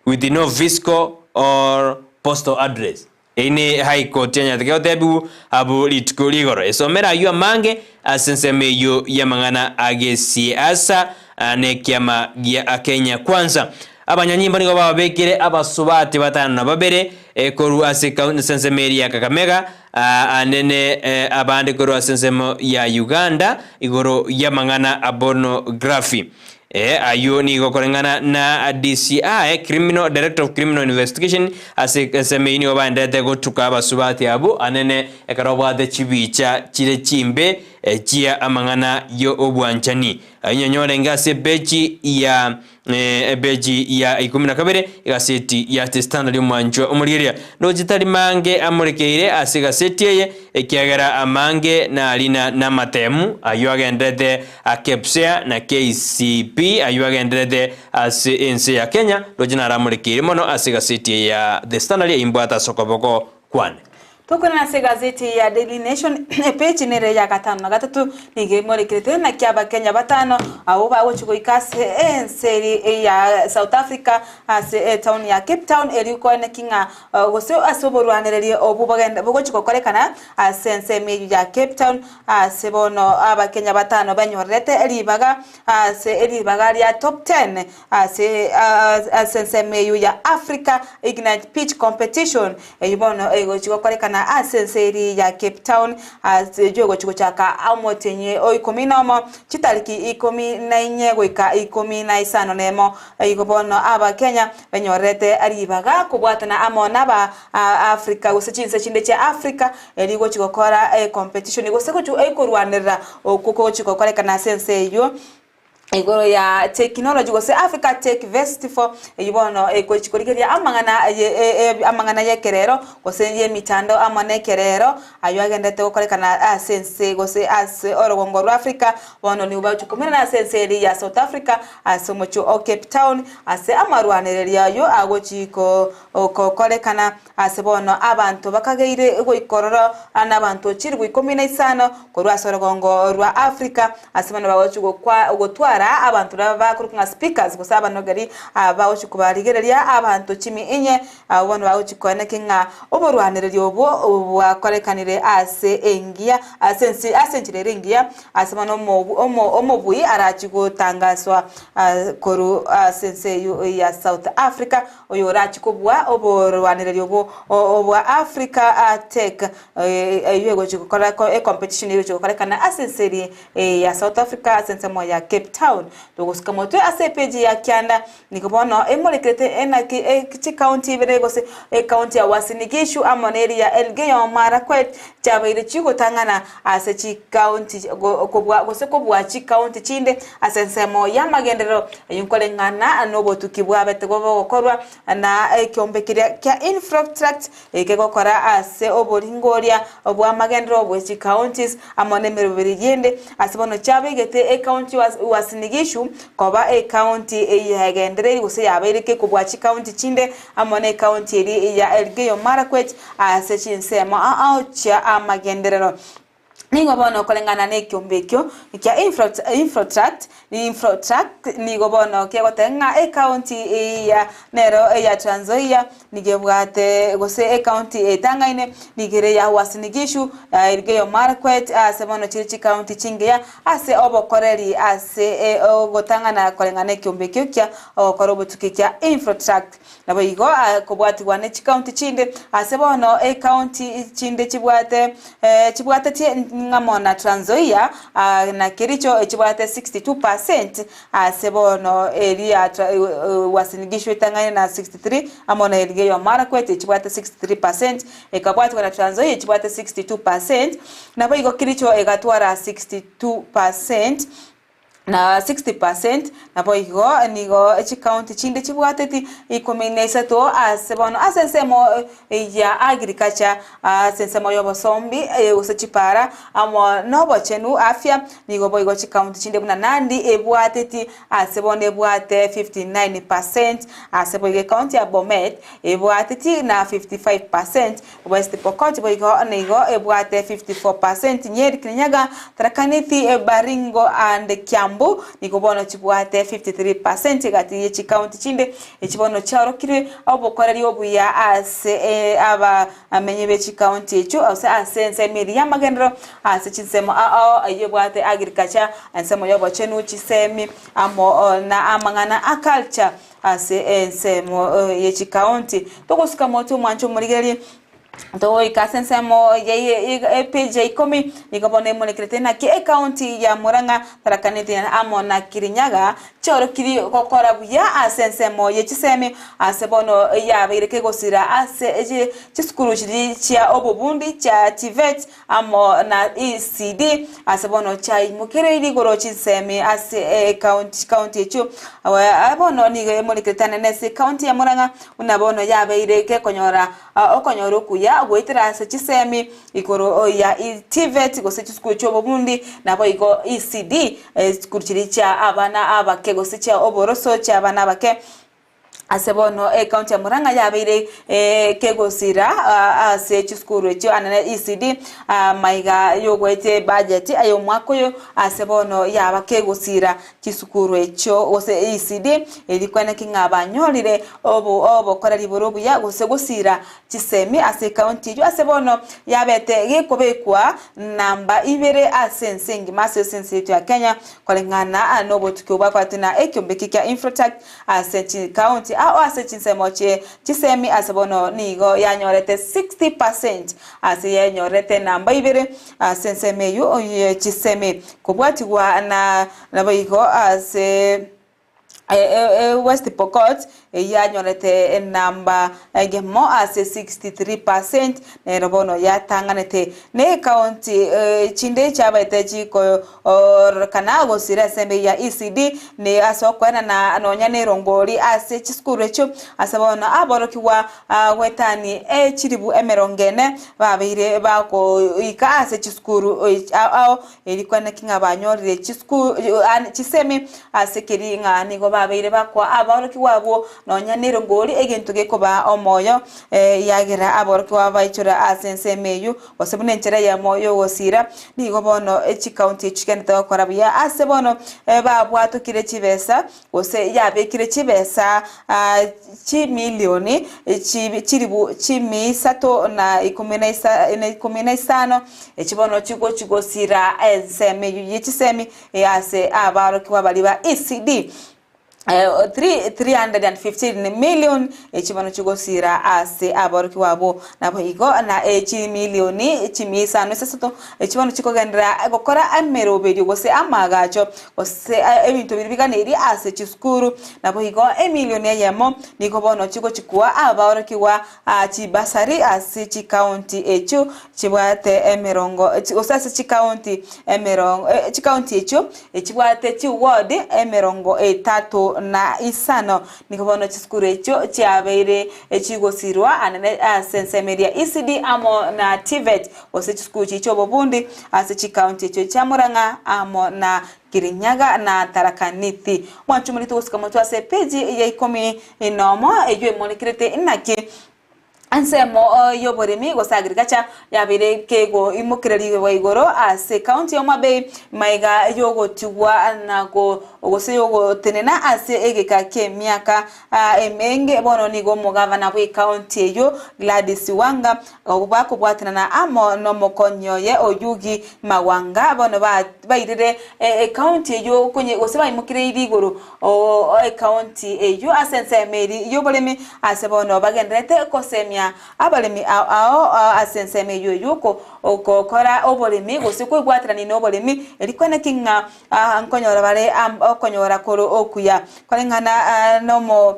with no fiscal or postal address. Eyio ne High Court yanyarete gotebiwa abwo rituko rigoro. Esomera ayio amange ase ensemo eyio y'amang'ana a gesiasa na ekiama gia Kenya Kwanza. Abanyanyimbo nigo bababekire abasubati batano na babere korwa ase ase ensemo eria ya Kakamega, anene abande korwa ase ensemo ya Uganda igoro y'amang'ana a pornography. Ee, ayio nigo koreng'ana na DCI, Criminal Director of Criminal Investigation, ase ensemo eyio nigo baenderete gotuka abasubati abwo anene ekero babwate chibicha chire chimbe chia amang'ana y'obwanchani. Ayio nyanyorenge ase epeji ya epeji ya ikomi na kabere egaseti ya The Standard omwanchwa omorigereria. Ndoche tari mange amorekeire ase egaseti eye ekiagera amange narina namatemu ayio agenderete a Kepsea na KCB ayio agenderete ase ense ya Kenya, roche naramorekeire mono ase egaseti eye ya The Standard eyimbwate ase okoboko kwane. Tokwerana ase egazeti ya Daily Nation epeji nere ya gatano na gatato nigo emorekerete naki abakenya batano abwo bagochia goika ase ense eri ya South Africa ase etown ya Cape Town erio koeneki ng'a gose ase oborwanereri obwo bogende bogochia gokorekana ase ensemo eyio ya Cape Town Ase bono Abakenya batano benyorerete ribaga ase ribaga ria top ten ase ase ensemo eyio ya Africa Ignite Pitch Competition eyio bono egochi gokorekana ase ense eria ya Cape Town ase eyio egochi gochaka omotienyi o ikomi na omo chitariki ikomi na inye goika ikomi na isano na emo. Igo bono Abakenya benyorerete ribaga kobwatana amo naba Africa gose chinse chinde chia Africa Erio gochia gokora ecompetition gose gochia ekorwanerera okwo kogochia gokorekana ase ense eyio igoro ya technology gose Africa Tech Festival eyio bono egochia korigereria amang'ana ye e amang'ana ya ekerero gose ya emitandao amo na ekerero aywo agenderete gokorekana ase ense gose ase orogongo rwa Africa bono nigo bagochia komerana ase ense eria ya South Africa ase omochie o Cape Town ase amarwanererio aywo agochia ko gokorekana Ase bono abanto bakageire goikorora nabanto chilifu ikomi na isano korwa ase orogongo rwa Africa. Ase bono bagochia gokwa gotwara abanto baria bakorokwa ng'a speakers gose abanogeri bagochia kobarigereria abanto chimi inye abwo bono bagochia koenekia ng'a oborwanereri obwo bwakorekanire ase engiya ase ense ase enchera ere engiya ase bono omo omo omobui arachie gotangaswa korwa ase ense eyio ya South Africa. Oyorachie kobua oborwanereria obwo obwa Africa Tech eyio egochia gokora ecompetition egochia gokorekana ase ense eria ya South Africa ase ensemo ya Cape Town. Togosuka motwe ase epeji ya kianda nigo bono emorekerete enaki chicounty ibere gose ecounty ya Uasin Gishu amo na eria ya Elgeyo Marakwet chiabeire chigotang'ana ase chicounty kobua gose kobua chicounty chinde ase ensemo y'amagenderero Eyio nkoreng'ana nobotuki bwabete bogokorwa na ekeombe keria kia Infratract ekegokora ase oboringoria bw'amagenderero bwe chicounties amo nemeroberi yende ase bono chiabegete ecounty ya Uasin Gishu koba ecounty eyegendereiri gose yabeire kekobua chicounty chinde amo ne ecounty eria ya Elgeyo Marakwet ase chinsemo ao chia amagenderero. Nigo bono okoreng'ana nekiombe ekio kia Infratract, Infratract nigo bono kegoteba ng'a ecounty ya nero eya Trans Nzoia nigo ebwate gose ecounty etang'aine nigo ere ya Uasin Gishu, Elgeyo Marakwet ase bono chire chicounty chingiya ase obokoreri ase ogotang'ana koreng'ana nekiombe ekio kia ogokora obotuki kia Infratract. Naboigo kobwatigwa ne chikaunti chinde, ase bono ekaunti chinde chibwate chibwatetie ng'amo na Trans Nzoia na Kericho echibwate 62 percent, ase bono eria Uasin Gishu etang'aine na 63 amo na Elgeyo Marakwet echibwate 63 percent, ekabwatigwa na Trans Nzoia echibwate 62 percent, naboigo Kericho egatwara 62 percent. na 60%, naboigo nigo chikaunti chinde chibwateti ikomi na isato ase bono ase ensemo ya agriculture, ase ensemo y'obosombi gose chipara amo nobochenu afya, nigo boigo chikaunti chinde buna Nandi ebwateti ase bono ebwate 59%, ase boigo ekaunti ya Bomet ebwateti na 55%, West Pokot boigo nigo ebwate 54%, Nyeri, Kirinyaga, Tharaka Nithi, Baringo and Kiambu. Kiambu nigo bono chibwate 53% egati ye chikaunti chinde echi bono chiaorokire obokoreri obuya ase abamenyi be chikaunti echio gose ase ensemo eria y'amagenderero ase chinsemo ao ao eyio ebwate agriculture, ensemo y'obochenu, chisemi amo na amang'ana a culture ase ensemo ye chikaunti. Togosuka motwe omwanche omorigererie Togoika ase ensemo ya epeji ya ikomi, nigo bono emorekerete naki ekaunti ya Murang'a, Tharaka Nithi amo na Kirinyaga chiaorokirie gokora buya ase ensemo ye chisemi ase bono yabeire kegosira ase chisukuru chiria chia obobundi chia TVET amo na ECD ase bono chiaimokereirie igoro chinsemi ase ekaunti chikaunti echio. Bono nigo emorekerete anene ase ekaunti ya Murang'a buna bono yabeire gekonyora Okonyora okuya goetera ase chisemi igoro ya TVET gose chisukuru chi'obobundi, naboigo ECD, chisukuru chiria chia abana abake gose chia oboroso chia abana abake. Ase bono ecounty ya Murang'a yabeire kegosira ase chisukuru echio anene ECD maiga yogoetia ebudget eye omwaka oyo ase bono yaba kegosira chisukuru echio gose ECD erio kweneki ng'a banyorire obo obokoreri bore obuya gose gosiira chisemi ase ekaunti eyio ase bono yabete gekobekwa namba ibere ase ense engima ase ense yaito ya Kenya koreng'ana nobotuki obwakoretwe na ekiombeki kia Infotrak ase chikaunti ao ase chinsemo chie chisemi ase bono nigo yanyorete 60% ase yenyorete namba ibere ase ensemo eyio ye chisemi kobwatigwa na naboigo ase West Pokot eyio yanyorete enamba eyemo ase 63% nero bono yatang'anete. Ne ekaunti chinde chiabaete chikororekana gosira ase embei ya ECD ne ase okoenana nonya ne erongori ase chisukuru echio ase bono aborokigwa goetani echiribu emerongo ene babeire bagoika ase chisukuru ao Erio kwanaki ng'a banyorire chisemi ase keri ng'a nigo babeire bakoa aborokigwa abwo nonya nerongori egento gekobaa omoyo, ekiagera aborokigwa baichora ase ensemo eyio, gose buna enchera eyemo y'ogosiira. Nigo bono chikaunti echi chigenderete gokora buya ase bono babwatokire chibesa gose yabekire chibesa chimilioni chilifu chimia isato na ikomi na isano, echi bono chigochi gosira ensemo eyio ye chisemi ase abarokigwa baria ba ECD. 315 million echi bono chigosira ase aborokigwa abwo. Naboigo na chimilioni chimia isano isasato echi bono chikogenderera gokora emeroberio gose amaagacho gose ebinto biria biganeirie ase chisukuru. Naboigo emilioni eyemo nigo bono chigochikwa abaorokigwa chibasari ase chikaunti echio chibwate emerongo gose ase chikaunti emerongo chikaunti echio echibwate chiward emerongo etato na isano. Nigo bono chisukuru echio chiabeire chigosirwa anene ase ensemo eria ECD amo na TVET gose chisukuru chiria chi'obobundi ase chikaunti echio chia Murang'a amo na Kirinyaga na Tharaka Nithi. Mwanche omorito gosuka motwe ase epeji ya ikomi nomo eyio emonekerete inaki Ensemo y'oboremi gose agriculture yabeire kegoimokererigwa igoro ase ekaunti ya Homa Bay maiga y'ogotigwa na gose y'ogotenena ase egeka ki'emiaka emenge. Bono nigo omogavana bw'ekaunti eyio Gladys Wanga bakobwatanana amo nomokonyi oye Oyugi Magwanga bono bairire ekaunti eyio gose baimokereirie igoro Ekaunti eyio ase ensemo eria y'oboremi ase bono bagendererete gosemia abaremi ao ao ase ensemo eyio y'ogokora oboremi gose koibwaterania noboremi erio kweneki ng'a nkonyora bare okonyora kore okuya koreng'ana nomo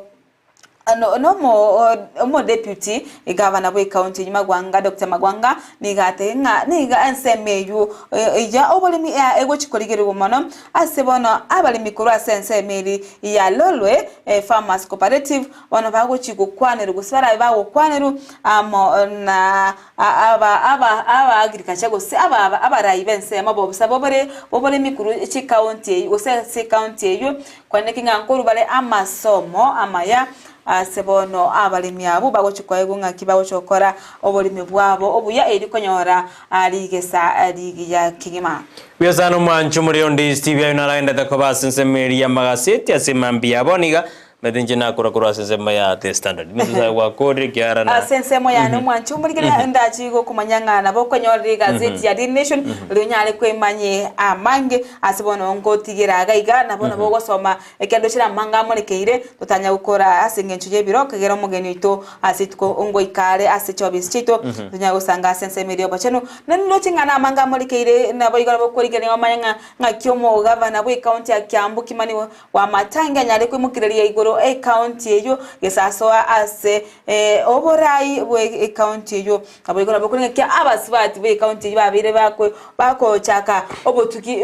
Omodeputy gavana bw'ecounty eyio Magwanga, Doctor Magwanga nigo atebire ng'a nigo ensemo eyio ya oboremi egochi korigerigwa mono ase bono abaremi korwa ase ensemo eri ya Lolwe Farmers Cooperative bono bagochi gokwanerwa gose barabe bagokwanerwa amo na aba agriculture gose abarai b'ensemo bobusa bw'oboremi korwa chicounty eyio gose ase ecounty eyio. Kwaneki ng'a nkorwa bare amasomo amaya. Ase bono abaremi abwo bagochia koegwa ng'aki bagochia gokora oboremi bwabo obuya erio konyora rigesa rigiya kegima. Buya sana omwancho omoriri onde Steve aye naragendete koba ase ensemo eria y'amagaseti ase mambia yabo niga Omanyete inche nakora korwa ase ensemo ya The Standard. Nigo gwakorire ekiagera na Ase ensemo yane omwanchi omorikeri ndachi gokomanya ng'a nabo okonyorera egazeti ya Daily Nation riria onyare kwemanye amange ase bono ngotigera iga iga nabo nabo ogosoma ekero ndoche amange amorekeire totanya gokora ase engencho y'ebiro ekegera omogeni oito ase rituko ngoika are ase chiofisi chiaito tonyare gosanga ase ensemo eria y'obochenu. Naende ndoche ng'a namange amorekeire nabo igo nabo okorigereria omanye ng'a ng'aki omogavana bwe ekaunti ya Kiambu Kimani Wamatangi anyare koimokereria igoro ecounty eyio gesasoa ase oborai bwe ecounty eyio. Naboigo nabo koreng'ekia abasubati be ecounty eyio babeire bakochaka obotuki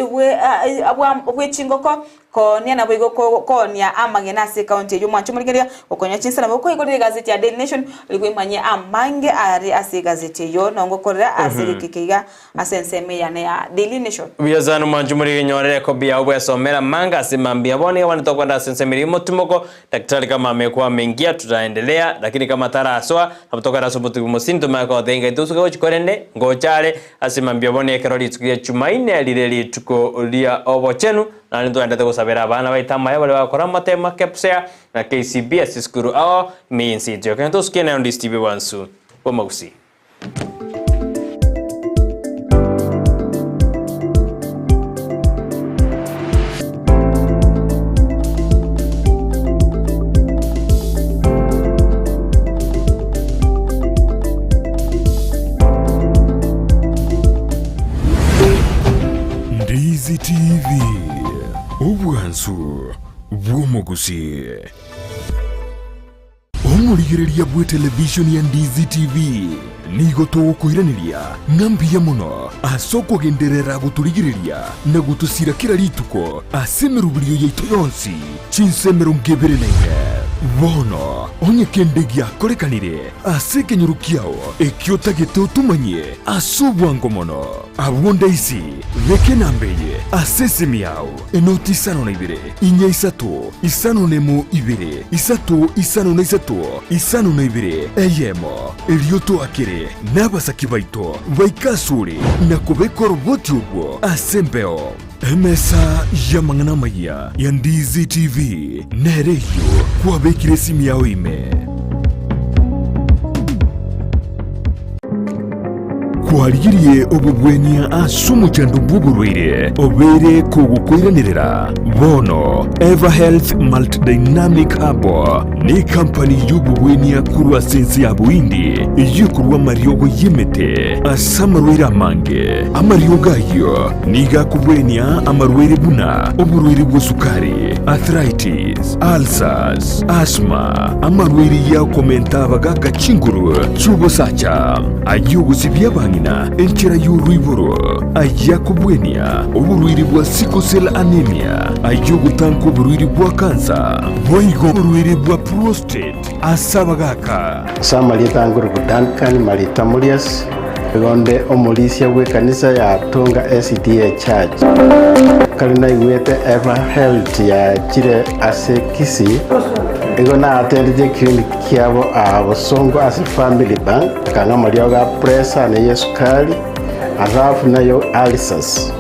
bwe chingoko koonia naboigo koonia amagena ase ecounty eyio. Mwanche omorigereria gokonya chinsa nabo okoigorera egazeti ya Daily Nation rigo imanye amange are ase egazeti eyio nongokorera ase egekeke iga Ase ensemo eyane ya Daily Nation. Buya sana omwanchi omoriri nyorere ekobi yao bwesomera manga ase mambia bono iga bono tokwenda ase ensemo eria yomotimoko daktari kama amekuwa ameingia tutaendelea lakini kama tarasoa nabo tokoenda ase omotugi mosini tomanye kogotebia ngai tosuke gochia korende ngocha are ase mambia bono ekero rituko ria chumaine rire rituko ria obochenu naende ntogendete gosabera abana baito amaya baria bagokora amatemo a KPSEA na KCB ase esukuru ao ime yense yaito ya Kenya tosuke naye onde Steve Wansu bw'amagusii. Ndizi TV, obwansu bw'omogusii. Omorigereria bw'etelevishoni ya Ndizi TV nigo togokoiraneria ng'a mbuya mono ase okogenderera gotorigereria na gotosira kera rituko ase emeroberio yaito yonsi chinsa 24. Bono onye kende giakorekanire ase ekenyoro kiao ekio otagete otomanyie ase obwango mono, abwo ndaisi beka enamba eye ase esimi yao. Enoti isano na ibere, inya isato, isano nemo ibere, isato isano na isato, isano na ibere, eyemo. Erio toakere nabasaki baito baike asore na kobeka oroboti orwo ase embeo. Emesa y'amang'ana amayia ya Ndizi TV nere eyio kwabekire esimi yao ime. Kwarigirie obobwenia ase omochando bw'oborwaire obeire kogokoiranerera? Bono Everhealth Multidynamic Herbal nekampani y'obobwenia korwa ase ense ya Bohindi eyio ekorwa amariogo y'emete ase amarwaire amange. Amariogo ayio nigo akobwenia amarwaire buna oborwaire bw'esukari, arthritis, ulcers, asthma, amarwaire y'okomenta abagaaka chinguru chi'obosacha, ay'ogosibia abang'ina enchera y'oroiboro, ay'akobwenia oborwaire bwa sickle cell anemia, ay'ogotanka oborwaire bwa kansa, boigo oborwaire bwa prostate ase abagaaka. Ase amarieta angoruku Duncan Marita Murias, nigo nde omorisia bw'ekanisa ya Tonga SDA Church. Kare naigwete Ever Health yachire ase Kisii, nigo naatendete eclinic kiabo aa Bosongo ase Family Bank, akang'a amariogo a pressure na eyesukari, alafu nayo ulcers.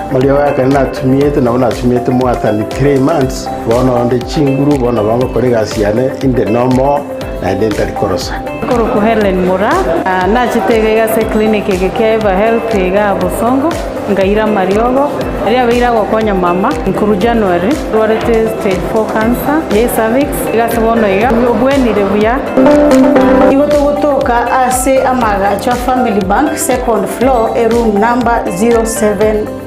Amariogo aya ekero natumiete nabo natumiete more than 3 months, bono onde chinguru, bono bangokora egasi yane inde normal. naende ntari korosa. Nkorokwa Hellen Moraa, nachete iga iga ase eclinic eke kia Eva Health igaa Bosongo, nkaira amariogo, aria abeire agokonya mama nkorwa January, ndwarete stage 4 cancer ya cervix, iga ase bono iga obwenire buya. Nigo togotoka ase amagacho a Family Bank, second floor, eroom number 070.